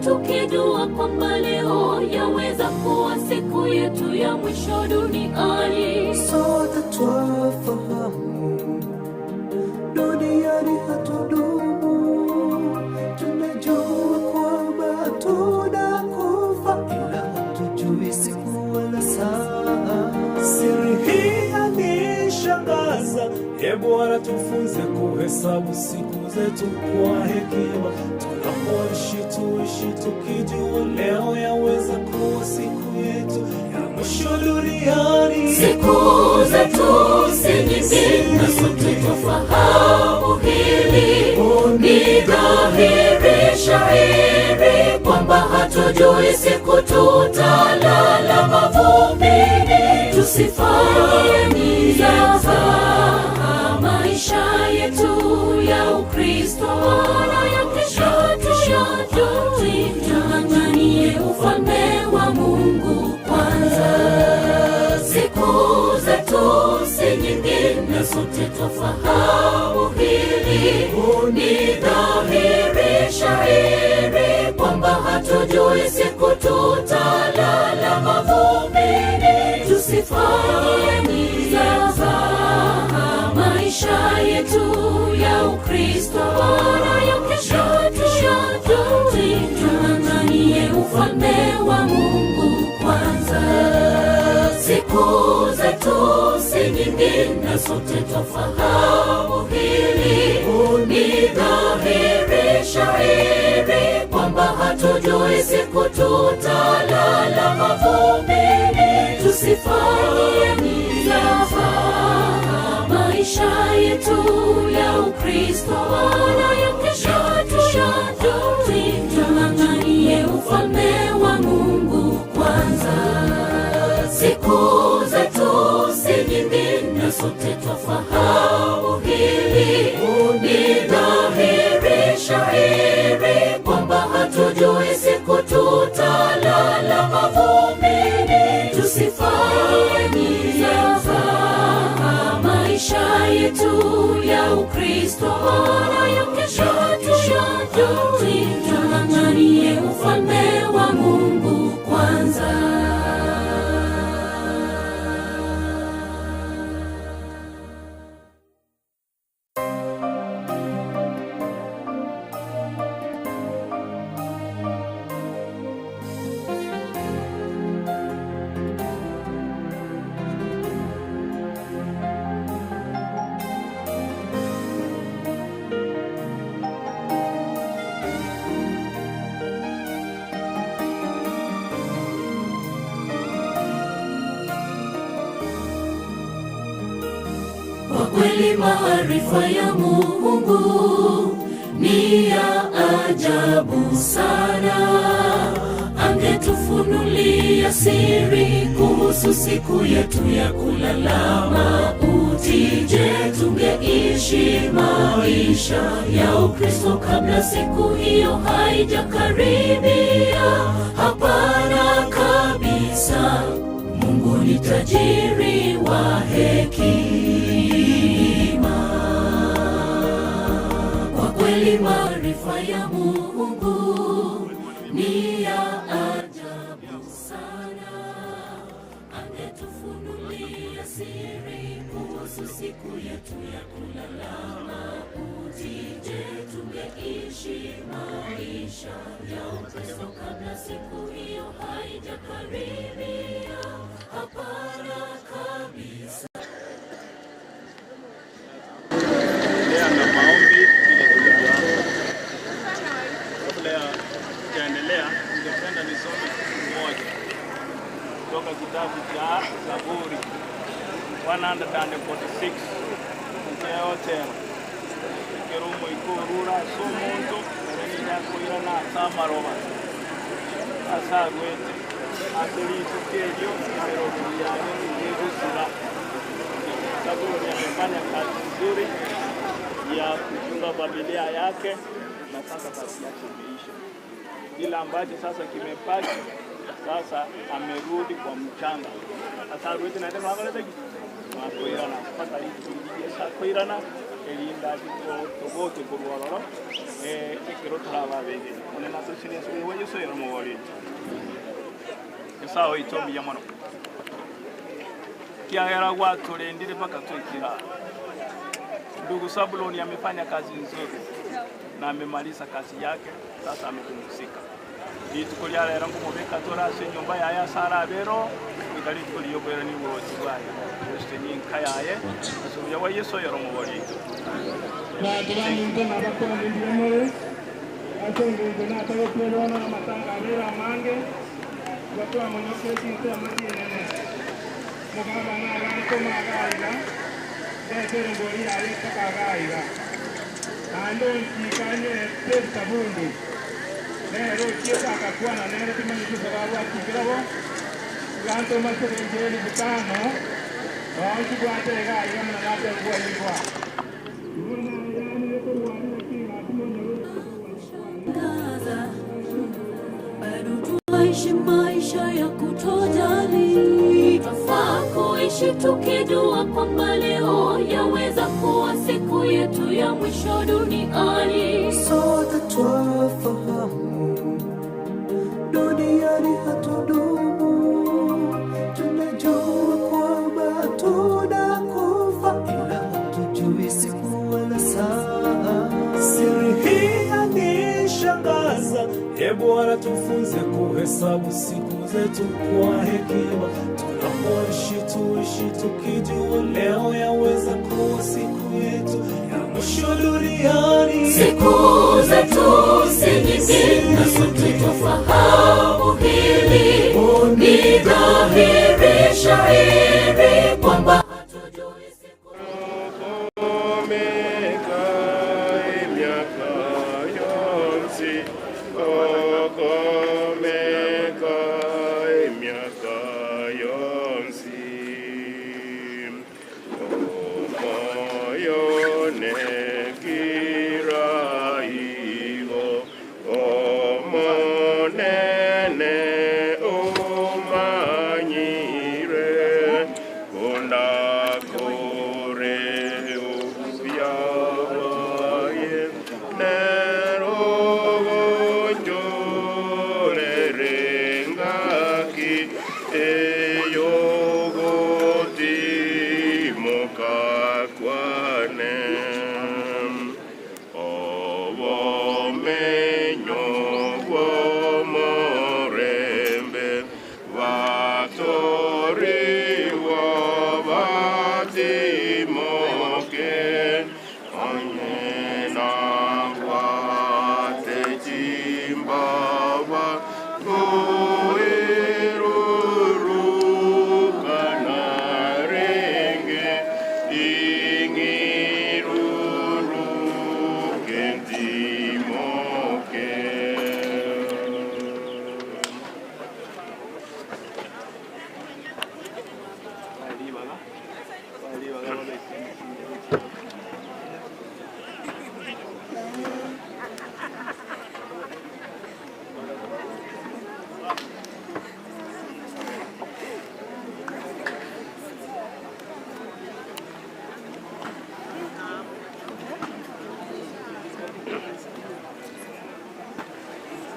Tukijua kwamba leo yaweza kuwa siku yetu ya mwisho duniani. Sote twafahamu duniani hatudumu, tunajua kwamba tunakufa, ila hatujui kwanza. E Bwana, tufunze kuhesabu siku zetu kwa hekima. Tunapoishi tuishi tukijua leo yaweza kuwa siku yetu ya mwisho duniani. Siku zetu si nyingi na sote twafahamu hili. Ni dhahiri shahiri kwamba hatujui siku tutalala mavumbini. Tusifanye mzaha maisha yetu ya Ukristo, wala ya kesho tuyajui. Tung'ang'anie ufalme wa Mungu kwanza. Siku zetu si nyingi na sote twafahamu hili. Ni dhahiri shahiri kwamba hatujui siku tutalala mavumbini. Tusifanye mzaha maisha yetu ya Ukristo, wala ya kesho tuyajui. Tung'ang'anie ufalme wa Mungu kwanza. Siku zetu si nyingi na sote twafahamu hili. Ni dhahiri shahiri kwamba hatujui siku tutalala mavumbini. Tusifanye mzaha maisha yetu ya Ukristo, wala ya kesho tuyajui. Tung'ang'anie ufalme wa Mungu kwanza. Siku zetu si nyingi na sote twafahamu hili. Ni dhahiri shahiri kwamba hatujui siku tutalala mavumbini. Tusifanye mzaha maisha yetu ya Ukristo, wala ya kesho tuyajui. Tung'ang'anie ufalme wa Mungu kwanza. Kweli maarifa ya Mungu ni ya ajabu sana. Angetufunulia siri kuhusu siku yetu ya kulala mauti. Je, tungeishi maisha ya Ukristo kabla siku hiyo haijakaribia? Hapana kabisa. Mungu ni tajiri wa hekima. Kwa kweli maarifa ya Mungu ni ya ajabu sana. Angetufunulia siri kuhusu siku yetu ya kulala mauti. Je, tungeishi maisha ya Ukristo kabla siku hiyo haijakaribia? Hapana kabisa. Endelea na maombi vile tulivyoanza. Kabla ya kuendelea, ningependa nisome kitu kimoja kutoka kitabu cha Zaburi 146 nkeotera kerumo ikurura somuntu ereniyakoirana asamaroba asagwete aselitukelyo emerobiyane nigusira. Zaburi amefanya kazi nzuri ya kuchunga familia yake na sasa kazi yake imeisha. Kila ambacho sasa kimepaki sasa amerudi kwa mchanga. Sasa arudi na tena wakaleta kitu. Makoirana pata hiki koirana elinda toboke kurwaroro ekero turaba bege. Onena sochine so wewe so yero mowori. Esa oitombi ya mono. Kiagera gwaturendire paka twikira. Ndugu Sabuloni amefanya kazi nzuri na amemaliza kazi yake, sasa amepumzika. Rituko rya rero ngumubeka torase nyumba ya Sara bero ikarituko liyokwera ni uburozi bwayo. Kayaye asuya wa Yesu yoromo wali. Bado tuishi maisha ya kutojali, twafaa kuishi tukijua kwamba leo yaweza kuwa siku yetu ya mwisho duniani. Sote twafahamu duniani hatudumu, tunajua kwamba tunakufa, ila hatujui siku wala saa. Siri hii yanishangaza, e Bwana tufunze kuhesabu siku zetu kwa hekima. Tunapoishi tuishi tukijua leo yaweza kuwa siku yetu ya mwisho duniani. Siku zetu si nyingi na sote twafahamu hili, ni dhahiri shahiri kwamba hatujui siku.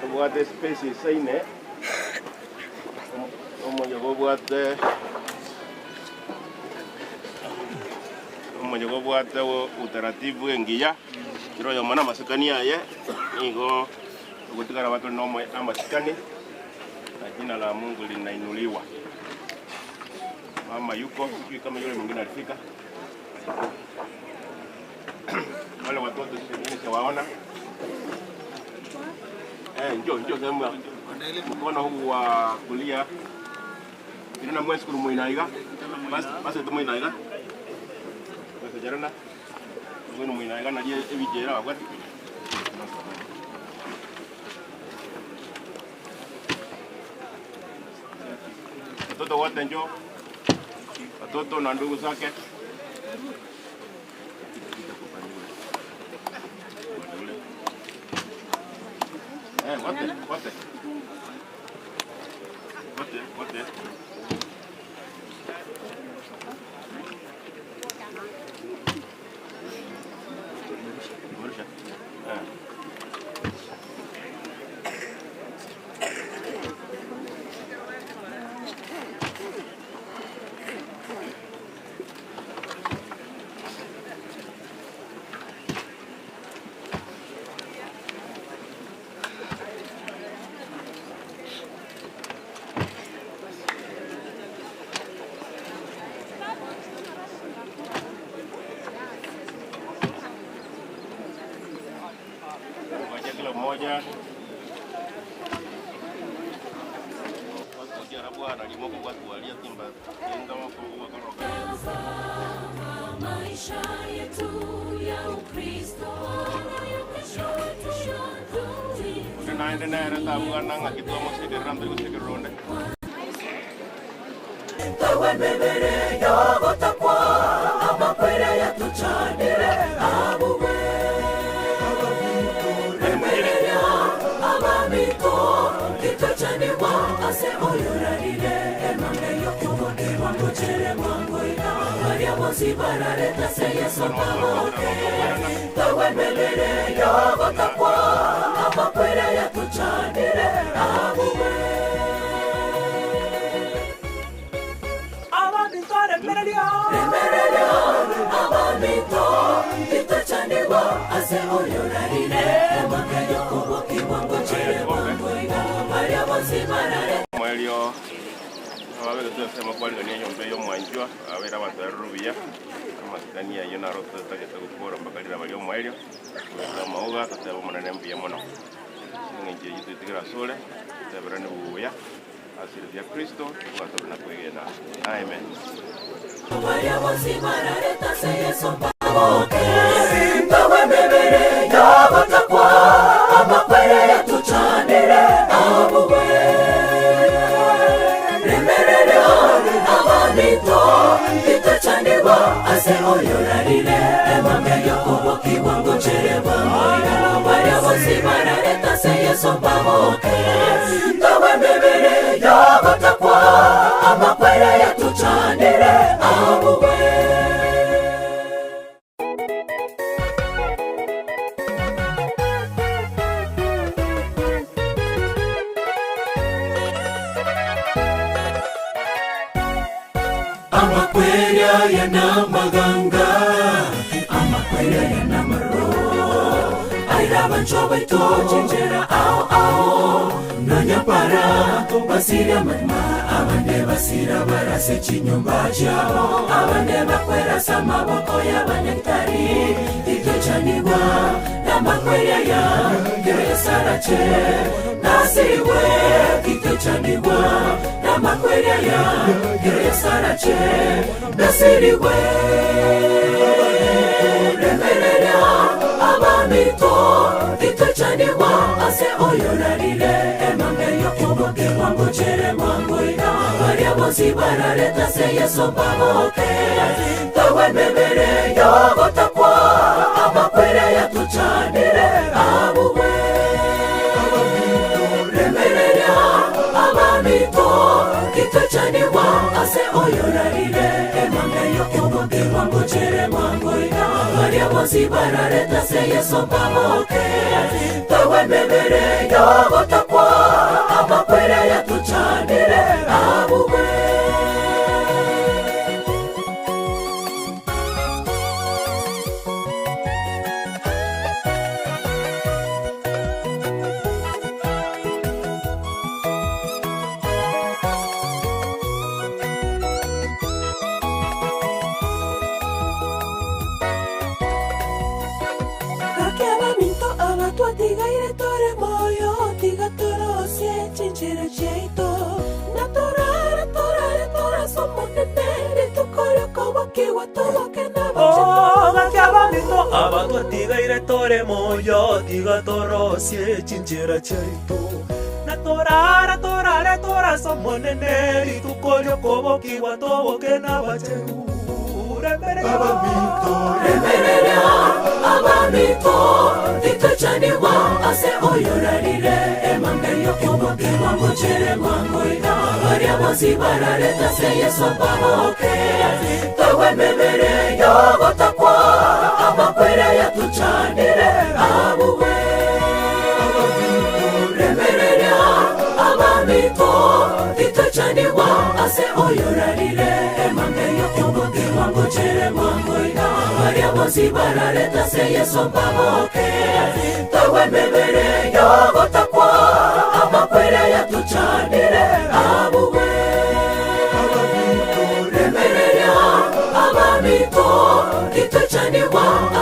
Obwate space isaine omonyo gobwate utaratibu engiya kiro yo mana masikani aye nigo ogotigara watu no masikani na jina la Mungu linainuliwa. Mama yuko sijui kama yule mwingine alifika. Wale watoto sijui siwaona. Njoo njoo sehemu ya mkono huu wa kulia. Ina mwezi kuru muinaiga. Basi tu muinaiga. Basi jarana. Bueno muinaiga na je ebijera wakati. Watoto wote njoo. Watoto na ndugu zake. Wote. Wote, wote. Moja. Maisha yetu ya Ukristo Mwelio ababegetwesema kwaligania nyomba eyo omwanchwa ababeire abanto barurubia amasikani ayo naro totagete gokora mbakarira bari omwelio kweta amauga toteba omonene mbuya mono eng'encho eywo twetigira asore totebera ni buya asiri bya Kristo twatobera na kwegena. Amen.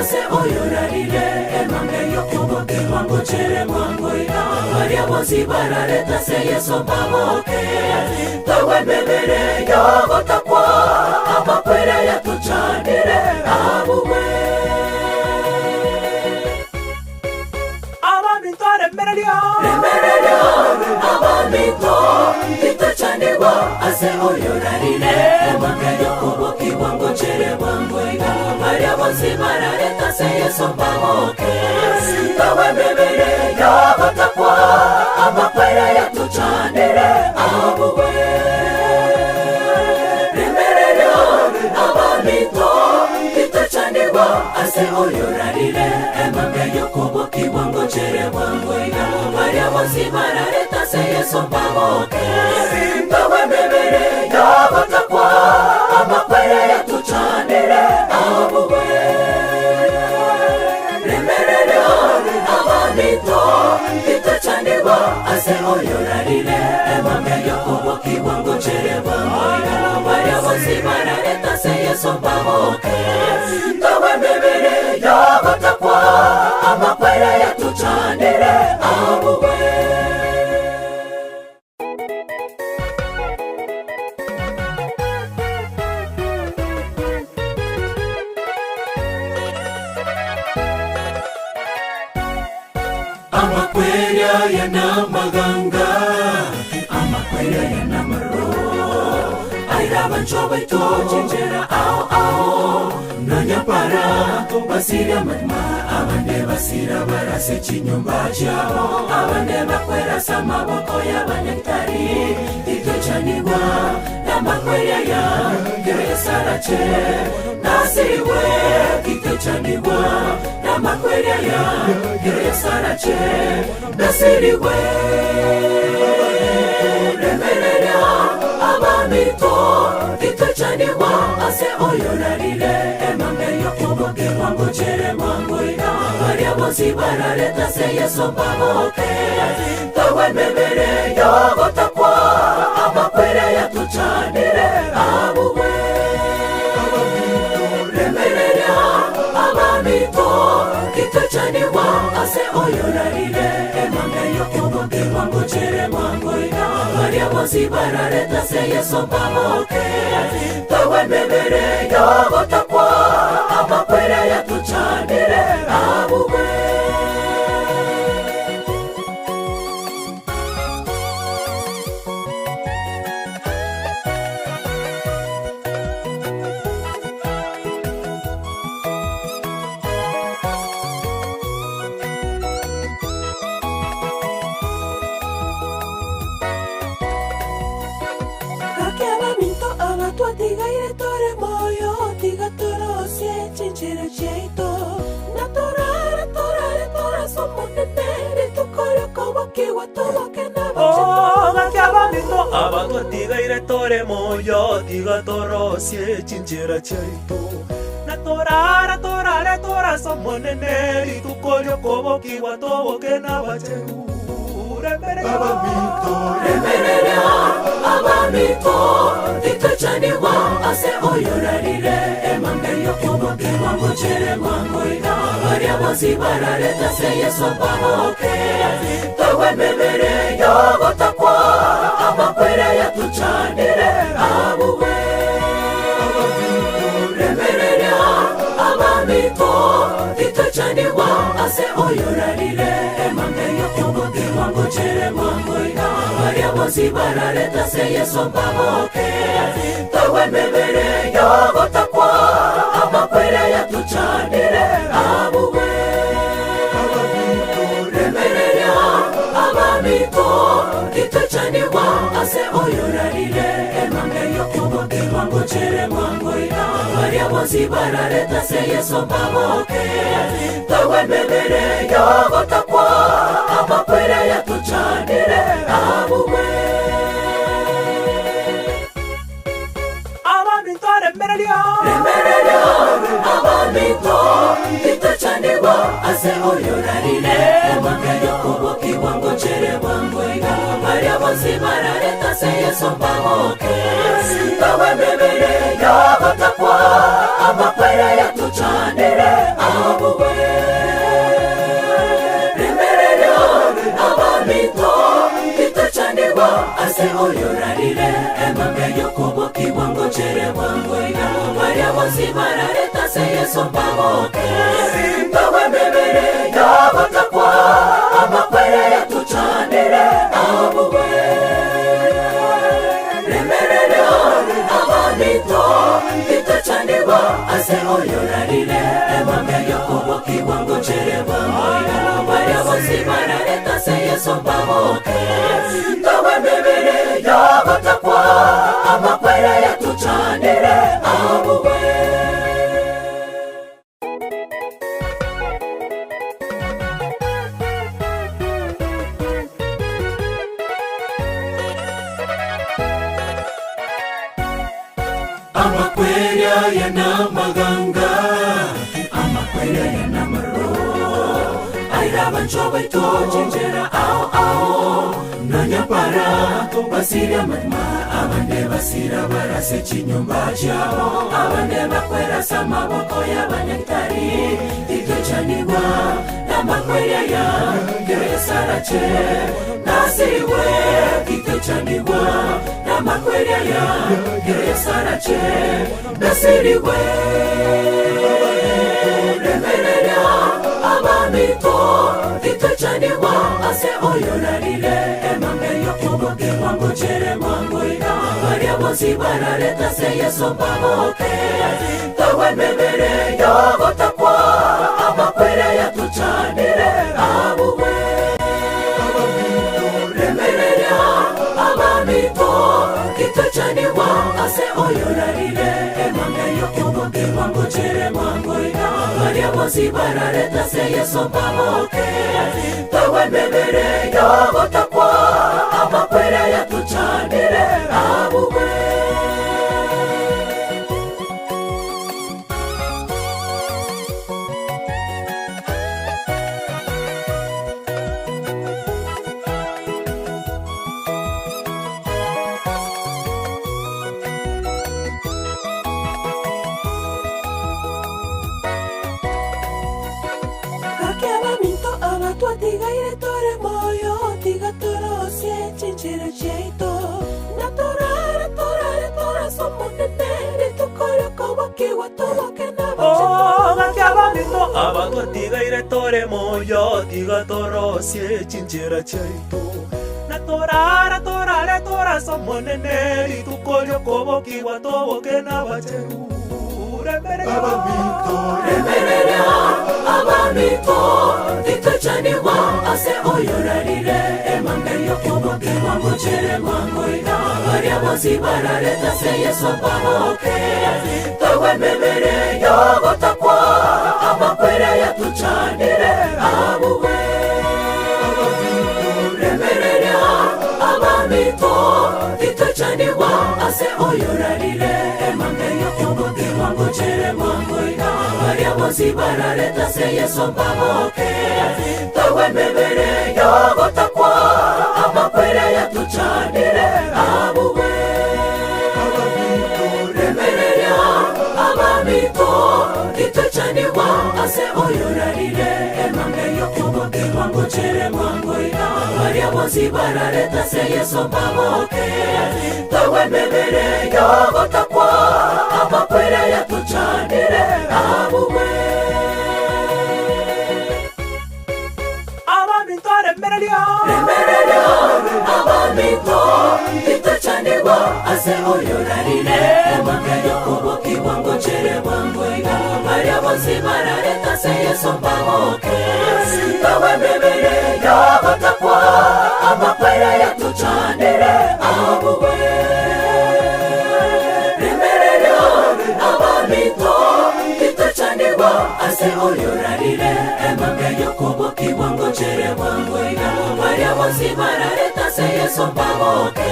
Ase oyorarire emambe yokoboke wango chere mwango. bonsi barareta se Yesu mbaboke tawe mebere yogotakwa amakwere yatuchanire abuwe Abaminto remererio remererio abaminto titochanirwa ase oyorarire emanga yokobokigwa ngochere bwangoiga baria bonsi barareta se Yesu mbaboke tawe mebere yogotakwa amakwere yatuchanire abuwe remererio abaminto titochanirwa ase oyorarire emanga yokobokigwa ngochere bwangoiga baria bonsi barareta se Yesu mbaboke tawe mebere yogotakwa amakwere yatuchanire abuwe remererio abaminto titochanirwa ase oyorarire emanga yokobokigwa ngochere bwangoiga baria bonsi barareta se Yesu mbaboke tawe mebere yogotakwa amakwere yatuchanire abuwe. Amakwere yana maganga, amakwere yana maro, aira bancho baito chinjera ao ao, nanyapara basira matma, abande basira barase chinyumba chabo, abande bakwera samaboko ya banyaktari, titochanigwa na makwere ya keresarache, nasiriwe kitochanigwa na makwere ya keresarache, nasiriwe remereria abamito titochanigwa ase oyorarire emanga yokobokigwa ngochere bwangoiga baria bonsi barareta se Yesu mbaboke tawe mebere yogotakwa amakwere yatuchanire abuwe remereria abamito titochanigwa ase oyorarire emanga yokobokigwa ngochere bwangoiga baria bonsi barareta se Yesu mbaboke tawe mebere yogotakwa amakwere yatuchanire abuwe. Abatwatigaire tore moyo tiga torosie chinchera chaito na torara torare toraso monene rituko ryokobokigwa toboke n'abacheru abamito remereria abamito titochanigwa ase oyorarire emanga yokobokigwa ngochere bwangoiga baria bonsi barareta se Yesu mbaboke tawe mebere yogotakwa amakwere yatuchanire abuwe remereria abamito titochanigwa ase oyorarire emanga yokobokigwa ngochere bwangoiga baria bonsi barareta se Yesu mbaboke tawe mebere yogotakwa amakwere yatuchanire abuwe remereria abamito titochanigwa ase oyorarire emanga yokobokigwa ngochere bwangoiga baria bonsi barareta se Yesu mbaboke tawe mebere yogotakwa amakwere yatuchanire abuwe. Abaminto remererio remererio abamito titochanigwa ase oyorarire emanga yokobokigwa ngochere bwangoiga baria bonsi barareta se Yesu mbaboke tawe mebere yogotakwa amakwere yatuchanire abuwe remererio abamito ase oyorarire emambe yokubokiwa ngochere bwangoiga baria bonsi barareta se Yesu mpaboke ntawe mebere yabatakwa amakwere yatuchanire abuwe remerere abamito itachanirwa ase oyorarire emambe yokubokiwa ngochere bwangoiga baria bonsi barareta se Yesu mpaboke ntawe mebere yabatakwa amakwere yatuchanire abuwe. Amakwerya yanamaganga, amakwerya yanamaro, aira bancho baito chinjera ao ao, nanyapara basiria matma, abande basira barase chinyumba chabo, abande bakwerasa maboko y'abanyatari, itochanigwa namakwerya ya keresarache, nasiriwe kitochanigwa namakwerya ya keresarache, nasiriwe remerera abamito itochanigwa ase oyorarire emambe yokubokiwa ngochere mwangoiga baria bonsi barareta se Yesu mpaboke tawe mebere yogotakwa amakwere yatuchanire abuwe remerera abamito itochanigwa ase oyorarire emambe yokubokiwa ngochere mwangoiga baria bonsi barareta se Yesu mpaboke tawe mebere yogotakwa amakwere yatuchanire abuwe. Abatwatigaire tore moyo tiga torosie chinchera chaito na torara torare toraso monene rituko kobokiwa toboke na bacheru abamito remerera abamito itochanigwa ase oyorarire emambe yokubokiwa ngochere mwangoiga baria bonsi barareta se Yesu mpaboke tawe mebere yogotakwa amakwere yatuchanire abuwe remerera abamito itochanigwa ase oyorarire emambe yokubokiwa ngochere mwangoiga baria bonsi barareta se Yesu mpaboke tawe mebere yogotakwa amakwere yatuchanire abuwe remerera abamito itochanigwa ase oyorarire emambe yokubokiwa ngochere mwangoiga baria bonsi barareta se Yesu mpaboke tawe mebere yogotakwa amakwere yatuchanire abuwe. Abamito remerera remerera abamito itochanigwa ase oyorarire emambe yokubokiwa ngochere mwangoiga baria bonsi barareta se Yesu mpaboke tawe mebere yogotakwa amakwere yatuchanire abuwe remerera abamito itochanigwa ase oyorarire emambe yokubokiwa ngochere mwangoiga baria bonsi barareta se Yesu mpaboke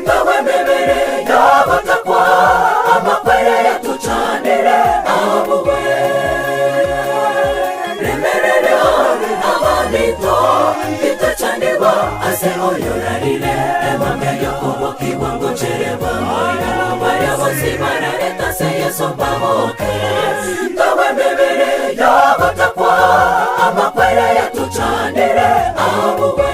tawe mebere yogotakwa amakwere yatuchanire abuwe remerera abamito itochanigwa ase oyorarire emambe yokubokiwa ngochere mwangoiga baria bonsi barareta se Yesu mpaboke tawe mebere yogotakwa amakwere yatuchanire abuwe.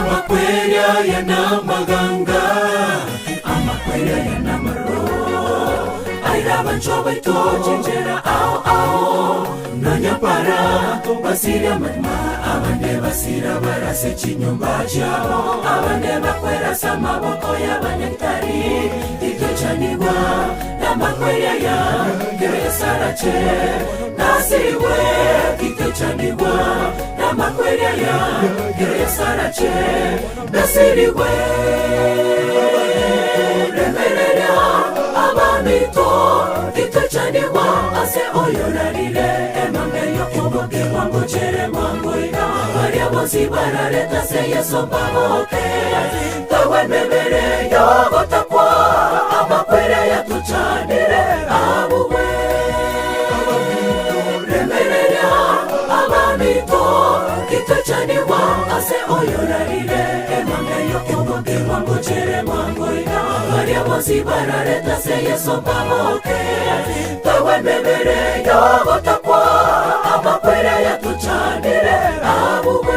Amakwerya yana maganga, amakwerya yana maro. Aira bancho baito chinjera ao ao. Nanyapara basiria matma, abande basira barase chinyumba chabo, abande bakwera samaboko ya banyaktari. Titochaniwa na makwerya ya keresarache nasiriwe. Titochaniwa na makwerya ya keresarache nasiriwe. Remerera abamito titochaniwa ase oyorarire emambe yokuboke wangu chere mwangoiga baria bonsi barareta se Yesu mbaboke tawe mebere yogotakwa amakwere yatuchanire abuwe. Remerera abamito titochaniwa ase oyorarire emambe yokuboke wangu chere mwangoiga baria bonsi barareta se Yesu mbaboke tawe mebere yogotakwa amakwere yatuchanire abuwe.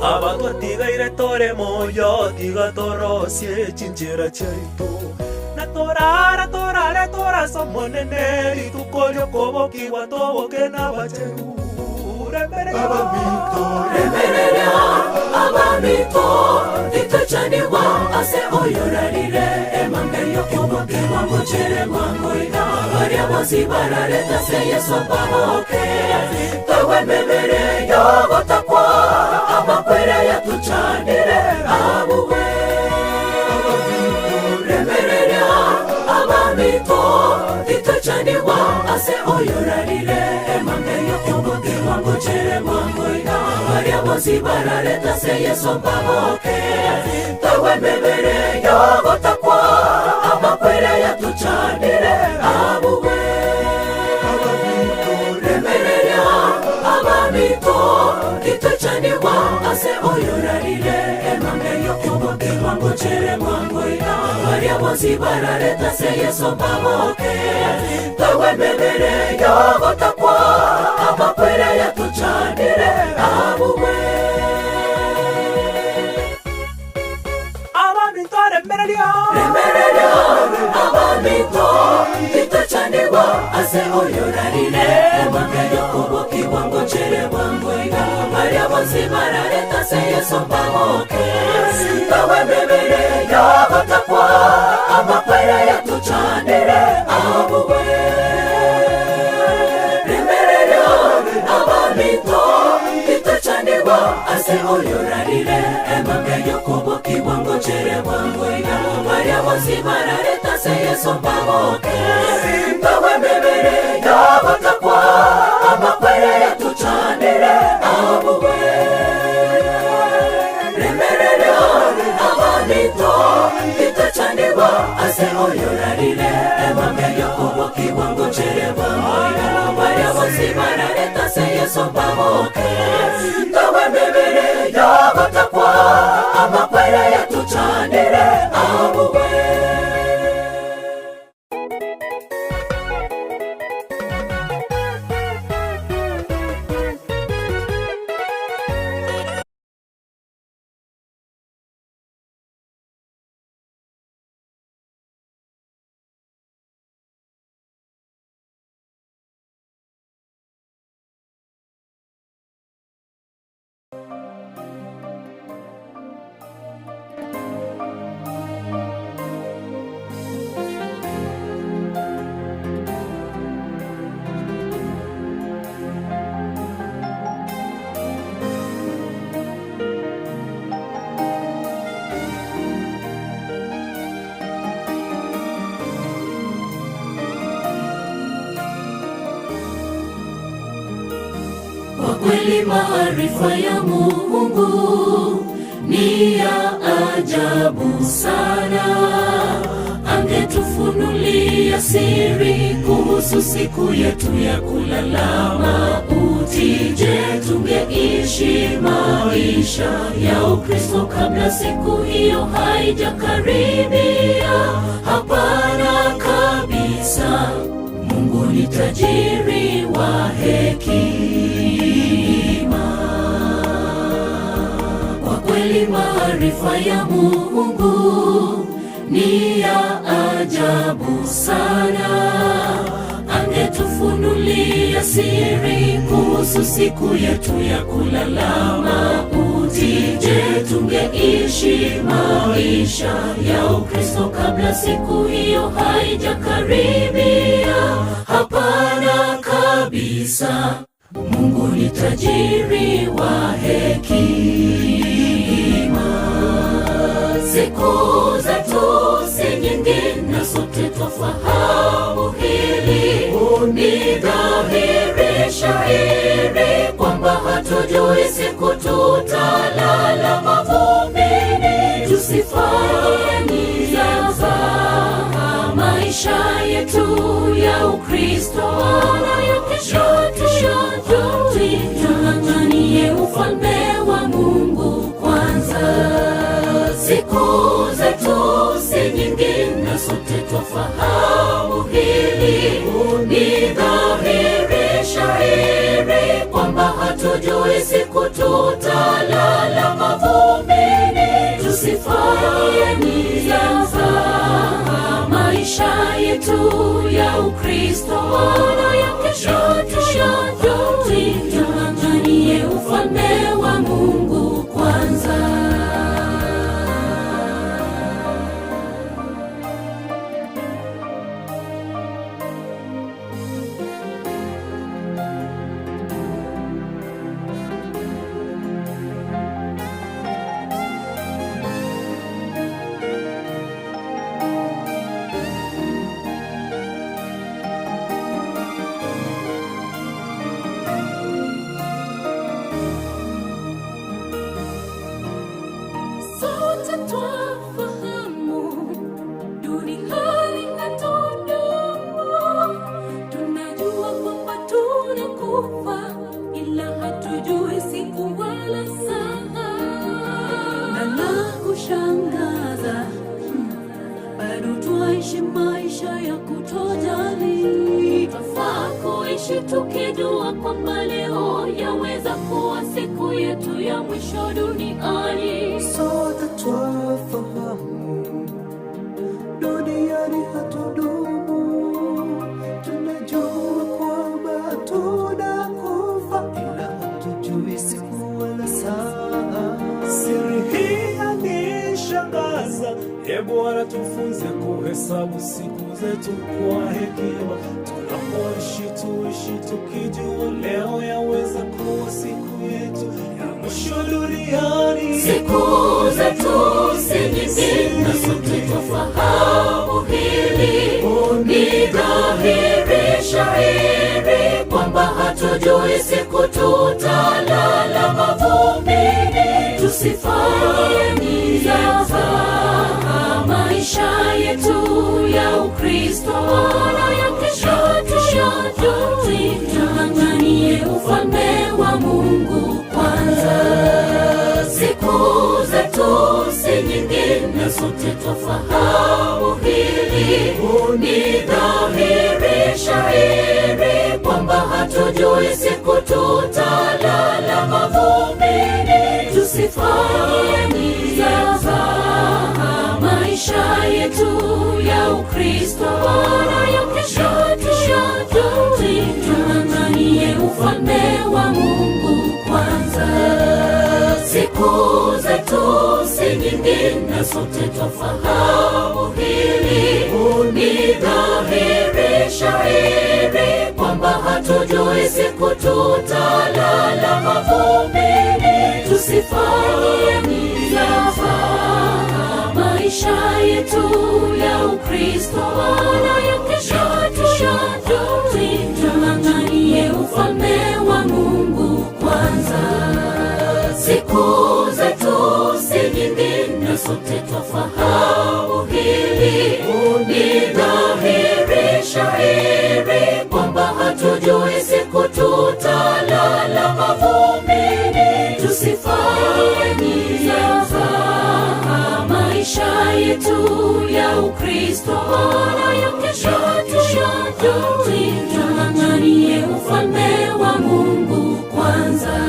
Abatwatigaire tore moyo tiga torosie chinchera chaito na torara torare toraso monene rituko kobokiwa toboke na bacheru. Remerera abamito titochaniwa ase oyorarire emambe yokuboke wangu chere mwangoiga baria bonsi barareta se Yesu mbaboke tawe mebere yogotakwa amakwere yatuchanire abuwe. Remerera abamito titochaniwa ase oyorarire emambe yokuboke wangu chere mwangoiga baria bonsi barareta se Yesu mbaboke tawe mebere yogotakwa amakwere yatuchanire abuwe. Remerera abamito titochaniwa ase oyorarire emambe yokuboke wangu chere mwangoiga baria bonsi barareta se Yesu mbaboke tawe mebere yogotakwa amakwere yatuchanire abuwe. Abamito remerera remerera abamito titochaniwa ase oyorarire emambe yokuboke wangu chere mwangoiga baria bonsi barareta se Yesu mbaboke tawe mebere yogotakwa amakwere yatuchanire abuwe. Remerera abamito titochaniwa ase oyorarire emambe yokuboke wangu chere mwangoiga baria bonsi barareta se Yesu mbaboke tawe mebere yogotakwa amakwere yatuchanire abuwe. Remerera abamito titochaniwa ase oyorarire emambe yokuboke wangu chere mwangoiga baria bonsi barareta se Yesu mbaboke tawe mebere yogotakwa amakwere yatuchanire abuwe. kweli maarifa ya Mungu ni ya ajabu sana. Angetufunulia siri kuhusu siku yetu ya kulala mauti. Je, tungeishi maisha ya Ukristo kabla siku hiyo haijakaribia? Hapana kabisa. Mungu ni tajiri wa hekima. Kwa kweli maarifa ya Mungu ni ya ajabu sana. Angetufunulia siri kuhusu siku yetu ya kulala mauti. Je, tungeishi maisha ya Ukristo kabla siku hiyo haijakaribia? Hapana kabisa. Mungu ni tajiri wa hekima. Siku zetu si nyingi na sote twafahamu hili. Ni dhahiri shahiri kwamba hatujui siku tutalala mavumbini. Tusifanye mzaha maisha yetu ya Ukristo, wala ya kesho tuyajui. Tung'ang'anie ufalme wa Mungu kwanza. Siku zetu si nyingi na sote twafahamu hili. Ni dhahiri shahiri kwamba hatujui siku tutalala mavumbini. Tusifanye mzaha maisha yetu ya Ukristo, wala ya kesho tuyajui. Tung'ang'anie ufalme wa Mungu kwanza. Sote twafahamu duniani hatudumu. Tunajua kwamba tunakufa, ila hatujui siku wala saa. Na la kushangaza, bado twaishi maisha ya kutojali. Twafaa kuishi tukijua kwamba leo yaweza kuwa siku yetu ya mwisho duniani. Sote twafahamu duniani hatudumu, tunajua kwamba tunakufa, ila hatujui siku wala saa. Siri hii yanishangaza, e Bwana, tufunze kuhesabu siku zetu kwa hekima. Tunapoishi tuishi tukijua leo yaweza kuwa siku yetu ya mwisho duniani. Siku zetu si nyingi na sote twafahamu hili. Ni dhahiri shahiri kwamba hatujui siku tutalala mavumbini. Tusifanye mzaha maisha yetu ya Ukristo, wala ya kesho tuyajui. Tung'ang'anie ufalme wa Mungu kwanza. Siku zetu si nyingi na sote twafahamu hili. Ni dhahiri shahiri kwamba hatujui siku tutalala mavumbini. Tusifanye mzaha maisha yetu ya Ukristo, wala ya kesho tuyajui. Tung'ang'anie ufalme wa Mungu kwanza. Siku zetu si nyingi na sote twafahamu hili. Ni dhahiri shahiri kwamba hatujui siku tutalala mavumbini. Tusifanye mzaha maisha yetu ya Ukristo, wala ya kesho tuyajui. Tung'ang'anie ufalme wa Mungu kwanza. shahiri kwamba hatujui siku tutalala mavumbini. Tusifanye mzaha maisha yetu ya Ukristo, maana ya kesho hatuyajui. Tung'ang'anie ufalme wa Mungu kwanza.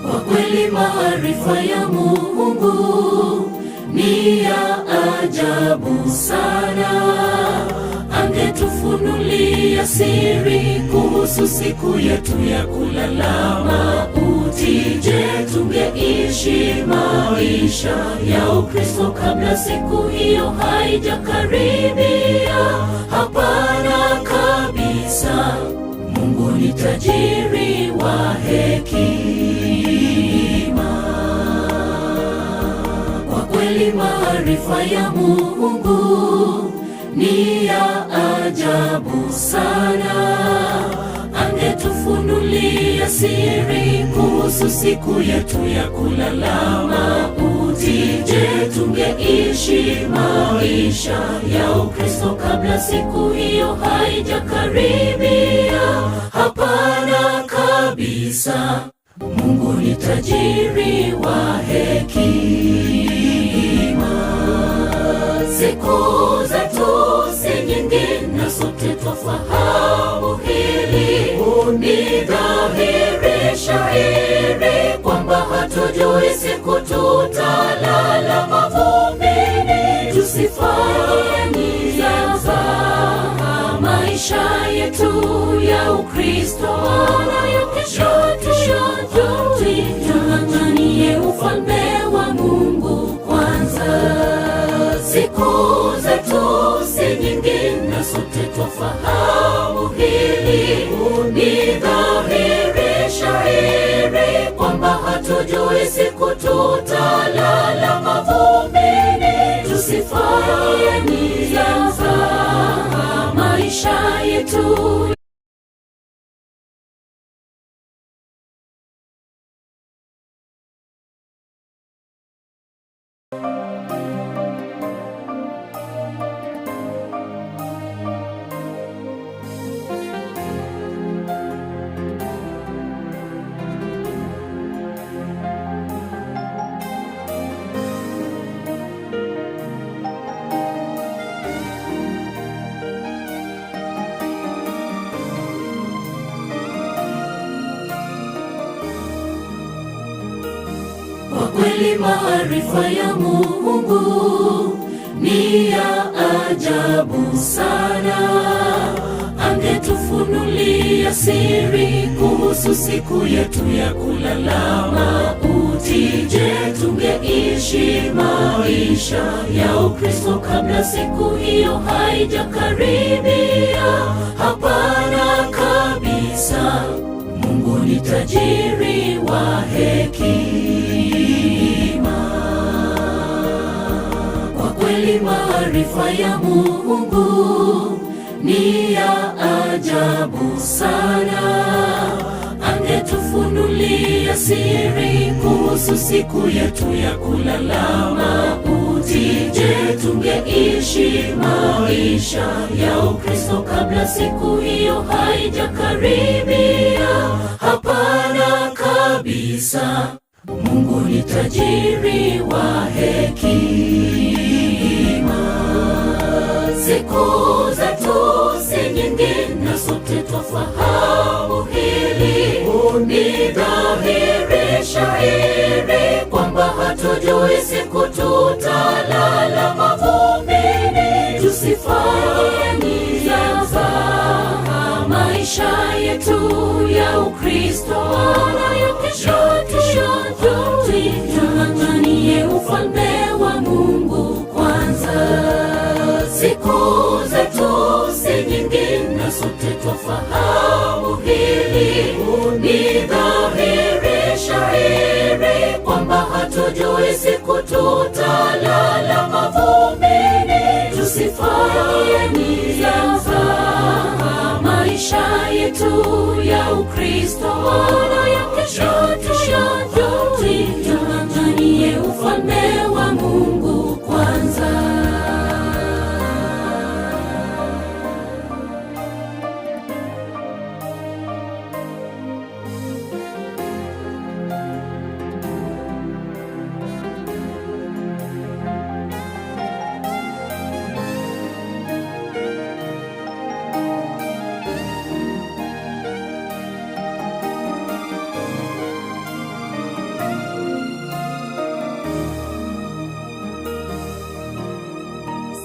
Kwa kweli maarifa ya Mungu ni ya ajabu sana. Angetufunulia siri kuhusu siku yetu ya kulala mauti. Je, tungeishi maisha ya Ukristo kabla siku hiyo haijakaribia? Hapana kabisa. Mungu ni tajiri wa hekima. Kwa kweli maarifa ya Mungu ni ya ajabu sana. Angetufunulia siri kuhusu siku yetu ya kulala mauti. Je, tungeishi maisha ya Ukristo kabla siku hiyo haijakaribia? Hapana kabisa. Mungu ni tajiri wa hekima. Siku zetu si nyingi na sote twafahamu hili. Ni dhahiri shahiri kwamba hatujui siku tutalala mavumbini. Tusifanye mzaha maisha yetu ya Ukristo, maana ya kesho hatuyajui. Tung'ang'anie ufalme wa Mungu kwanza. Siku zetu si nyingi na sote twafahamu hili. Ni dhahiri shahiri kwamba hatujui siku tutalala mavumbini. Tusifanye mzaha maisha yetu. Kwa kweli maarifa ya Mungu ni ya ajabu sana. Angetufunulia siri kuhusu siku yetu ya kulala mauti. Je, tungeishi maisha ya Ukristo kabla siku hiyo haijakaribia? Hapana kabisa. Mungu ni tajiri wa hekima. Kwa kweli maarifa ya Mungu ni ya ajabu sana. Angetufunulia siri kuhusu siku yetu ya kulala mauti. Je, tungeishi maisha ya Ukristo kabla siku hiyo haijakaribia? Hapana kabisa. Mungu ni tajiri wa hekima. Siku zetu si nyingi na sote twafahamu hili. Ni dhahiri shahiri kwamba hatujui siku tutalala mavumbini. Tusifanye mzaha maisha yetu ya Ukristo, maana ya kesho hatuyajui. Tung'ang'anie ufalme wa Mungu. Siku zetu si nyingi na sote twafahamu hili. Ni dhahiri shahiri kwamba hatujui siku tutalala mavumbini. Tusifanye mzaha maisha yetu ya Ukristo, wala ya kesho tuyajui. Tung'ang'anie ufalme wa Mungu kwanza.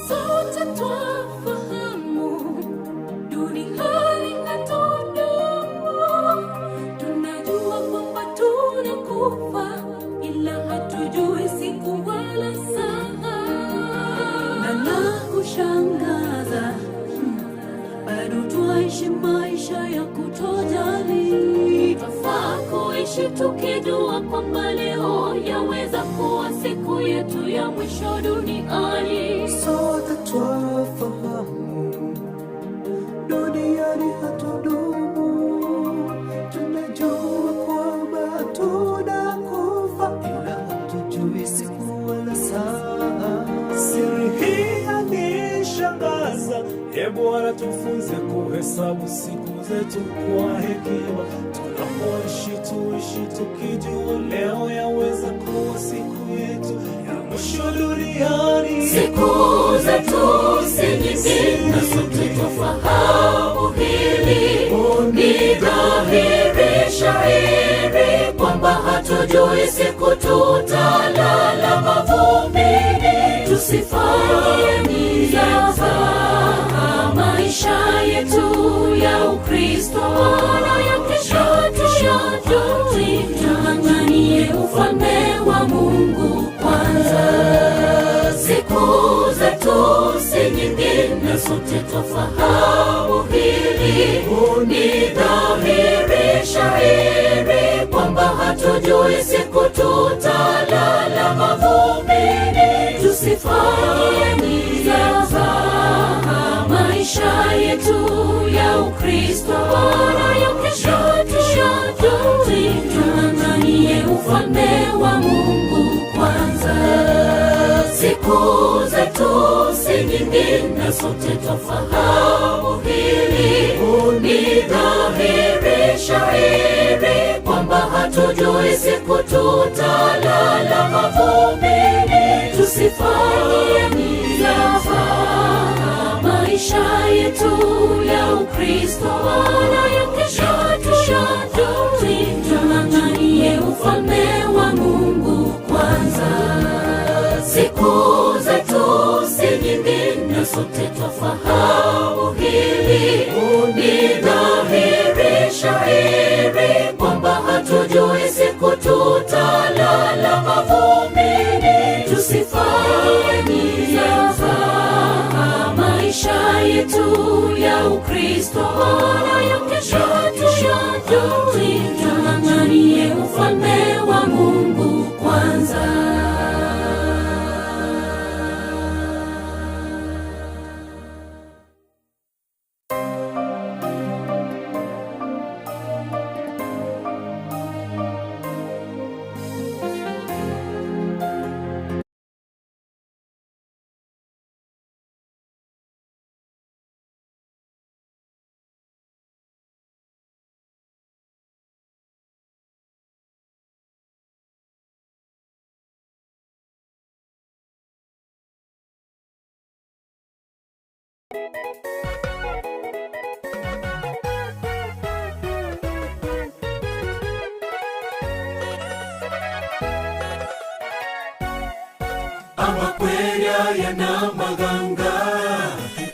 Sote twafahamu duniani hatudumu, tunajua kwamba tunakufa, ila hatujui siku wala saa. Na la kushangaza, bado twaishi maisha ya kutojali. Twafaa kuishi tukijua kwamba leo yaweza kuwa siku yetu ya mwisho duniani. Sote twafahamu duniani hatudumu, tunajua kwamba tunakufa, ila hatujui siku wala saa. Siri hii yanishangaza, e Bwana tufunze kuhesabu siku zetu kwa hekima. Tunapoishi tuishi tukijua leo yaweza kuwa siku yetu ya mwisho duniani. Siku zetu si nyingi na sote twafahamu hili. Ni dhahiri shahiri kwamba hatujui siku tutalala mavumbini. Tusifanye mzaha maisha yetu ya Ukristo, wala ya kesho tuyajui. Tung'ang'anie ufalme wa Mungu kwanza. Siku zetu si nyingi na sote twafahamu hili. Ni dhahiri shahiri kwamba hatujui siku tutalala mavumbini. Tusifanye mzaha maisha yetu ya Ukristo, wala ya kesho tuyajui. Tung'ang'anie ufalme wa Mungu kwanza. Siku zetu si nyingi na sote twafahamu hili. Ni dhahiri shahiri kwamba hatujui siku tutalala mavumbini. Tusifanye mzaha maisha yetu ya Ukristo, wala ya kesho tuyajui. Tung'ang'anie ufalme wa Mungu kwanza. Siku zetu si nyingi na sote twafahamu hili. Ni dhahiri shahiri kwamba hatujui siku tutalala mavumbini. Tusifanye mzaha maisha yetu ya Ukristo, wala ya kesho tuyajui. Tung'ang'anie ufalme wa Mungu kwanza. Amakwerya yana maganga,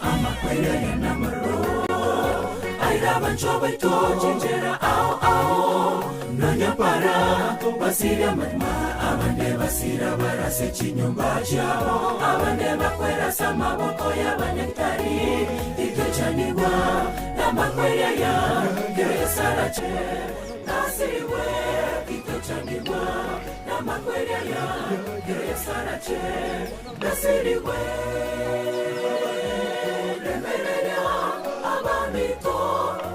amakwerya yana maro. Aira bancho baito chinjera ao ao ao nanyapara basira matma abande basira barase chinyumba chabo abande bakwerasa maboko y'abanyakitari titochanigwa namakwera ya keresarache nasiriwe titochanigwa namakwera ya keresarache nasiriwe remerera abamito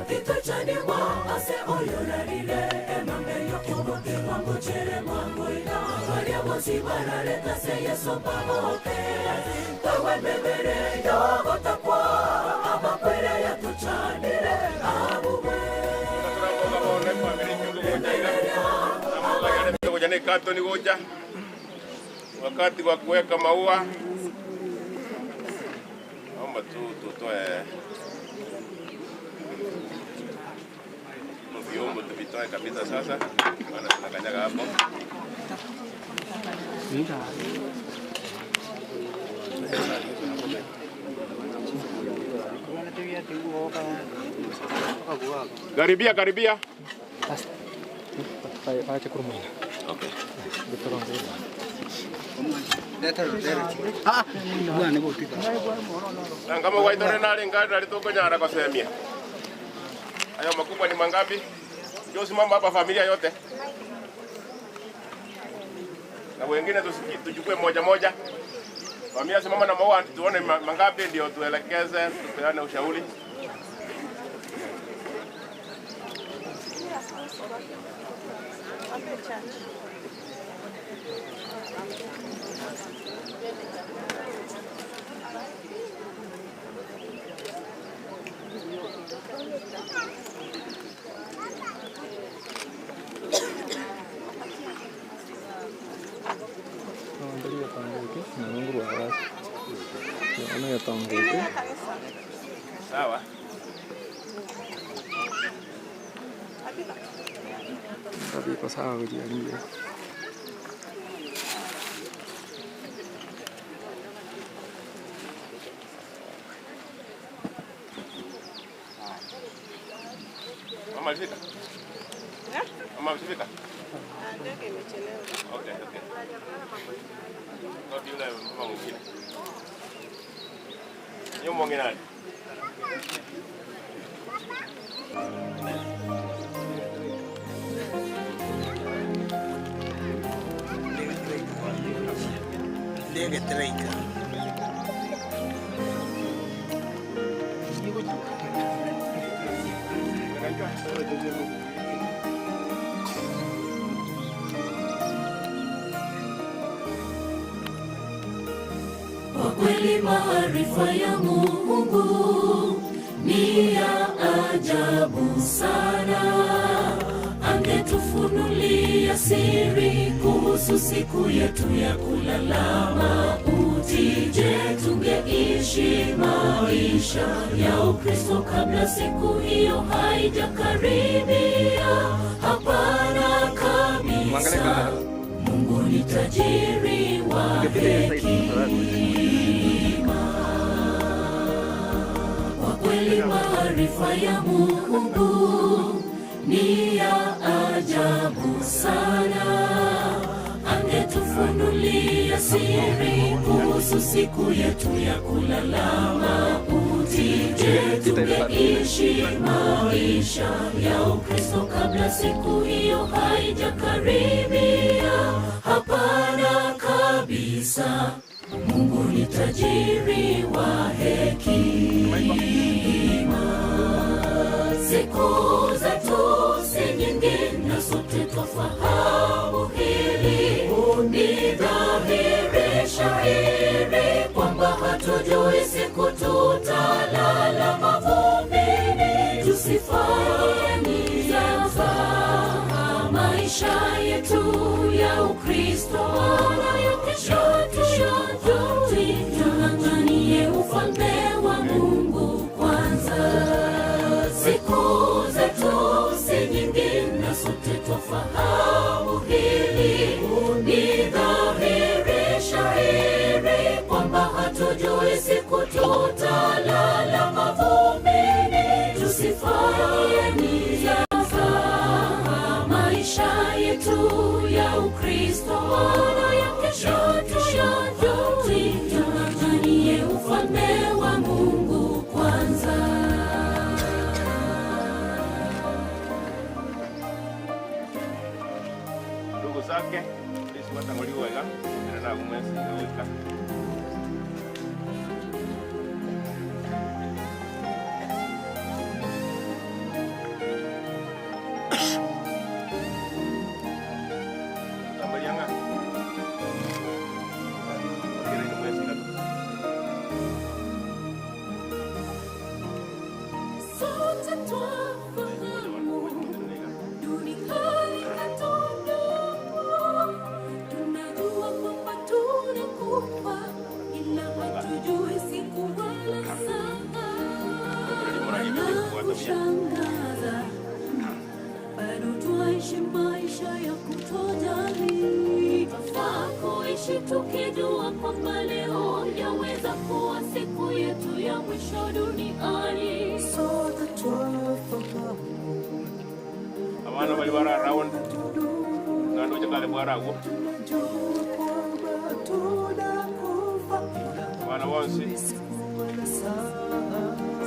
titochanigwa ase oyorarire emambe yokuboke wangu chere mwangu ina varia bosi barareta se Yesu pamoke tawe mebere yogotakwa amakwera yatuchanire abuwe Goja wakati wa kuweka maua, naomba tu tutoe vyombo tuvitoe kabisa sasa, maana tunakanyaga hapo. Karibia karibia. Okay. Kama waitore nale ngari alitokonyara kwa semia. Hayo makubwa ni mangapi? Njoo simama hapa familia yote. Na wengine tuchukue moja moja. Familia simama na maua tuone mangapi ndio tuelekeze, tupeane ushauri. Sawa. Iko sawa kujiangalia. Mama alifika? Mama alifika? Ndege imechelewa. Okay, okay. Ndio yule mama mwingine. Yeye mwingine nani? Ndege traika. Kwa kweli maarifa ya Mungu ni ya ajabu sana. Angetufunulia siri kuhusu siku yetu ya kulala mauti. Je, tungeishi maisha ya Ukristo kabla siku hiyo haijakaribia? Hapana kabisa. Mungu ni tajiri wa hekima. Kwa kweli maarifa ya Mungu ni ya ajabu sana. Angetufunulia siri kuhusu siku yetu ya kulala mauti. Je, tungeishi maisha ya Ukristo kabla siku hiyo haijakaribia? Hapana kabisa. Mungu ni tajiri wa hekima. Siku zetu si nyingi na sote twafahamu hili. Ni dhahiri shahiri kwamba hatujui siku tutalala mavumbini. Tusifanye mzaha maisha yetu ya Ukristo, wala ya kesho tuyajui. Tung'ang'anie ufalme wa Mungu kwanza. Siku zetu si nyingi na sote twafahamu hili. Ni dhahiri shahiri kwamba hatujui siku tutalala mavumbini. Tusifanye mzaha Sote twafahamu dunia inatudumu, tunajua kwamba tunakufa, ila hatujui siku wala saa. La kushangaza, bado twaishi maisha ya kutojali. Twafaa kuishi tukijua kwamba leo yaweza kuwa siku yetu ya mwisho duniani. Sote twafahamu Abana bali bara round nando chakale bwara agwo abana bonsi.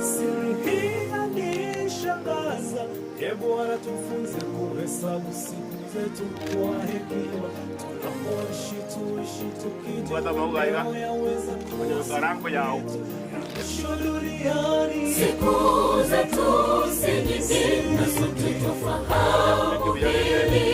Siri hii inanishangaza. E Bwana, tufunze kuhesabu siku zetu kwa hekima, tunapoishi tuishi tukijua Bwata mauga iga leo yaweza kuwa onye karango yao. mwisho duniani. Siku zetu si nyingi na sote twafahamu hili.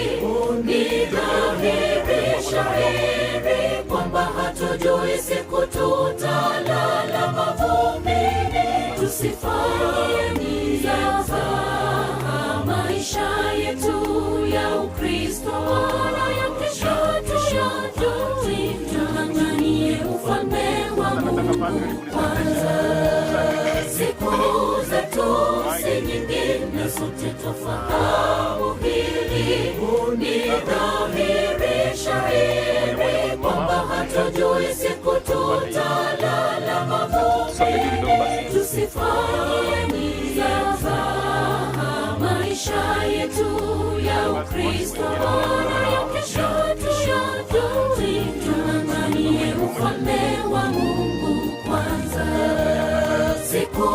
Ni dhahiri shahiri kwamba hatujui siku tutalala mavumbini. Tusifanye mzaha maisha yetu ya Ukristo, wala ya kesho tuyajui. Tung'ang'anie ufalme wa Mungu kwanza. Siku zetu si nyingi na sote twafahamu hili. Ni dhahiri shahiri kwamba hatujui siku tutalala mavumbini. Tusifanye mzaha maisha yetu ya Ukristo, wala ya kesho tuyajui. Tung'ang'anie ufalme wa Mungu kwanza. Siku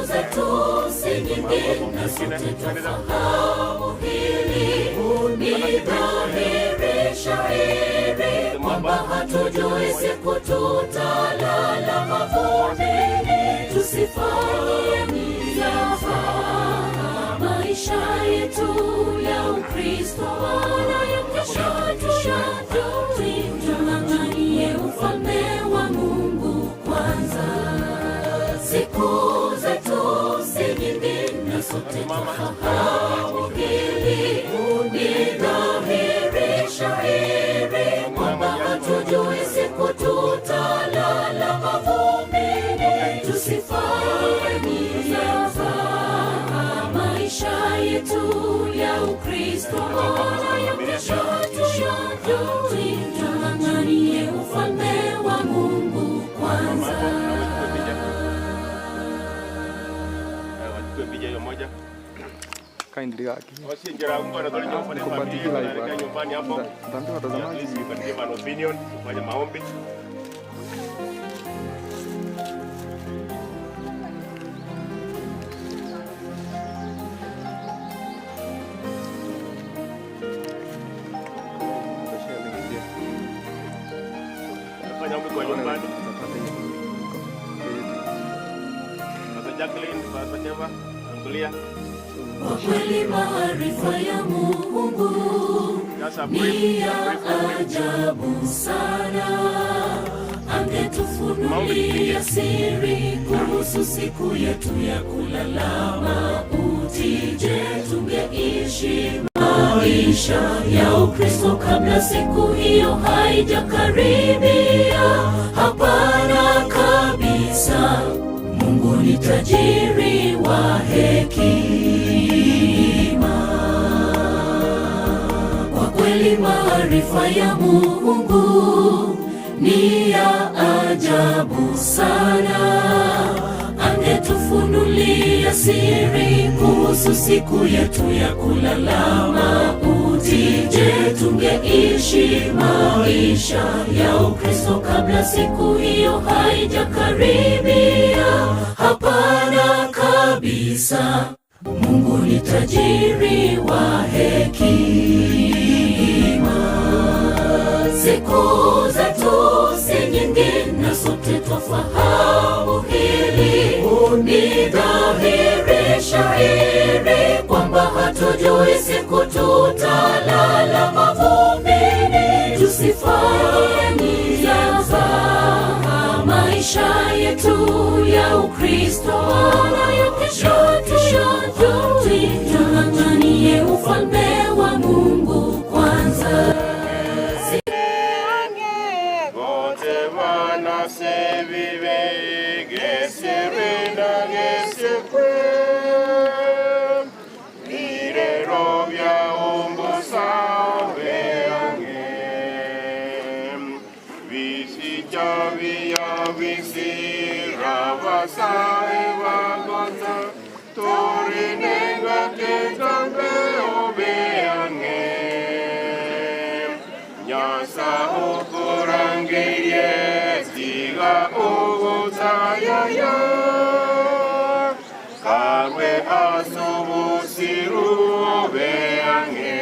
zetu si nyingi na sote twafahamu hili. Ni dhahiri shahiri kwamba hatujui siku tutalala mavumbini. Tusifanye mzaha maisha yetu ya Ukristo, wala ya kesho tuyajui. Tung'ang'anie ufalme wa Mungu kwanza. Siku zetu si nyingi na sote twafahamu hili. Ni dhahiri shahiri kwamba hatujui siku tutalala mavumbini. Tusifanye mzaha maisha yetu ya Ukristo, wala ya kesho tuyajui. Tung'ang'anie ufalme wa Mungu kwanza. Wachukue picha hiyo moja. Kindly gaki. Wasinjira mbona tuli nyumbani familia tunaelekea nyumbani hapo. Nitaambia watazamaji. At least you can give an opinion, tufanye maombi. Nitashare link pia. Tufanye ombi kwa nyumbani. Utapata hiyo link iko kwa YouTube. Pastor Jacqueline, Pastor Cheva, angalia. Kwa kweli maarifa ya Mungu Just a brief, ni ya brief, brief. ajabu sana. Angetufunulia siri kuhusu siku yetu ya kulala mauti. Je, tungeishi maisha ya Ukristo kabla siku hiyo haijakaribia? Hapana kabisa. Mungu ni tajiri wa hekima. Kwa kweli maarifa ya Mungu ni ya ajabu sana. Angetufunulia siri kuhusu siku yetu ya kulala mauti. Je, tungeishi maisha ya Ukristo kabla siku hiyo haijakaribia? Hapana kabisa. Mungu ni tajiri wa hekima. Siku zetu si nyingi na sote twafahamu hili. Ni dhahiri shahiri kwamba hatujui siku tutalala mavumbini. Tusifanye mzaha maisha yetu ya Ukristo, wala ya kesho tuyajui. Abasae bagonza Torinenga ketambe obeange Nyasa okurangirie Tiga ogotayaya Karwe asubusiru obeange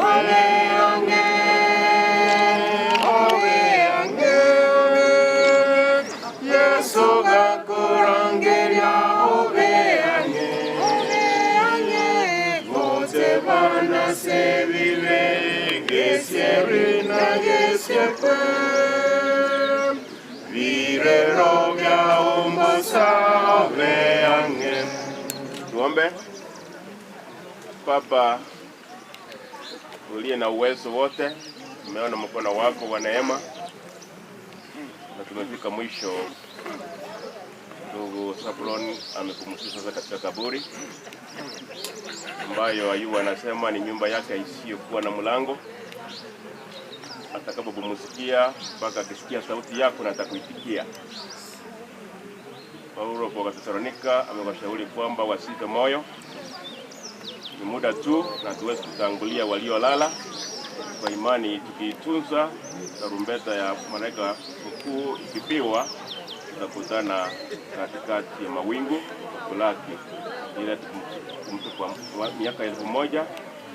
Obeange Obeange Yesu gakurangiria obeange Obeange Gote bana sebile Gesieri na gesiekwe Vire robia umbosa obeange. Tuombe. Baba uliye na uwezo wote, tumeona mkono wako wa neema na tumefika mwisho. Ndugu Zablon amepumzika sasa katika kaburi ambayo Ayubu anasema ni nyumba yake isiyokuwa na mlango. Atakapopumzikia mpaka akisikia sauti yako na atakuitikia. Paulo kwa Wathesalonika amewashauri kwamba wasife moyo, ni muda tu na tuwezi kutangulia waliolala. Kwa imani tukiitunza, tarumbeta ya malaika mkuu ikipigwa, tutakutana katikati ya mawingu kulaki ile mtu kwa miaka 1000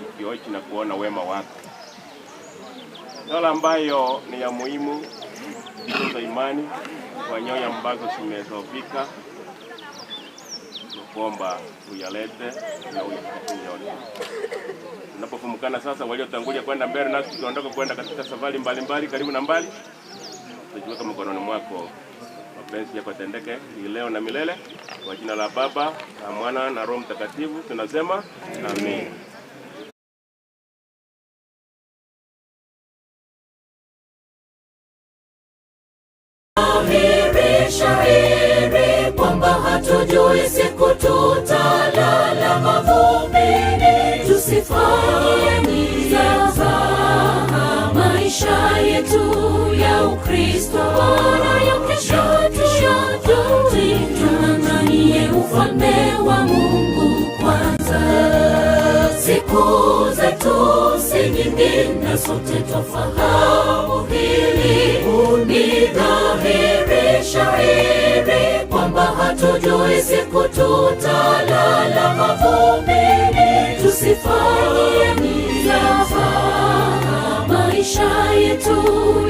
tukioishi na kuona wema wako. Swala ambayo ni ya muhimu kutunza imani kwa nyoyo ambazo zimedhoofika, kuomba uyalete na uyafikishe yote. Tunapofumukana sasa, waliotangulia kwenda mbele nasi tukiondoka kwenda katika safari mbalimbali karibu na mbali, tujiweka mkononi mwako, mapenzi yako yatendeke leo na milele. Kwa jina la Baba na Mwana na Roho Mtakatifu tunasema amen. Dhahiri shahiri kwamba hatujui siku tutalala mavumbini. Tusifanye mzaha maisha yetu ya Ukristo, bora ya kesho tuyajui. Tung'ang'anie ufalme wa Mungu kwanza. Siku zetu si nyingi na sote twafahamu hili. Ni dhahiri shahiri kwamba hatujui siku tutalala mavumbini. Tusifanye mzaha maisha yetu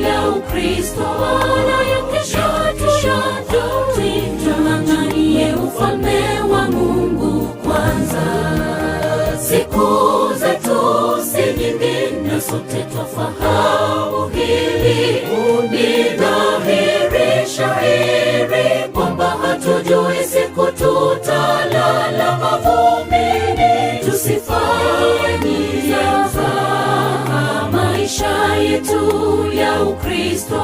ya Ukristo, bora ya kesho tuyajui. Tung'ang'anie ufalme wa Mungu kwanza. Siku zetu si nyingi na sote twafahamu hili. Ni dhahiri shahiri kwamba hatujui siku tutalala mavumbini. Tusifanye mzaha maisha yetu ya Ukristo,